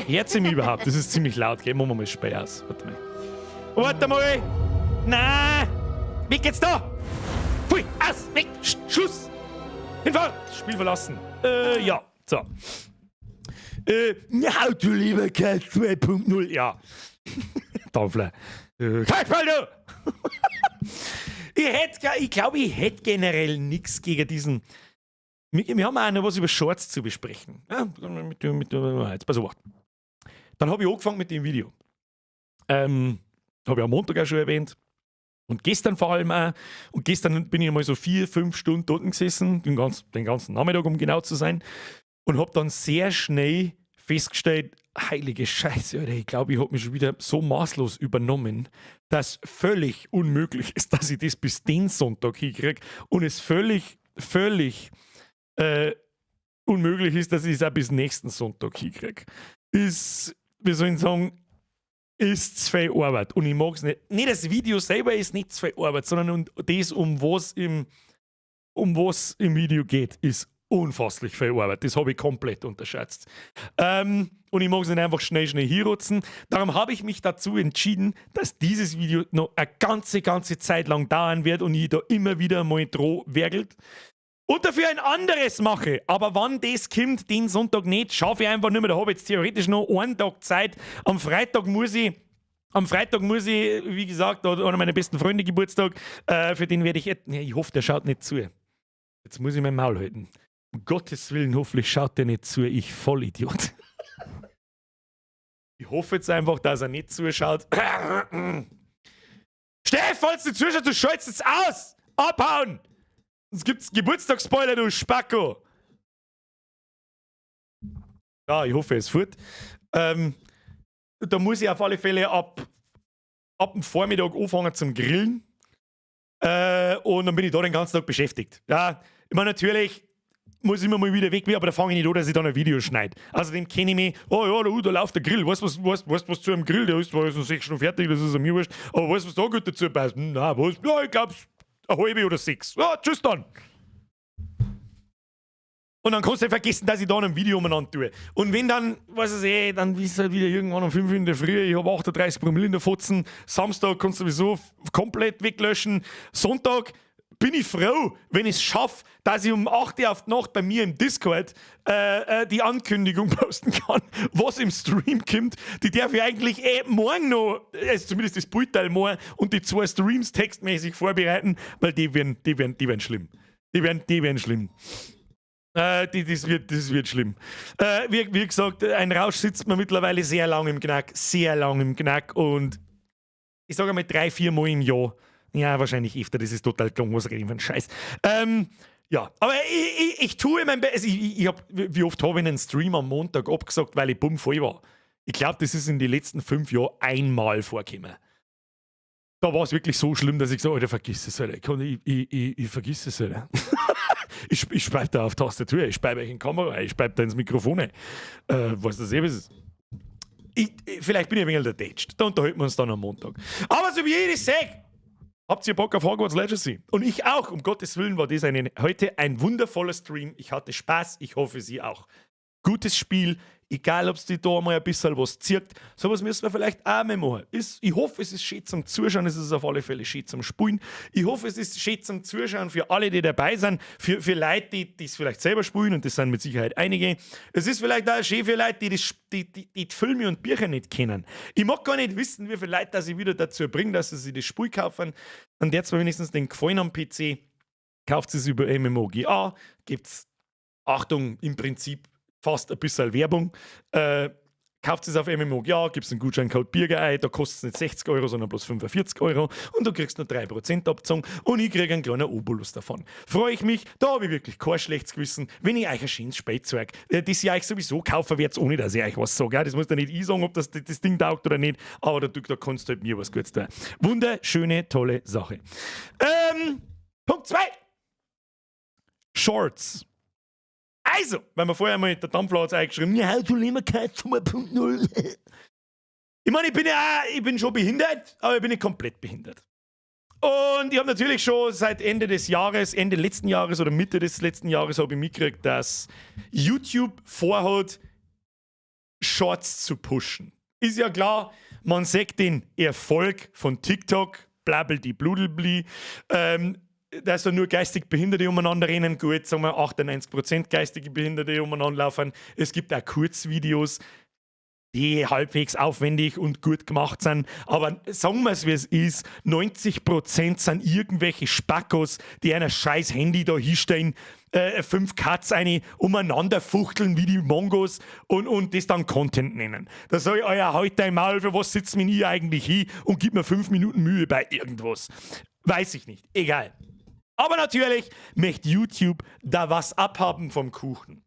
Herz im überhaupt, das ist ziemlich laut, gell? Machen wir mal das Spiel aus. Warte mal. Warte mal! Na! Weg geht's da! Pfui! Aus! Weg! Schluss! Hinfahrt! Spiel verlassen. Ja. So. Ja, du lieber Kerl 2.0, ja. Dampfler. Kasperl, du! Ich glaube, ich hätte generell nichts gegen diesen. Wir haben auch noch was über Shorts zu besprechen. Ja, jetzt pass auf. Dann habe ich angefangen mit dem Video. Habe ich am Montag auch schon erwähnt. Und gestern vor allem auch. Und gestern bin ich mal so 4, 5 Stunden dort gesessen, den ganzen Nachmittag, um genau zu sein. Und habe dann sehr schnell festgestellt, heilige Scheiße, Alter, ich glaube, ich habe mich schon wieder so maßlos übernommen, dass völlig unmöglich ist, dass ich das bis den Sonntag hinkriege und es völlig, völlig unmöglich ist, dass ich es auch bis nächsten Sonntag hinkriege. Ist, wie soll ich sagen, ist zu viel Arbeit. Und ich mag es nicht. Nicht das Video selber ist nicht zu viel Arbeit, sondern und das, um was im Video geht, ist unfasslich viel Arbeit. Das habe ich komplett unterschätzt. Und ich mag es nicht einfach schnell, schnell hinrotzen. Darum habe ich mich dazu entschieden, dass dieses Video noch eine ganze, ganze Zeit lang dauern wird und ich da immer wieder mal dran werkelt. Und dafür ein anderes mache. Aber wann das kommt, den Sonntag nicht, schaffe ich einfach nicht mehr. Da habe ich jetzt theoretisch noch einen Tag Zeit. Am Freitag muss ich, wie gesagt, da hat einer meiner besten Freunde Geburtstag. Für den werde ich. Ja, ich hoffe, der schaut nicht zu. Jetzt muss ich mein Maul halten. Um Gottes Willen, hoffentlich schaut der nicht zu, ich Vollidiot. Ich hoffe jetzt einfach, dass er nicht zuschaut. Steff, falls du zuschaust, du schaltest jetzt aus! Abhauen! Sonst gibt's Geburtstagsspoiler, du Spacko! Ja, ich hoffe, es fort. Da muss ich auf alle Fälle ab dem Vormittag anfangen zum Grillen. Und dann bin ich da den ganzen Tag beschäftigt. Ja, ich meine, natürlich muss ich immer mal wieder weg, aber da fange ich nicht an, dass ich dann ein Video schneide. Außerdem kenne ich mich, oh ja, da läuft der Grill. Weißt du, was zu einem Grill? Der ist zwar schon 6 Stunden fertig, das ist mir wurscht. Aber weißt du, was da gut dazu passt? Hm, nein, was? Ja, ich glaub's, eine halbe oder sechs. Ja, tschüss dann. Und dann kannst du vergessen, dass ich da ein Video umeinander tue. Und wenn dann, weiß ich eh, dann ist halt wieder irgendwann um 5 Uhr in der Früh, ich habe 38 Promille in der Fotzen. Samstag kannst du sowieso komplett weglöschen. Sonntag bin ich froh, wenn ich es schaffe, dass ich um 8 Uhr auf die Nacht bei mir im Discord die Ankündigung posten kann, was im Stream kommt. Die darf ich eigentlich eh morgen noch, also zumindest das Bildteil morgen und die zwei Streams textmäßig vorbereiten, weil die werden schlimm. Die werden schlimm. Das wird schlimm. Wie gesagt, ein Rausch sitzt mir mittlerweile sehr lang im Gnack, sehr lang im Gnack und ich sage einmal drei, vier Mal im Jahr. Ja, wahrscheinlich öfter, das ist total klar, was rede ich für einen Scheiß. Ja, aber ich tue mein Bestes. Wie oft habe ich einen Stream am Montag abgesagt, weil ich bummvoll war? Ich glaube, das ist in den letzten 5 Jahren einmal vorgekommen. Da war es wirklich so schlimm, dass ich gesagt habe, Alter, vergiss es, Alter. Ich vergiss es, Alter. Ich speib da auf Tastatur, ich speib euch in die Kamera, ich speib da ins Mikrofon. Was das eh ist. Vielleicht bin ich ein wenig der. Da unterhalten wir uns dann am Montag. Aber so wie ich das sage, habt ihr Bock auf Hogwarts Legacy? Und ich auch. Um Gottes Willen war das heute ein wundervoller Stream. Ich hatte Spaß. Ich hoffe, Sie auch. Gutes Spiel. Egal, ob es die da mal ein bisschen was zirkt. Sowas müssen wir vielleicht auch mal machen. Ich hoffe, es ist schön zum Zuschauen. Es ist auf alle Fälle schön zum Spielen. Ich hoffe, es ist schön zum Zuschauen für alle, die dabei sind. Für Leute, die es vielleicht selber spielen, und das sind mit Sicherheit einige. Es ist vielleicht auch schön für Leute, die die Filme und Bücher nicht kennen. Ich mag gar nicht wissen, wie viele Leute das ich wieder dazu bringe, dass sie sich das Spiel kaufen. Und jetzt mal wenigstens den Gefallen am PC. Kauft es über MMOGA. Gibt's, Achtung, im Prinzip fast ein bisschen Werbung. Kauft es auf MMOGA, gibst einen Gutscheincode Birger ein, da kostet es nicht 60 Euro, sondern bloß 45 Euro und du kriegst nur 3% Abzug und ich kriege einen kleinen Obolus davon. Freue ich mich, da habe ich wirklich kein schlechtes Gewissen, wenn ich euch ein schönes Spielzeug, das ich euch sowieso kaufen werde, ohne dass ich euch was sage. Das muss ja nicht ich sagen, ob das Ding taugt oder nicht, aber da kannst du halt mir was Gutes tun. Wunderschöne, tolle Sache. Punkt 2. Shorts. Also, weil wir vorher mal der Dampfler hat eingeschrieben, ja, du Lehmerkeit 2.0. Ich meine, ich bin schon behindert, aber ich bin nicht komplett behindert. Und ich habe natürlich schon seit Ende des Jahres, Ende letzten Jahres oder Mitte des letzten Jahres habe ich mitgekriegt, dass YouTube vorhat, Shorts zu pushen. Ist ja klar, man sieht den Erfolg von TikTok, blabbel bludelbli, dass da nur geistig Behinderte umeinander rennen. Gut, sagen wir 98% geistige Behinderte umeinander laufen. Es gibt auch Kurzvideos, die halbwegs aufwendig und gut gemacht sind. Aber sagen wir es, wie es ist, 90% sind irgendwelche Spackos, die ein scheiß Handy da hinstellen. 5 Cuts eine umeinander fuchteln wie die Mongos und das dann Content nennen. Da sag ich, euer halt dein Maul, für was sitzt mir hier eigentlich hin und gib mir 5 Minuten Mühe bei irgendwas. Weiß ich nicht. Egal. Aber natürlich möchte YouTube da was abhaben vom Kuchen.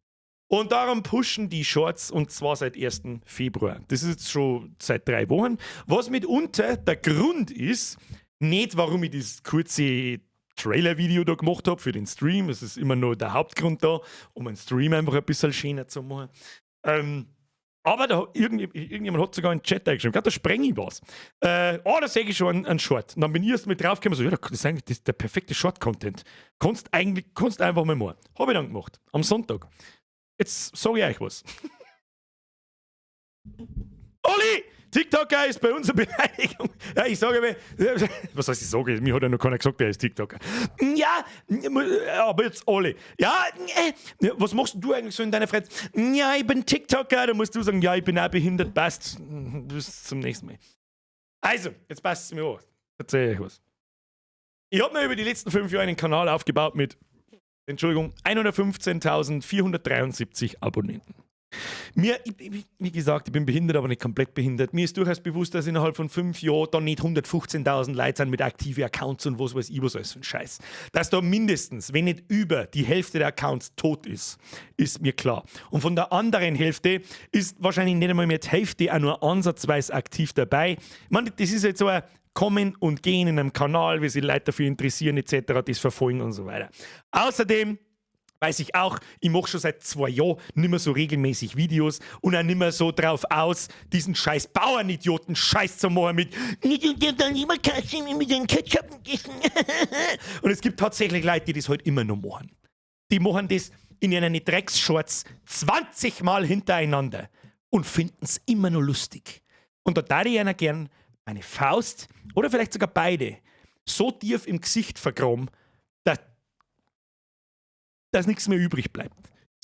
Und darum pushen die Shorts und zwar seit 1. Februar. Das ist jetzt schon seit 3 Wochen. Was mitunter der Grund ist, nicht warum ich das kurze Trailer-Video da gemacht hab für den Stream. Es ist immer nur der Hauptgrund da, um einen Stream einfach ein bisschen schöner zu machen. Aber da, irgendjemand hat sogar einen Chat eingeschrieben. Gerade da spreng ich was. Oh, da sehe ich schon einen Short. Und dann bin ich erst mit draufgekommen, so, ja, das ist eigentlich der perfekte Short-Content. Kannst eigentlich, kannst einfach mal machen. Hab ich dann gemacht. Am Sonntag. Jetzt sag ich euch was. Olli! TikToker ist bei uns eine Beleidigung. Ja, ich sage mir, was heißt ich sage? Mir hat ja noch keiner gesagt, der ist TikToker. Ja, aber jetzt alle. Ja, was machst du eigentlich so in deiner Freizeit? Ja, ich bin TikToker. Da musst du sagen, ja, ich bin auch behindert. Passt. Bis zum nächsten Mal. Also, jetzt passt es mir an. Erzähl ich was. Ich hab mir über die letzten 5 Jahre einen Kanal aufgebaut mit, Entschuldigung, 115.473 Abonnenten. Wie gesagt, ich bin behindert, aber nicht komplett behindert. Mir ist durchaus bewusst, dass innerhalb von 5 Jahren dann nicht 115.000 Leute sind mit aktiven Accounts und was weiß ich, was alles für ein Scheiß. Dass da mindestens, wenn nicht über die Hälfte der Accounts tot ist, ist mir klar. Und von der anderen Hälfte ist wahrscheinlich nicht einmal mehr die Hälfte auch nur ansatzweise aktiv dabei. Ich meine, das ist jetzt so ein Kommen und Gehen in einem Kanal, wie sich Leute dafür interessieren et cetera, das verfolgen und so weiter. Außerdem weiß ich auch, ich mach schon seit 2 Jahren nicht mehr so regelmäßig Videos und auch nicht mehr so drauf aus, diesen scheiß Bauernidioten Scheiß zu machen mit Und es gibt tatsächlich Leute, die das halt immer noch machen. Die machen das in ihren Drecksshorts 20 Mal hintereinander und finden's immer noch lustig. Und da darf ich einer gern meine Faust oder vielleicht sogar beide so tief im Gesicht vergraben, dass nichts mehr übrig bleibt.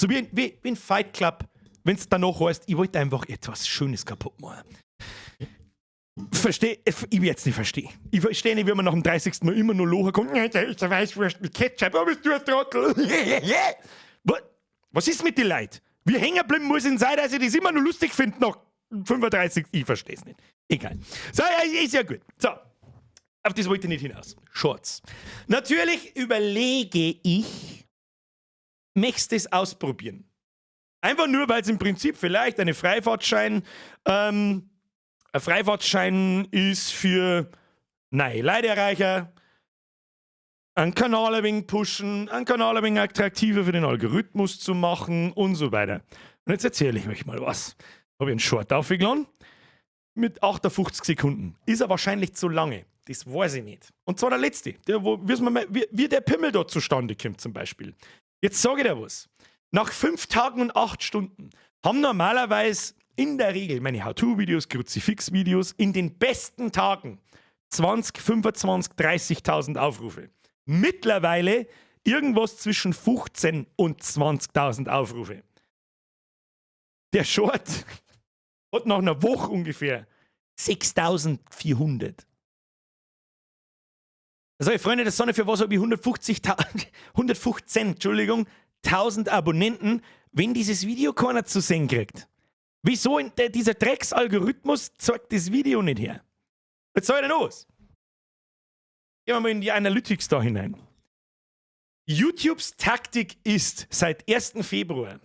So wie in Fight Club, wenn's danach heißt, ich wollte einfach etwas Schönes kaputt machen. Versteh, ich werd's nicht verstehen. Ich versteh nicht, wie man nach dem 30. Mal immer noch lachen kann. Ja, der ist der Weißwurst mit Ketchup, aber bist du ein Trottel. Was ist mit den Leuten? Wie hängen bleiben muss ich sein, dass ich das immer noch lustig finde nach 35. Ich versteh's nicht. Egal. So, ja, ist ja gut. So. Auf das wollte ich nicht hinaus. Shorts. Natürlich überlege ich, möchtest du es ausprobieren? Einfach nur, weil's im Prinzip vielleicht eine ein Freifahrtschein ist für neue Leute-Erreicher, einen Kanal ein wenig pushen, einen Kanal ein wenig attraktiver für den Algorithmus zu machen und so weiter. Und jetzt erzähle ich euch mal was. Hab ich einen Short aufgeladen mit 58 Sekunden. Ist er wahrscheinlich zu lange. Das weiß ich nicht. Und zwar der letzte, der, wo, wissen wir mal, wie der Pimmel da zustande kommt zum Beispiel. Jetzt sage ich dir was. Nach 5 Tagen und 8 Stunden haben normalerweise in der Regel meine How-To-Videos, Kruzifix-Videos in den besten Tagen 20, 25, 30.000 Aufrufe. Mittlerweile irgendwas zwischen 15 und 20.000 Aufrufe. Der Short hat nach einer Woche ungefähr 6.400. Also, Freunde der Sonne, für was habe ich 115, Entschuldigung, 1000 Abonnenten, wenn dieses Video keiner zu sehen kriegt? Wieso dieser Drecksalgorithmus zeigt das Video nicht her? Was soll denn los? Gehen wir mal in die Analytics da hinein. YouTubes Taktik ist seit 1. Februar,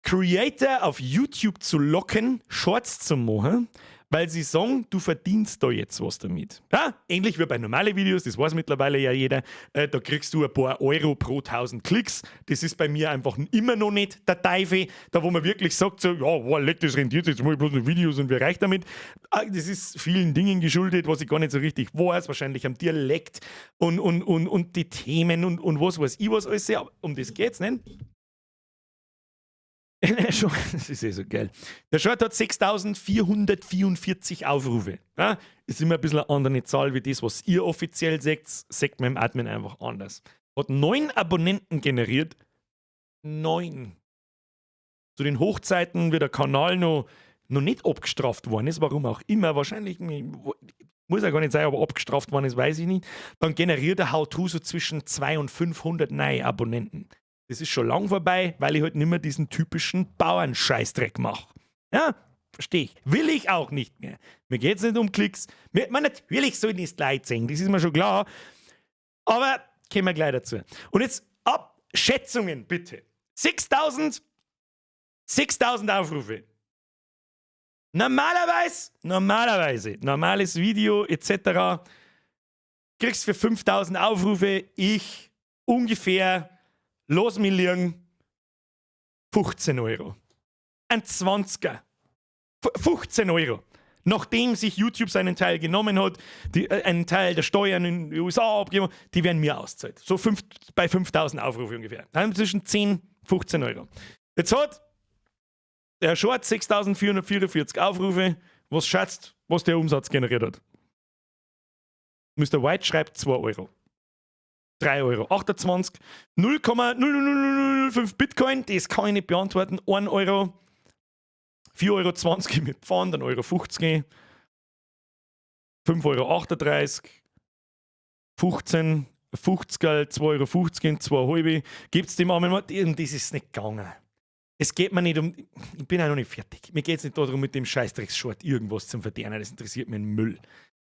Creator auf YouTube zu locken, Shorts zu machen, weil sie sagen, du verdienst da jetzt was damit. Ja, ähnlich wie bei normalen Videos, das weiß mittlerweile ja jeder, da kriegst du ein paar Euro pro 1000 Klicks. Das ist bei mir einfach immer noch nicht der Teufel, da wo man wirklich sagt, so, ja, boah, leck, das rentiert sich, jetzt mache ich bloß noch Videos und wer reicht damit. Das ist vielen Dingen geschuldet, was ich gar nicht so richtig weiß, wahrscheinlich am Dialekt und die Themen und was weiß ich was alles. Aber um das geht's nicht. Das ist eh so geil. Der Short hat 6.444 Aufrufe. Ja, ist immer ein bisschen eine andere Zahl wie das, was ihr offiziell seht. Sagt man im Admin einfach anders. Hat 9 Abonnenten generiert. 9. Zu den Hochzeiten, wie der Kanal noch nicht abgestraft worden ist, warum auch immer, wahrscheinlich, muss ja gar nicht sein, aber abgestraft worden ist, weiß ich nicht. Dann generiert der How-To so zwischen 200 und 500 neue Abonnenten. Das ist schon lang vorbei, weil ich halt nicht mehr diesen typischen Bauernscheißdreck mache. Ja, verstehe ich. Will ich auch nicht mehr. Mir geht es nicht um Klicks. Mir, man, natürlich sollen es Leute sehen, das ist mir schon klar. Aber kommen wir gleich dazu. Und jetzt ab Schätzungen bitte. 6000 6000 Aufrufe. Normalerweise, normalerweise, normales Video etc. kriegst für 5000 Aufrufe, ich ungefähr, los mich liegen, 15 Euro. Ein 20er. 15 Euro. Nachdem sich YouTube seinen Teil genommen hat, einen Teil der Steuern in den USA abgegeben, die werden mir auszahlt. So bei 5000 Aufrufe ungefähr. Dann zwischen 10, 15 Euro. Jetzt hat der Short 6444 Aufrufe. Was schätzt, was der Umsatz generiert hat? Mr. White schreibt 2 Euro. 3 Euro. 28, 0,00005 Bitcoin, das kann ich nicht beantworten. 1 Euro. 4,20 Euro mit Pfand, 1,50 Euro, 5,38 Euro, 15, 50, 2,50 Euro, 2,5. Gibt es dem armen Mann? Das ist nicht gegangen. Es geht mir nicht um, ich bin auch noch nicht fertig. Mir geht es nicht darum, mit dem Scheißdrecks-Short irgendwas zu verdienen. Das interessiert mich ein Müll.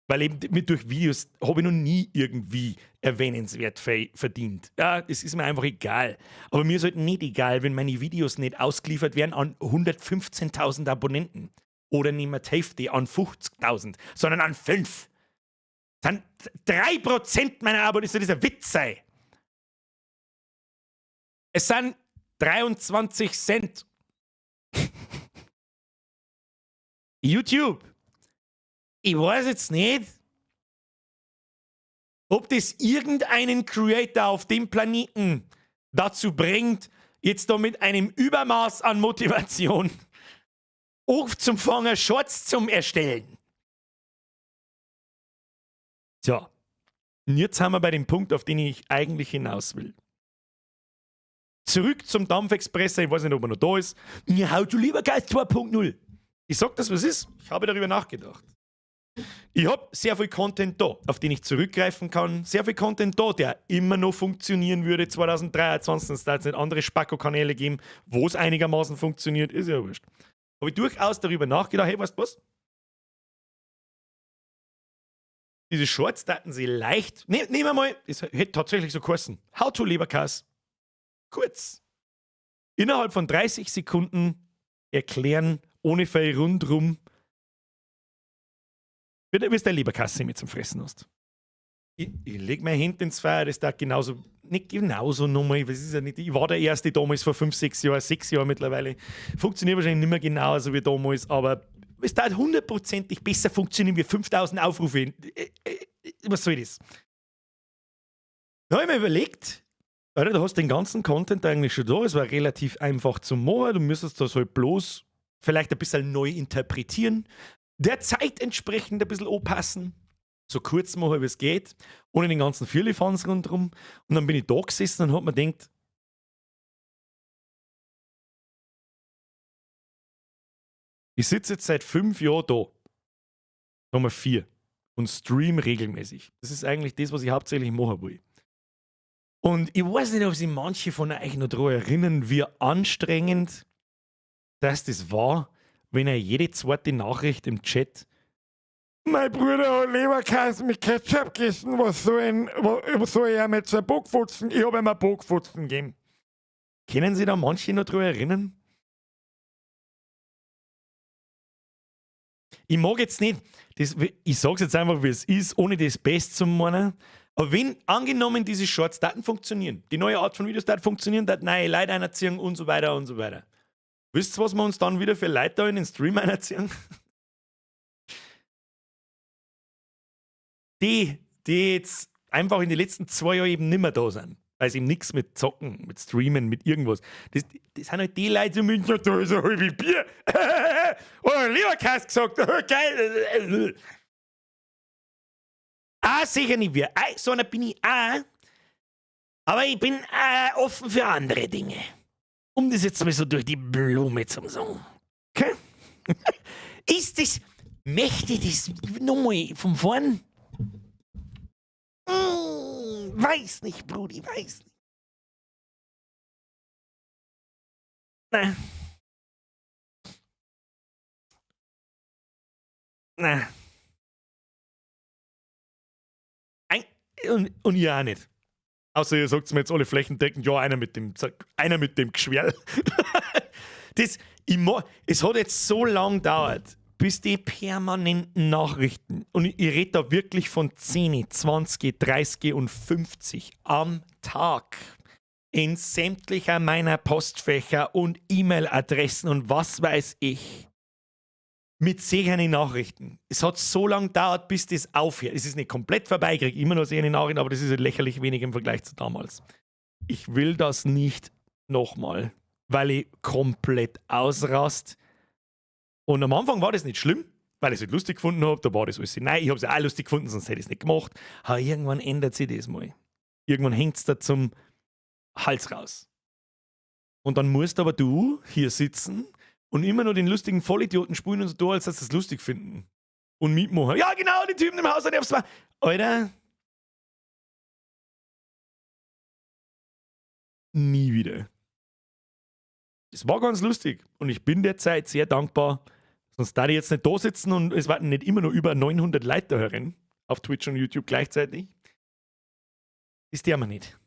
Weil eben mit durch Videos habe ich noch nie irgendwie erwähnenswert verdient. Ja, es ist mir einfach egal. Aber mir ist halt nicht egal, wenn meine Videos nicht ausgeliefert werden an 115.000 Abonnenten. Oder nicht mehr die Hälfte an 50.000, sondern an 5. Dann 3% meiner Abonnenten, das ist ein Witz sei. Es sind 23 Cent. YouTube. Ich weiß jetzt nicht, ob das irgendeinen Creator auf dem Planeten dazu bringt, jetzt da mit einem Übermaß an Motivation aufzufangen, Shorts zum Erstellen. So, und jetzt sind wir bei dem Punkt, auf den ich eigentlich hinaus will. Zurück zum Dampfexpress, ich weiß nicht, ob er noch da ist. How to Leberkäse 2.0. Ich sag das, was ist. Ich habe darüber nachgedacht. Ich habe sehr viel Content da, auf den ich zurückgreifen kann. Sehr viel Content da, der immer noch funktionieren würde 2023. Es da jetzt nicht andere Spacko-Kanäle geben, wo es einigermaßen funktioniert, ist ja wurscht. Habe ich durchaus darüber nachgedacht, hey, weißt du was? Diese Shorts daten sie leicht. Ne, nehmen wir mal, es hätte tatsächlich so geheißen. How to Leberkäse. Kurz. Innerhalb von 30 Sekunden erklären, ohne viel rundrum, wie du dein Leberkasse mit zum Fressen hast. Ich leg meine Hände ins Feuer, das da genauso, nicht genauso nochmal, das ist ja nicht, ich war der Erste damals vor 5, 6 Jahren, 6 Jahren mittlerweile. Funktioniert wahrscheinlich nicht mehr genauso wie damals, aber es darf hundertprozentig besser funktionieren wie 5000 Aufrufe. Was soll das? Da habe ich mir überlegt, Alter, du hast den ganzen Content eigentlich schon da, es war relativ einfach zu machen, du müsstest das halt bloß vielleicht ein bisschen neu interpretieren, der Zeit entsprechend ein bisschen anpassen, so kurz machen, wie es geht, ohne den ganzen Firlefanz rundherum. Und dann bin ich da gesessen und hab mir gedacht, ich sitze jetzt seit 5 Jahren da, Nummer 4, und stream regelmäßig. Das ist eigentlich das, was ich hauptsächlich machen will. Und ich weiß nicht, ob sich manche von euch noch daran erinnern, wie anstrengend dass das war, wenn er jede zweite Nachricht im Chat: Mein Bruder hat Leberkäse mit Ketchup gegessen, was soll er mit seinem Bockfutzen? Ich hab ihm einen Bockfutzen gegeben. Können sich da manche noch daran erinnern? Ich mag jetzt nicht, das, ich sag's jetzt einfach, wie es ist, ohne das Best zu meinen. Aber wenn, angenommen, diese Shorts-Daten funktionieren, die neue Art von Videos funktionieren, da neue Leute einerziehen und so weiter und so weiter. Wisst ihr, was wir uns dann wieder für Leute da in den Stream einerziehen? Die jetzt einfach in den letzten 2 Jahren eben nimmer da sind. Weil es eben nichts mit Zocken, mit Streamen, mit irgendwas. Das sind halt die Leute, die München, da ist ein halbes Bier. Oder Leberkäse gesagt, geil. Ah, sicher nicht wir. Ah, so einer bin ich auch. Aber ich bin offen für andere Dinge. Um das jetzt mal so durch die Blume zu sagen. Okay? Ist das, möchte ich das nochmal von vorn? Weiß nicht, Brudi, weiß nicht. Nein. Nein. Ein, und ihr auch nicht. Außer ihr sagt mir jetzt alle flächendeckend, ja, einer mit dem Geschwerl. Das, ich es hat jetzt so lang gedauert, bis die permanenten Nachrichten, und ich rede da wirklich von 10, 20, 30 und 50 am Tag in sämtlicher meiner Postfächer und E-Mail-Adressen und was weiß ich, mit sicheren Nachrichten. Es hat so lange gedauert, bis das aufhört. Es ist nicht komplett vorbei, ich kriege immer noch sichere Nachrichten, aber das ist lächerlich wenig im Vergleich zu damals. Ich will das nicht nochmal, weil ich komplett ausrast. Und am Anfang war das nicht schlimm, weil ich es nicht lustig gefunden habe. Da war das alles. Nein, ich habe es ja auch lustig gefunden, sonst hätte ich es nicht gemacht. Aber irgendwann ändert sich das mal. Irgendwann hängt es da zum Hals raus. Und dann musst aber du hier sitzen und immer nur den lustigen Vollidioten spielen und so tun, als dass sie es lustig finden. Und mitmachen. Ja, genau, die Typen im Haus sind aufs Alter. Nie wieder. Es war ganz lustig und ich bin derzeit sehr dankbar. Sonst da ich jetzt nicht da sitzen und es warten nicht immer nur über 900 Leute da herin auf Twitch und YouTube gleichzeitig. Ist der mir nicht.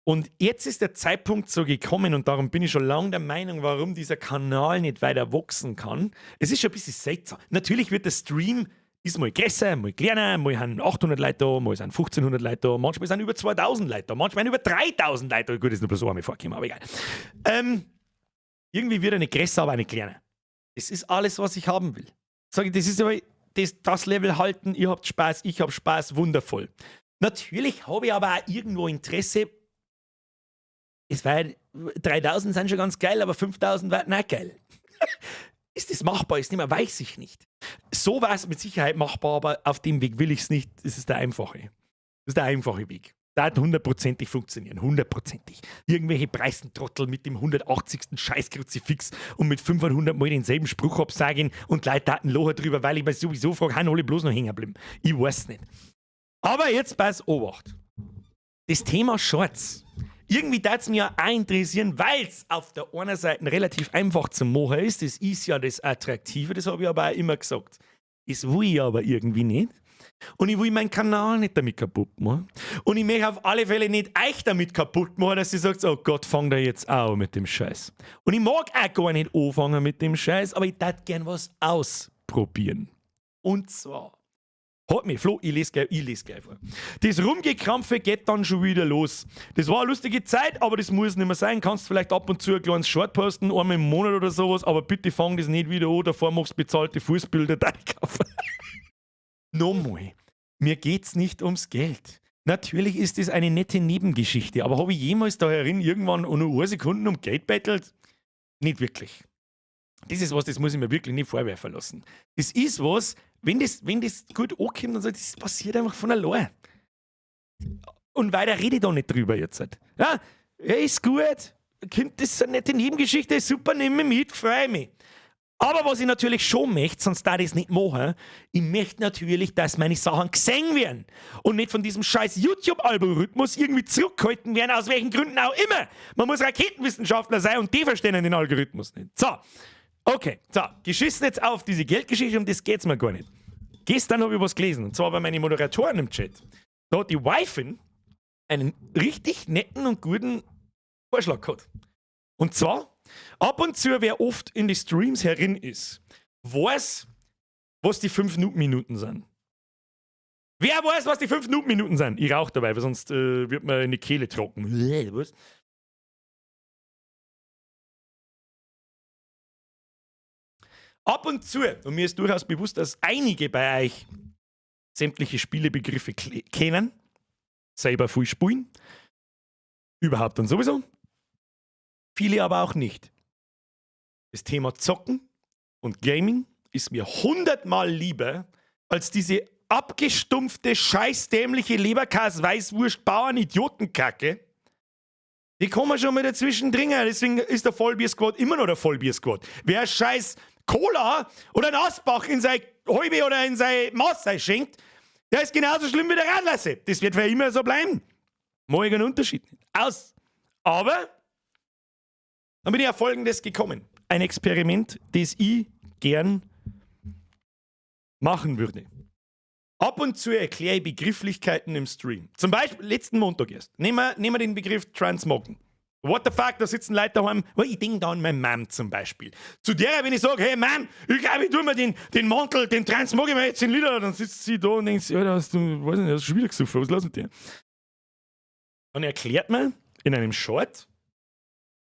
Und jetzt ist der Zeitpunkt so gekommen und darum bin ich schon lange der Meinung, warum dieser Kanal nicht weiter wachsen kann. Es ist schon ein bisschen seltsam. Natürlich wird der Stream ist mal größer, mal kleiner, mal haben 800 Leute da, mal sind 1500 Leute da, manchmal sind über 2000 Leute da, manchmal sind über 3000 Leute da. Gut, ist nur bloß einmal vorgekommen, aber egal. Irgendwie wird er nicht größer, aber auch nicht kleiner. Das ist alles, was ich haben will. Sag ich, das ist aber das Level halten, ihr habt Spaß, ich hab Spaß, wundervoll. Natürlich habe ich aber auch irgendwo Interesse. Es war 3000 sind schon ganz geil, aber 5000 war nicht geil. Ist das machbar? Ist nicht mehr, weiß ich nicht. So war es mit Sicherheit machbar, aber auf dem Weg will ich's nicht. Das ist der einfache. Das ist der einfache Weg. Da hat hundertprozentig funktionieren. Hundertprozentig. Irgendwelche Preisentrottel mit dem 180. Scheißkruzifix und mit 500 Mal denselben Spruch absagen und Leute taten Locher drüber, weil ich mir sowieso frage, han alle bloß noch hängen geblieben. Ich weiß nicht. Aber jetzt pass Obacht. Das Thema Shorts. Irgendwie darf es mich ja auch interessieren, weil's auf der einen Seite relativ einfach zu machen ist. Das ist ja das Attraktive, das habe ich aber auch immer gesagt. Das will ich aber irgendwie nicht. Und ich will meinen Kanal nicht damit kaputt machen. Und ich möchte auf alle Fälle nicht euch damit kaputt machen, dass ihr sagt, oh Gott, fang da jetzt an mit dem Scheiß. Und ich mag auch gar nicht anfangen mit dem Scheiß, aber ich darf gern was ausprobieren. Und zwar hat mich, Flo, ich lese gleich vor. Das Rumgekrampfe geht dann schon wieder los. Das war eine lustige Zeit, aber das muss nicht mehr sein. Kannst vielleicht ab und zu ein kleines Short posten, einmal im Monat oder sowas, aber bitte fang das nicht wieder an, davor machst du bezahlte Fußbilder, da ich kaufe. Nochmal, mir geht's nicht ums Geld. Natürlich ist das eine nette Nebengeschichte, aber habe ich jemals da herin irgendwann nur eine Sekunde um Geld bettelt? Nicht wirklich. Das ist was, das muss ich mir wirklich nicht vorwerfen lassen. Das ist was, wenn das gut ankommt, dann sagt, das passiert einfach von allein. Und weiter rede ich da nicht drüber jetzt. Ja, ja, ist gut, kommt, das ist eine nette Nebengeschichte, ist super, nehme mich mit, freue mich. Aber was ich natürlich schon möchte, sonst darf ich es nicht machen, ich möchte natürlich, dass meine Sachen gesehen werden und nicht von diesem scheiß YouTube-Algorithmus irgendwie zurückgehalten werden, aus welchen Gründen auch immer. Man muss Raketenwissenschaftler sein und die verstehen den Algorithmus nicht. So, okay, so, geschissen jetzt auf diese Geldgeschichte, um das geht's mir gar nicht. Gestern habe ich was gelesen, und zwar bei meinen Moderatoren im Chat. Da hat die Wifin einen richtig netten und guten Vorschlag gehabt. Und zwar, ab und zu, wer oft in die Streams herin ist, weiß, was die 5 Noob-Minuten sind. Wer weiß, was die 5 Noob-Minuten sind? Ich rauche dabei, weil sonst wird mir in die Kehle trocken. Was? Ab und zu, und mir ist durchaus bewusst, dass einige bei euch sämtliche Spielebegriffe kennen, selber viel spielen, überhaupt und sowieso. Viele aber auch nicht. Das Thema Zocken und Gaming ist mir 100-mal lieber als diese abgestumpfte, scheißdämliche Leberkäs-Weißwurst-Bauern-Idiotenkacke. Die kommen schon mal dazwischen dringen. Deswegen ist der Vollbier-Squad immer noch der Vollbier-Squad. Wer scheiß Cola oder ein Asbach in sein Halbe oder in sein Maß schenkt, der ist genauso schlimm wie der Radlasse. Das wird für immer so bleiben. Mach ich einen Unterschied nicht. Aus. Aber Dann bin ich auf Folgendes gekommen. Ein Experiment, das ich gern machen würde. Ab und zu erkläre ich Begrifflichkeiten im Stream. Zum Beispiel letzten Montag erst. Nehmen wir den Begriff Transmoggen. What the fuck, da sitzen Leute daheim. Ich denke da an meine Mom zum Beispiel. Zu der, wenn ich sage, hey Mom, ich glaube, ich tue mir den Mantel, den Transmog ich mir jetzt in Lila, dann sitzt sie da und denkt, ja, hast du, weiß nicht, hast du schon wieder gesoffen, was ist los mit dir? Dann erklärt man in einem Short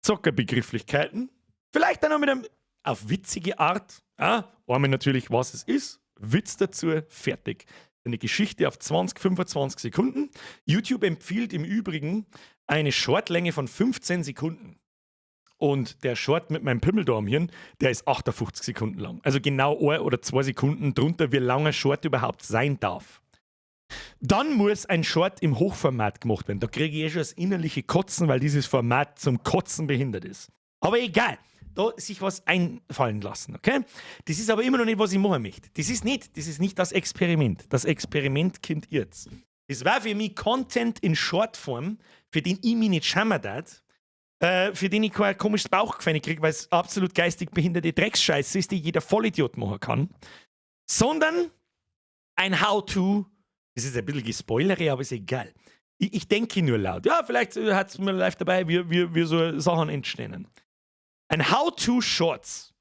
Zockerbegrifflichkeiten, vielleicht dann auch mit einem, auf witzige Art, ja, einmal natürlich, was es ist, Witz dazu, fertig. Eine Geschichte auf 20, 25 Sekunden. YouTube empfiehlt im Übrigen eine Shortlänge von 15 Sekunden. Und der Short mit meinem Pimmel da am Hirn, der ist 58 Sekunden lang. Also genau 1 oder 2 Sekunden drunter, wie lang ein Short überhaupt sein darf. Dann muss ein Short im Hochformat gemacht werden. Da kriege ich eh schon das innerliche Kotzen, weil dieses Format zum Kotzen behindert ist. Aber egal, da sich was einfallen lassen, okay? Das ist aber immer noch nicht, was ich machen möchte. Das ist nicht das Experiment. Das Experiment kommt jetzt. Das war für mich Content in Shortform, für den ich mich nicht schämen darf, für den ich kein komisches Bauchgefühl kriege, weil es absolut geistig behinderte Drecksscheiße ist, die jeder Vollidiot machen kann, sondern ein How-To. Das ist ein bisschen Gespoilere, aber ist egal. Ich denke nur laut. Ja, vielleicht hat es mir live dabei, wie so Sachen entstehen. Ein How-To Shorts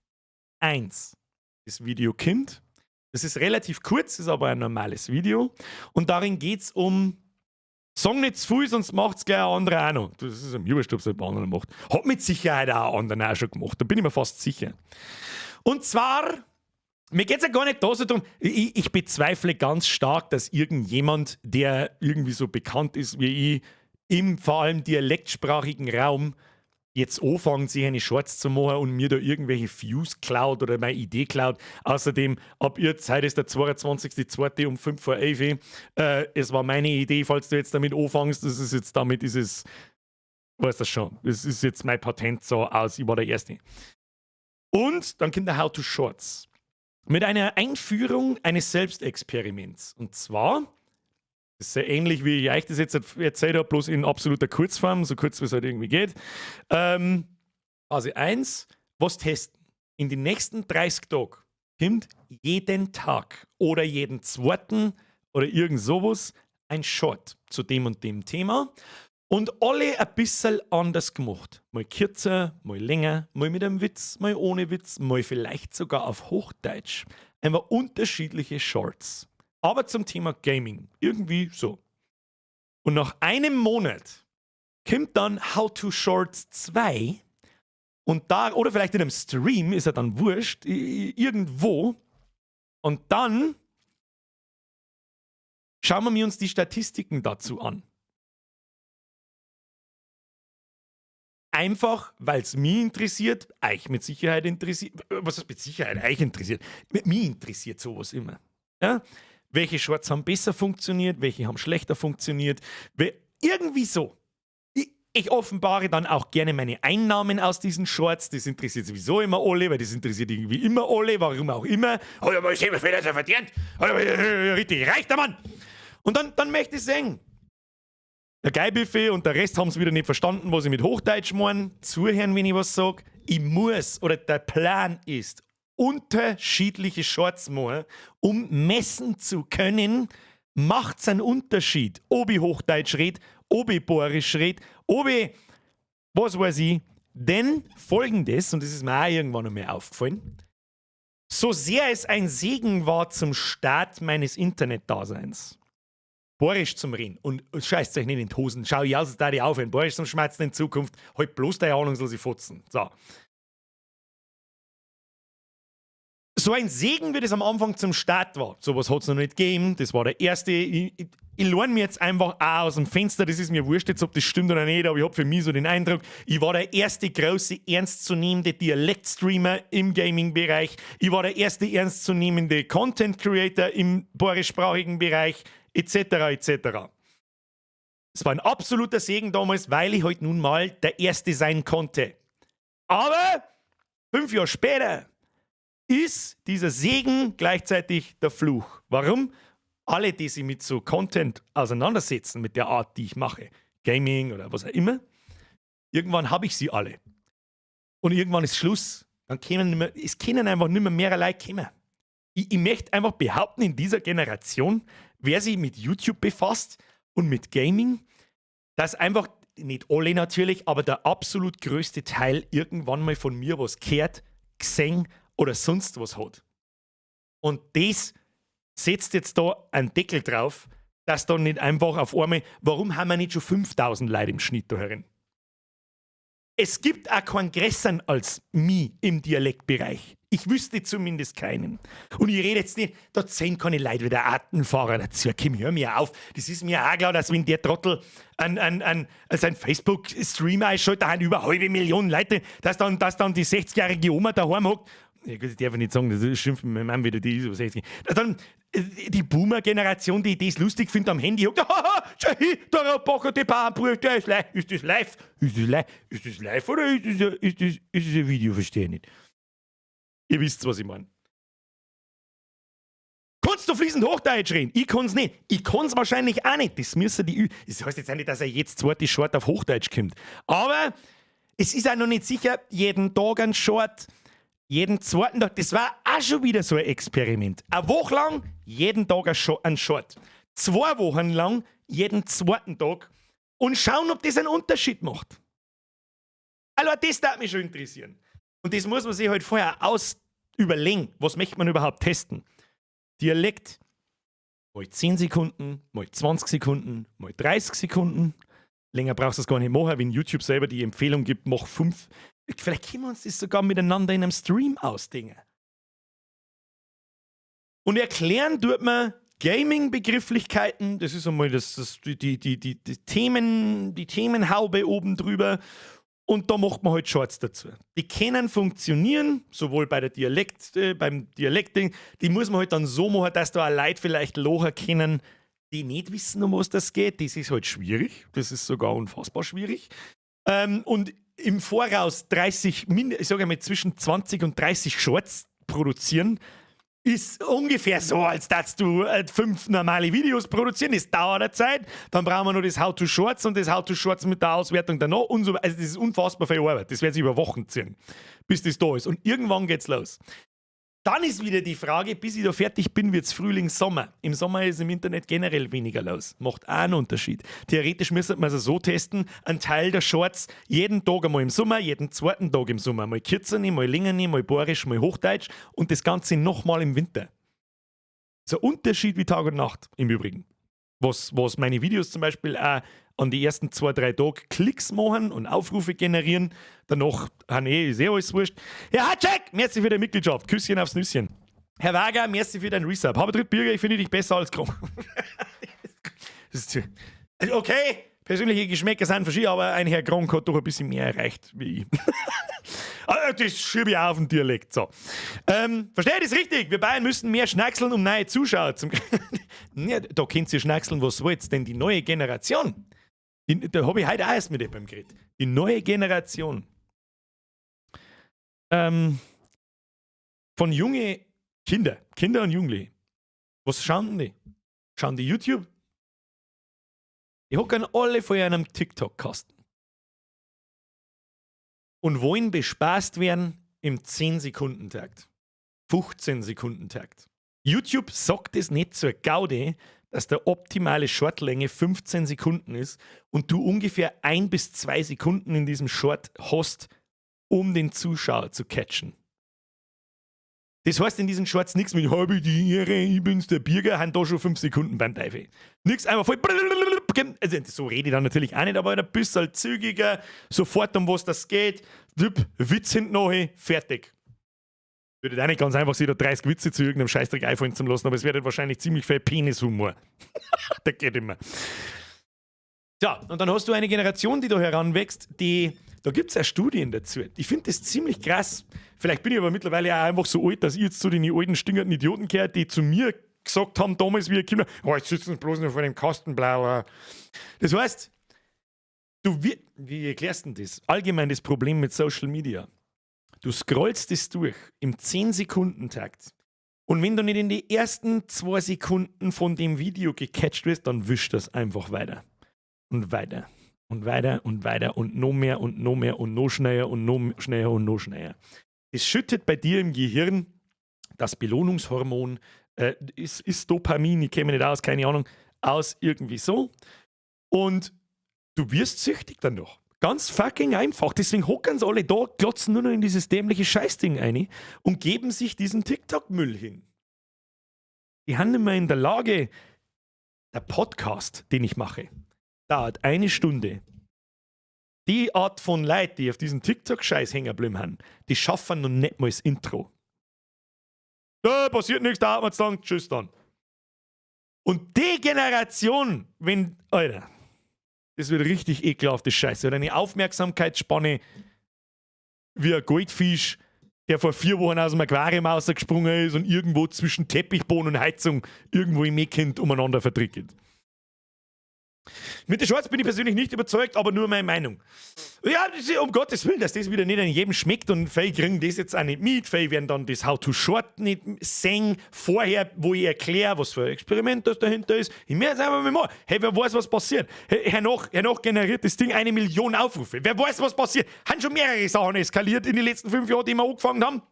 1. Das Video kommt. Das ist relativ kurz, ist aber ein normales Video. Und darin geht es um: Sag nicht zu viel, sonst macht es gleich ein anderer auch noch. Das ist mir wurscht, ob es ein anderer macht. Hat mit Sicherheit auch ein anderer auch schon gemacht, da bin ich mir fast sicher. Und zwar, mir geht es ja gar nicht da so drum, ich bezweifle ganz stark, dass irgendjemand, der irgendwie so bekannt ist wie ich, im vor allem dialektsprachigen Raum, jetzt anfangen, sich eine Shorts zu machen und mir da irgendwelche Views klaut oder meine Idee klaut. Außerdem, ab jetzt, heute ist der 22.02. um 5 vor 11. Es war meine Idee, falls du jetzt damit anfängst, das ist jetzt damit ist es, weißt das schon, das ist jetzt mein Patent so aus, ich war der Erste. Und dann kommt der How to Shorts. Mit einer Einführung eines Selbstexperiments. Und zwar, das ist sehr ähnlich, wie ich euch das jetzt erzählt habe, bloß in absoluter Kurzform, so kurz wie es halt irgendwie geht. Phase 1, was testen. In den nächsten 30 Tagen kommt jeden Tag oder jeden zweiten oder irgend sowas ein Short zu dem und dem Thema. Und alle ein bisschen anders gemacht. Mal kürzer, mal länger, mal mit einem Witz, mal ohne Witz, mal vielleicht sogar auf Hochdeutsch. Einfach unterschiedliche Shorts. Aber zum Thema Gaming. Irgendwie so. Und nach einem Monat kommt dann How to Shorts 2 und da, oder vielleicht in einem Stream, ist ja dann wurscht, irgendwo. Und dann schauen wir uns die Statistiken dazu an. Einfach, weil es mich interessiert, euch mit Sicherheit interessiert. Was heißt mit Sicherheit euch interessiert? Mich interessiert sowas immer. Ja? Welche Shorts haben besser funktioniert, welche haben schlechter funktioniert. Irgendwie so. Ich offenbare dann auch gerne meine Einnahmen aus diesen Shorts. Das interessiert sowieso immer alle, weil das interessiert irgendwie immer alle, warum auch immer. Hat ja mal sehen, was er verdient. Richtig reich, der Mann. Und dann möchte ich sehen. Der Geibiffe und der Rest haben es wieder nicht verstanden, was ich mit Hochdeutsch meine. Zuhören, wenn ich was sage. Ich muss, oder der Plan ist, unterschiedliche Shorts machen, um messen zu können, macht es einen Unterschied, ob ich Hochdeutsch rede, ob ich Boarisch rede, ob ich, was weiß ich. Denn Folgendes, und das ist mir auch irgendwann noch mehr aufgefallen, so sehr es ein Segen war zum Start meines Internetdaseins, Boarisch zum Reden und scheißt euch nicht in die Hosen, schau ich aus, als da die aufhören, Boarisch zum Schmerzen in Zukunft, halt bloß deine ahnungslose Fotzen. So. So ein Segen, wie das am Anfang zum Start war. Sowas hat es noch nicht gegeben. Das war der erste. Ich lehne mir jetzt einfach auch aus dem Fenster. Das ist mir wurscht jetzt, ob das stimmt oder nicht, aber ich habe für mich so den Eindruck, ich war der erste große, ernstzunehmende Dialektstreamer im Gaming-Bereich. Ich war der erste ernstzunehmende Content Creator im boarischsprachigen Bereich, etc. etc. Es war ein absoluter Segen damals, weil ich halt nun mal der Erste sein konnte. Aber 5 Jahre später ist dieser Segen gleichzeitig der Fluch. Warum? Alle, die sich mit so Content auseinandersetzen, mit der Art, die ich mache, Gaming oder was auch immer, irgendwann habe ich sie alle. Und irgendwann ist Schluss. Dann können nicht mehr, es können einfach nicht mehr mehr Leute kommen. Ich möchte einfach behaupten, in dieser Generation, wer sich mit YouTube befasst und mit Gaming, dass einfach, nicht alle natürlich, aber der absolut größte Teil irgendwann mal von mir was gehört, gesehen oder sonst was hat. Und das setzt jetzt da einen Deckel drauf, dass da nicht einfach auf einmal, warum haben wir nicht schon 5000 Leute im Schnitt da herin? Es gibt auch keinen größeren als mich im Dialektbereich. Ich wüsste zumindest keinen. Und ich rede jetzt nicht, da zählen keine Leute wie der Artenfahrer dazu. Komm, hör mir auf. Das ist mir auch klar, dass wenn der Trottel an sein Facebook-Stream einschaltet, da haben über 500.000 Leute, dass dann die 60-jährige Oma daheim hockt. Ja, gut, das darf ich nicht sagen, das schimpft meine Mama wieder, die ist über 60. Dass dann die Boomer-Generation, die das lustig findet, am Handy hockt, haha, schau hin, da Bacher, die Bauernbrüder, der ist live. Ist das live? Ist das live? Ist das live oder ist das ein Video? Verstehe ich nicht. Ihr wisst, was ich meine. Kannst du fließend Hochdeutsch reden? Ich kann's nicht. Ich kann's wahrscheinlich auch nicht. Das müssen die. Das heißt jetzt auch nicht, dass er jetzt zweite Short auf Hochdeutsch kommt. Aber es ist auch noch nicht sicher, jeden Tag ein Short, jeden zweiten Tag. Das war auch schon wieder so ein Experiment. Eine Woche lang, jeden Tag ein Short. 2 Wochen lang, jeden zweiten Tag. Und schauen, ob das einen Unterschied macht. Also, das darf mich schon interessieren. Und das muss man sich halt vorher aus überlegen. Was möchte man überhaupt testen? Dialekt, mal 10 Sekunden, mal 20 Sekunden, mal 30 Sekunden. Länger brauchst du es gar nicht machen, wenn YouTube selber die Empfehlung gibt, mach 5. Vielleicht können wir uns das sogar miteinander in einem Stream ausdenken. Und erklären tut man Gaming-Begrifflichkeiten, das ist einmal das, das, die, die, die, die, die, Themen, die Themenhaube oben drüber. Und da macht man halt Shorts dazu. Die können funktionieren, sowohl beim Dialektding, die muss man halt dann so machen, dass da auch Leute vielleicht lachen können, die nicht wissen, um was das geht. Das ist halt schwierig. Das ist sogar unfassbar schwierig. Und im Voraus 30, ich sage mal zwischen 20 und 30 Shorts produzieren, ist ungefähr so, als dass du fünf normale Videos produzieren. Das dauert eine Zeit. Dann brauchen wir noch das How to Shorts und das How to Shorts mit der Auswertung danach und so. Also das ist unfassbar viel Arbeit. Das wird sich über Wochen ziehen, bis das da ist. Und irgendwann geht's los. Dann ist wieder die Frage, bis ich da fertig bin, wird es Frühling, Sommer. Im Sommer ist im Internet generell weniger los. Macht auch einen Unterschied. Theoretisch müsste man es so testen, ein Teil der Shorts jeden Tag einmal im Sommer, jeden zweiten Tag im Sommer. Mal kürzer, mal länger, mal bayerisch, mal Hochdeutsch und das Ganze nochmal im Winter. So ein Unterschied wie Tag und Nacht im Übrigen. Was meine Videos zum Beispiel auch an die ersten 2, 3 Tage Klicks machen und Aufrufe generieren. Danach, ah nee, ist eh alles wurscht. Herr Hatschek, merci für deine Mitgliedschaft. Küsschen aufs Nüsschen. Herr Wager, merci für deinen Resub. Habe Dritt Bürger, ich finde dich besser als Kron. Also okay, persönliche Geschmäcker sind verschieden, aber ein Herr Gronk hat doch ein bisschen mehr erreicht wie ich. Ah, das schiebe ich auch auf den Dialekt. So. Verstehe ich das richtig? Wir Bayern müssen mehr schnackseln, um neue Zuschauer zu. Ja, da könnt ihr schnackseln, was wollt, denn die neue Generation, da habe ich heute auch erst mit jemandem geredet. Die neue Generation von junge Kinder, Kinder und Jugendliche, was schauen die? Schauen die YouTube? Die hocken alle vor einem TikTok-Kasten und wollen bespaßt werden im 10-Sekunden-Takt, 15-Sekunden-Takt. YouTube sagt es nicht zur Gaudi, dass der optimale Shortlänge 15 Sekunden ist und du ungefähr 1 bis 2 Sekunden in diesem Short hast, um den Zuschauer zu catchen. Das heißt in diesen Shorts nichts mit habe ich die Ehre, ich bin's der Birger, haben da schon 5 Sekunden beim Teufel. Nix, einfach voll. Also, so rede ich dann natürlich auch nicht, aber ein bisschen zügiger, sofort um was das geht, Witz hinten noch, fertig. Würde auch nicht ganz einfach sein, da 30 Witze zu irgendeinem Scheißdreck einfallen zu lassen, aber es wird wahrscheinlich ziemlich viel Penishumor. Der geht immer. Ja, und dann hast du eine Generation, die da heranwächst, die, da gibt es ja Studien dazu. Ich finde das ziemlich krass. Vielleicht bin ich aber mittlerweile auch einfach so alt, dass ich jetzt zu den alten, stinkenden Idioten gehört, die zu mir gesagt haben, damals wie Kinder, oh, jetzt sitzen sie bloß noch vor dem Kasten, bla, bla. Das heißt, wie erklärst du denn das? Allgemein das Problem mit Social Media. Du scrollst es durch im 10-Sekunden-Takt. Und wenn du nicht in die ersten 2 Sekunden von dem Video gecatcht wirst, dann wischt das einfach weiter. Und weiter. Und weiter und weiter und noch mehr und noch mehr und noch schneller und noch schneller und noch schneller. Es schüttet bei dir im Gehirn das Belohnungshormon, ist Dopamin, ich kenne mich nicht aus, keine Ahnung, aus irgendwie so. Und du wirst süchtig danach. Ganz fucking einfach. Deswegen hocken sie alle da, glotzen nur noch in dieses dämliche Scheißding ein und geben sich diesen TikTok-Müll hin. Die haben nicht mehr in der Lage, der Podcast, den ich mache, dauert eine Stunde. Die Art von Leuten, die auf diesem TikTok-Scheiß hängen geblieben haben, die schaffen noch nicht mal das Intro. Da passiert nichts, da hat man's dann, tschüss dann. Und die Generation, wenn, Alter, das wird richtig ekelhafte Scheiße. Oder eine Aufmerksamkeitsspanne wie ein Goldfisch, der vor 4 Wochen aus dem Aquarium rausgesprungen ist und irgendwo zwischen Teppichboden und Heizung irgendwo im Meerkind umeinander vertrickelt. Mit der Shorts bin ich persönlich nicht überzeugt, aber nur meine Meinung. Ja, das ist, um Gottes Willen, dass das wieder nicht an jedem schmeckt und viele kriegen das jetzt auch nicht mit, viele werden dann das How to Short nicht sehen, vorher, wo ich erkläre, was für ein Experiment das dahinter ist. Ich möchte jetzt einfach mal machen. Hey, wer weiß, was passiert? Hey, hernach generiert das Ding 1 Million Aufrufe. Wer weiß, was passiert? Haben schon mehrere Sachen eskaliert in den letzten 5 Jahren, die wir angefangen haben.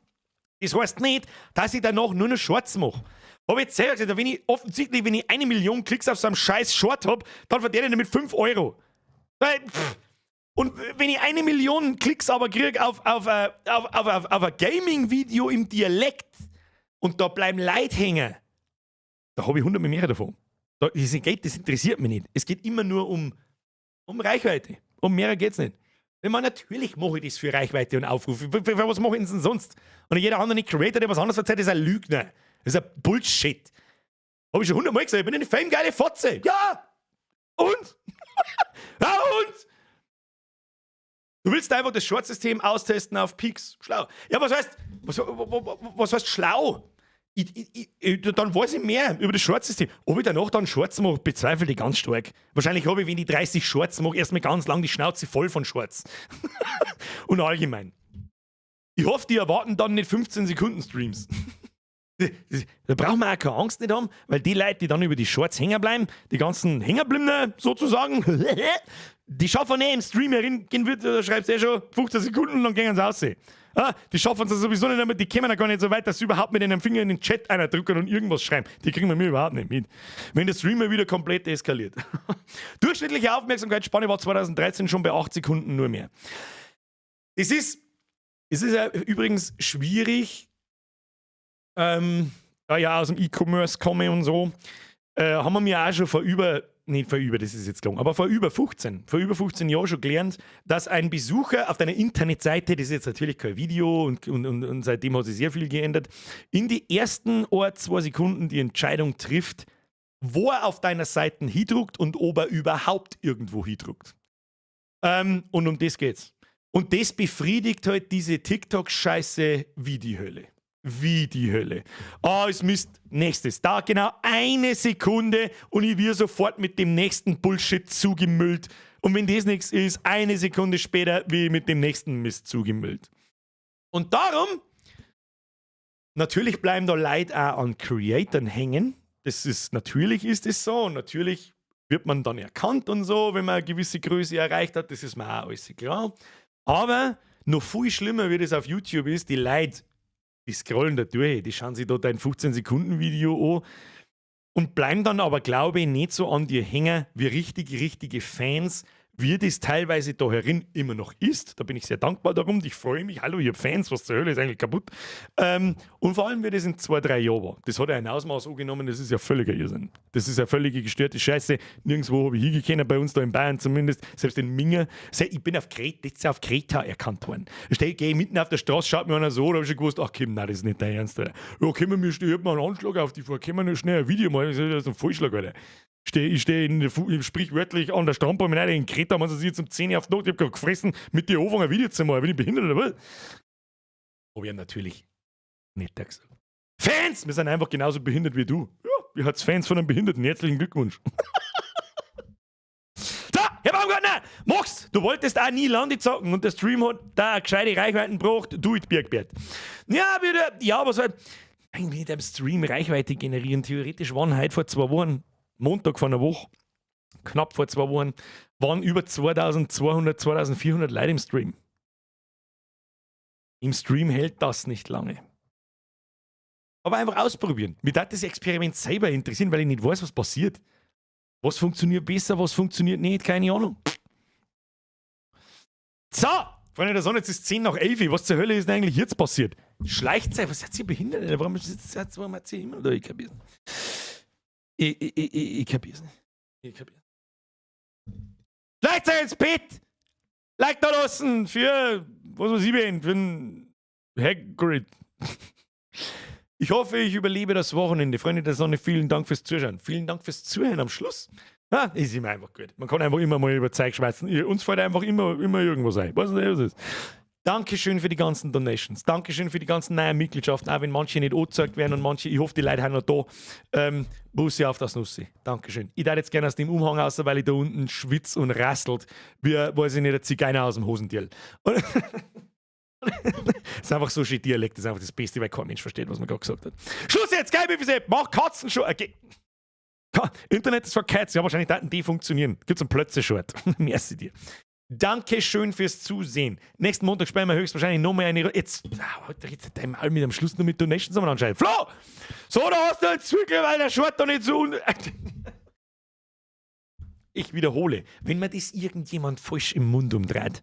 Das heißt nicht, dass ich danach nur noch Shorts mache. Habe ich jetzt selber gesagt, wenn ich offensichtlich, wenn ich 1 Million Klicks auf so einem scheiß Short hab, dann verdiene ich damit 5 Euro. Weil, pff. Und wenn ich 1 Million Klicks aber kriege auf ein Gaming-Video im Dialekt und da bleiben Leute hängen, da habe ich 100 mehr davon. Da, das Geld, das interessiert mich nicht. Es geht immer nur um Reichweite. Um mehr geht's nicht. Ich meine, natürlich mache ich das für Reichweite und Aufrufe. Für was mache ich denn sonst? Und jeder andere Creator, der was anderes erzählt, ist ein Lügner. Das ist ein Bullshit. Habe ich schon hundertmal gesagt, ich bin eine famegeile Fotze. Ja! Und? Ja, und? Du willst einfach das Short-System austesten auf Peaks. Schlau. Ja, was heißt schlau? Dann weiß ich mehr über das Short-System. Ob ich danach dann Shorts mache, bezweifle ich ganz stark. Wahrscheinlich habe ich, wenn ich 30 Shorts mache, erstmal ganz lang die Schnauze voll von Shorts. Und allgemein. Ich hoffe, die erwarten dann nicht 15 Sekunden Streams. Da brauchen wir auch keine Angst nicht haben, weil die Leute, die dann über die Shorts hängen bleiben, die ganzen Hängerblinder sozusagen, die schaffen nicht im Stream herin, gehen wird, da schreibst du eh schon 15 Sekunden und dann gehen sie raus. Ah, die schaffen es sowieso nicht einmal, die kommen ja gar nicht so weit, dass sie überhaupt mit einem Finger in den Chat einer drücken und irgendwas schreiben. Die kriegen wir mir überhaupt nicht mit. Wenn der Streamer wieder komplett eskaliert. Durchschnittliche Aufmerksamkeitsspanne war 2013 schon bei 8 Sekunden nur mehr. Es ist ja übrigens schwierig, da ja aus dem E-Commerce komme und so, haben wir mir auch schon vor über, nicht vor über, das ist jetzt gelogen, aber vor über 15 Jahren schon gelernt, dass ein Besucher auf deiner Internetseite, das ist jetzt natürlich kein Video und seitdem hat sich sehr viel geändert, in die ersten 1, 2 Sekunden die Entscheidung trifft, wo er auf deiner Seite hindruckt und ob er überhaupt irgendwo hindruckt. Und um das geht's. Und das befriedigt halt diese TikTok-Scheiße wie die Hölle. Wie die Hölle. Ah, es müsst nächstes. Da genau eine Sekunde und ich werde sofort mit dem nächsten Bullshit zugemüllt. Und wenn das nichts ist, eine Sekunde später wie mit dem nächsten Mist zugemüllt. Und darum, natürlich bleiben da Leute auch an Creatoren hängen. Das ist, natürlich ist es so und natürlich wird man dann erkannt und so, wenn man eine gewisse Größe erreicht hat. Das ist mir auch alles klar. Aber noch viel schlimmer, wie das auf YouTube ist, die Leute, die scrollen da durch, die schauen sich da dein 15-Sekunden-Video an und bleiben dann aber, glaube ich, nicht so an dir hängen wie richtig, richtige Fans, wie das teilweise da herin immer noch ist. Da bin ich sehr dankbar darum. Ich freue mich. Hallo, ich habe Fans, was zur Hölle ist eigentlich kaputt? Und vor allem, wie das in 2, 3 Jahren war. Das hat ja ein Ausmaß angenommen, das ist ja völliger Irrsinn. Das ist ja völlige gestörte Scheiße. Nirgendwo habe ich hingekommen, bei uns da in Bayern zumindest, selbst in Minga. Ich bin auf Kreta, letztes Jahr auf Kreta erkannt worden. Ich gehe mitten auf der Straße, schaut mir einer so, da habe ich schon gewusst, ach komm, nein, das ist nicht dein Ernst, Alter. Ja, können wir, ich hab mal einen Anschlag auf die vor, können wir noch schnell ein Video machen? Das ist ein Vollschlag, Alter. Ich stehe sprichwörtlich an der Strandpromenade in Kreta, man sich jetzt um 10 Uhr auf die Nacht, ich hab gerade gefressen, mit dir anfangen, ein Video zu machen. Bin ich behindert oder was? Hab ich natürlich nicht gesagt. Fans! Wir sind einfach genauso behindert wie du. Ja, wir hat's Fans von einem Behinderten. Herzlichen Glückwunsch. Da, Herr Baumgartner, mach's! Du wolltest auch nie Landi zocken und der Stream hat da eine gescheite Reichweiten gebracht. Do it, Birgbert. Ja, wieder, ja, aber so halt, eigentlich mit dem Stream Reichweite generieren. Theoretisch waren heute vor 2 Wochen, Montag vor einer Woche, knapp vor 2 Wochen, Waren über 2200, 2400 Leute im Stream. Im Stream hält das nicht lange. Aber einfach ausprobieren. Mich würde das Experiment selber interessieren, weil ich nicht weiß, was passiert. Was funktioniert besser, was funktioniert nicht, keine Ahnung. So, Freunde der Sonne, jetzt ist 10 nach 11. Was zur Hölle ist denn eigentlich jetzt passiert? Schleicht sich, was hat sie behindert? Warum ist jetzt, warum hat sie immer da? Ich kapier's nicht. Ich kapier's nicht. Ich kapier's. Schleicht euch ins Bett! Like da lassen für, was weiß ich wen, für einen Hagrid. Ich hoffe, ich überlebe das Wochenende. Freunde der Sonne, vielen Dank fürs Zuschauen. Vielen Dank fürs Zuhören am Schluss. Ah, ist immer einfach gut. Man kann einfach immer mal über Zeug schwätzen. Uns fällt einfach immer, immer irgendwas ein. Weiß nicht, was ist. Dankeschön für die ganzen Donations. Dankeschön für die ganzen neuen Mitgliedschaften, auch wenn manche nicht angezeigt werden und manche, ich hoffe, die Leute sind noch da. Bussi auf das Nussi. Dankeschön. Ich darf jetzt gerne aus dem Umhang raus, weil ich da unten schwitz und rasselt, wie, weiß ich nicht, ein Zigeuner aus dem Hosentierl. Das ist einfach so schön Dialekt, das ist einfach das Beste, weil kein Mensch versteht, was man gerade gesagt hat. Schluss jetzt, geil, wie Mach Katzen schon. Okay. Internet ist verkehrt, ja, wahrscheinlich Daten, die funktionieren. Gibt's einen Plötze-Short. Merci dir. Dankeschön fürs Zusehen. Nächsten Montag spielen wir höchstwahrscheinlich nochmal eine. Jetzt, heute redet der Mal mit am Schluss noch mit Donations anscheinend. Flo! So, da hast du jetzt wirklich, weil der Short da nicht so. Ich wiederhole, wenn mir das irgendjemand falsch im Mund umdreht,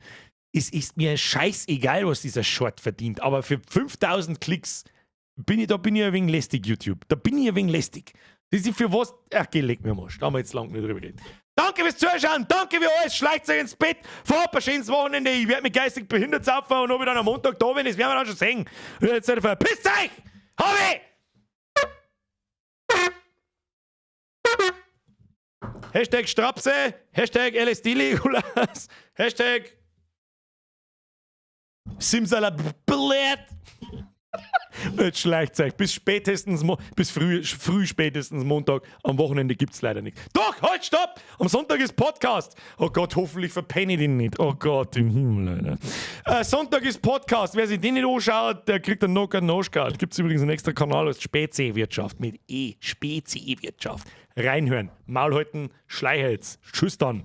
es ist mir scheißegal, was dieser Short verdient, aber für 5000 Klicks bin ich, da bin ich ein wenig lästig, YouTube. Da bin ich ein wenig lästig. Das ist für was. Ach, geh, leg mir mal. Da haben wir jetzt lang nicht drüber geredet. Danke fürs Zuschauen, danke für alles. Schleicht euch ins Bett. Vorab ein schönes Wochenende. Ich werde mich geistig behindert saufen und ob ich dann am Montag da bin, das werden wir dann schon sehen. Und jetzt verpisst euch! Hobby! Hashtag Strapse, Hashtag LSD Legolas, Hashtag Simsalablatt. Jetzt schleicht euch. Bis spätestens, bis früh, früh spätestens Montag. Am Wochenende gibt's leider nichts. Doch, halt, stopp! Am Sonntag ist Podcast. Oh Gott, hoffentlich verpenne ich den nicht. Oh Gott im Himmel, Alter. Sonntag ist Podcast. Wer sich den nicht anschaut, der kriegt einen Knocker Noschkart. Gibt's übrigens einen extra Kanal als Speziewirtschaft mit E. Speziewirtschaft. Reinhören, Maul halten, Schleichhals. Tschüss dann.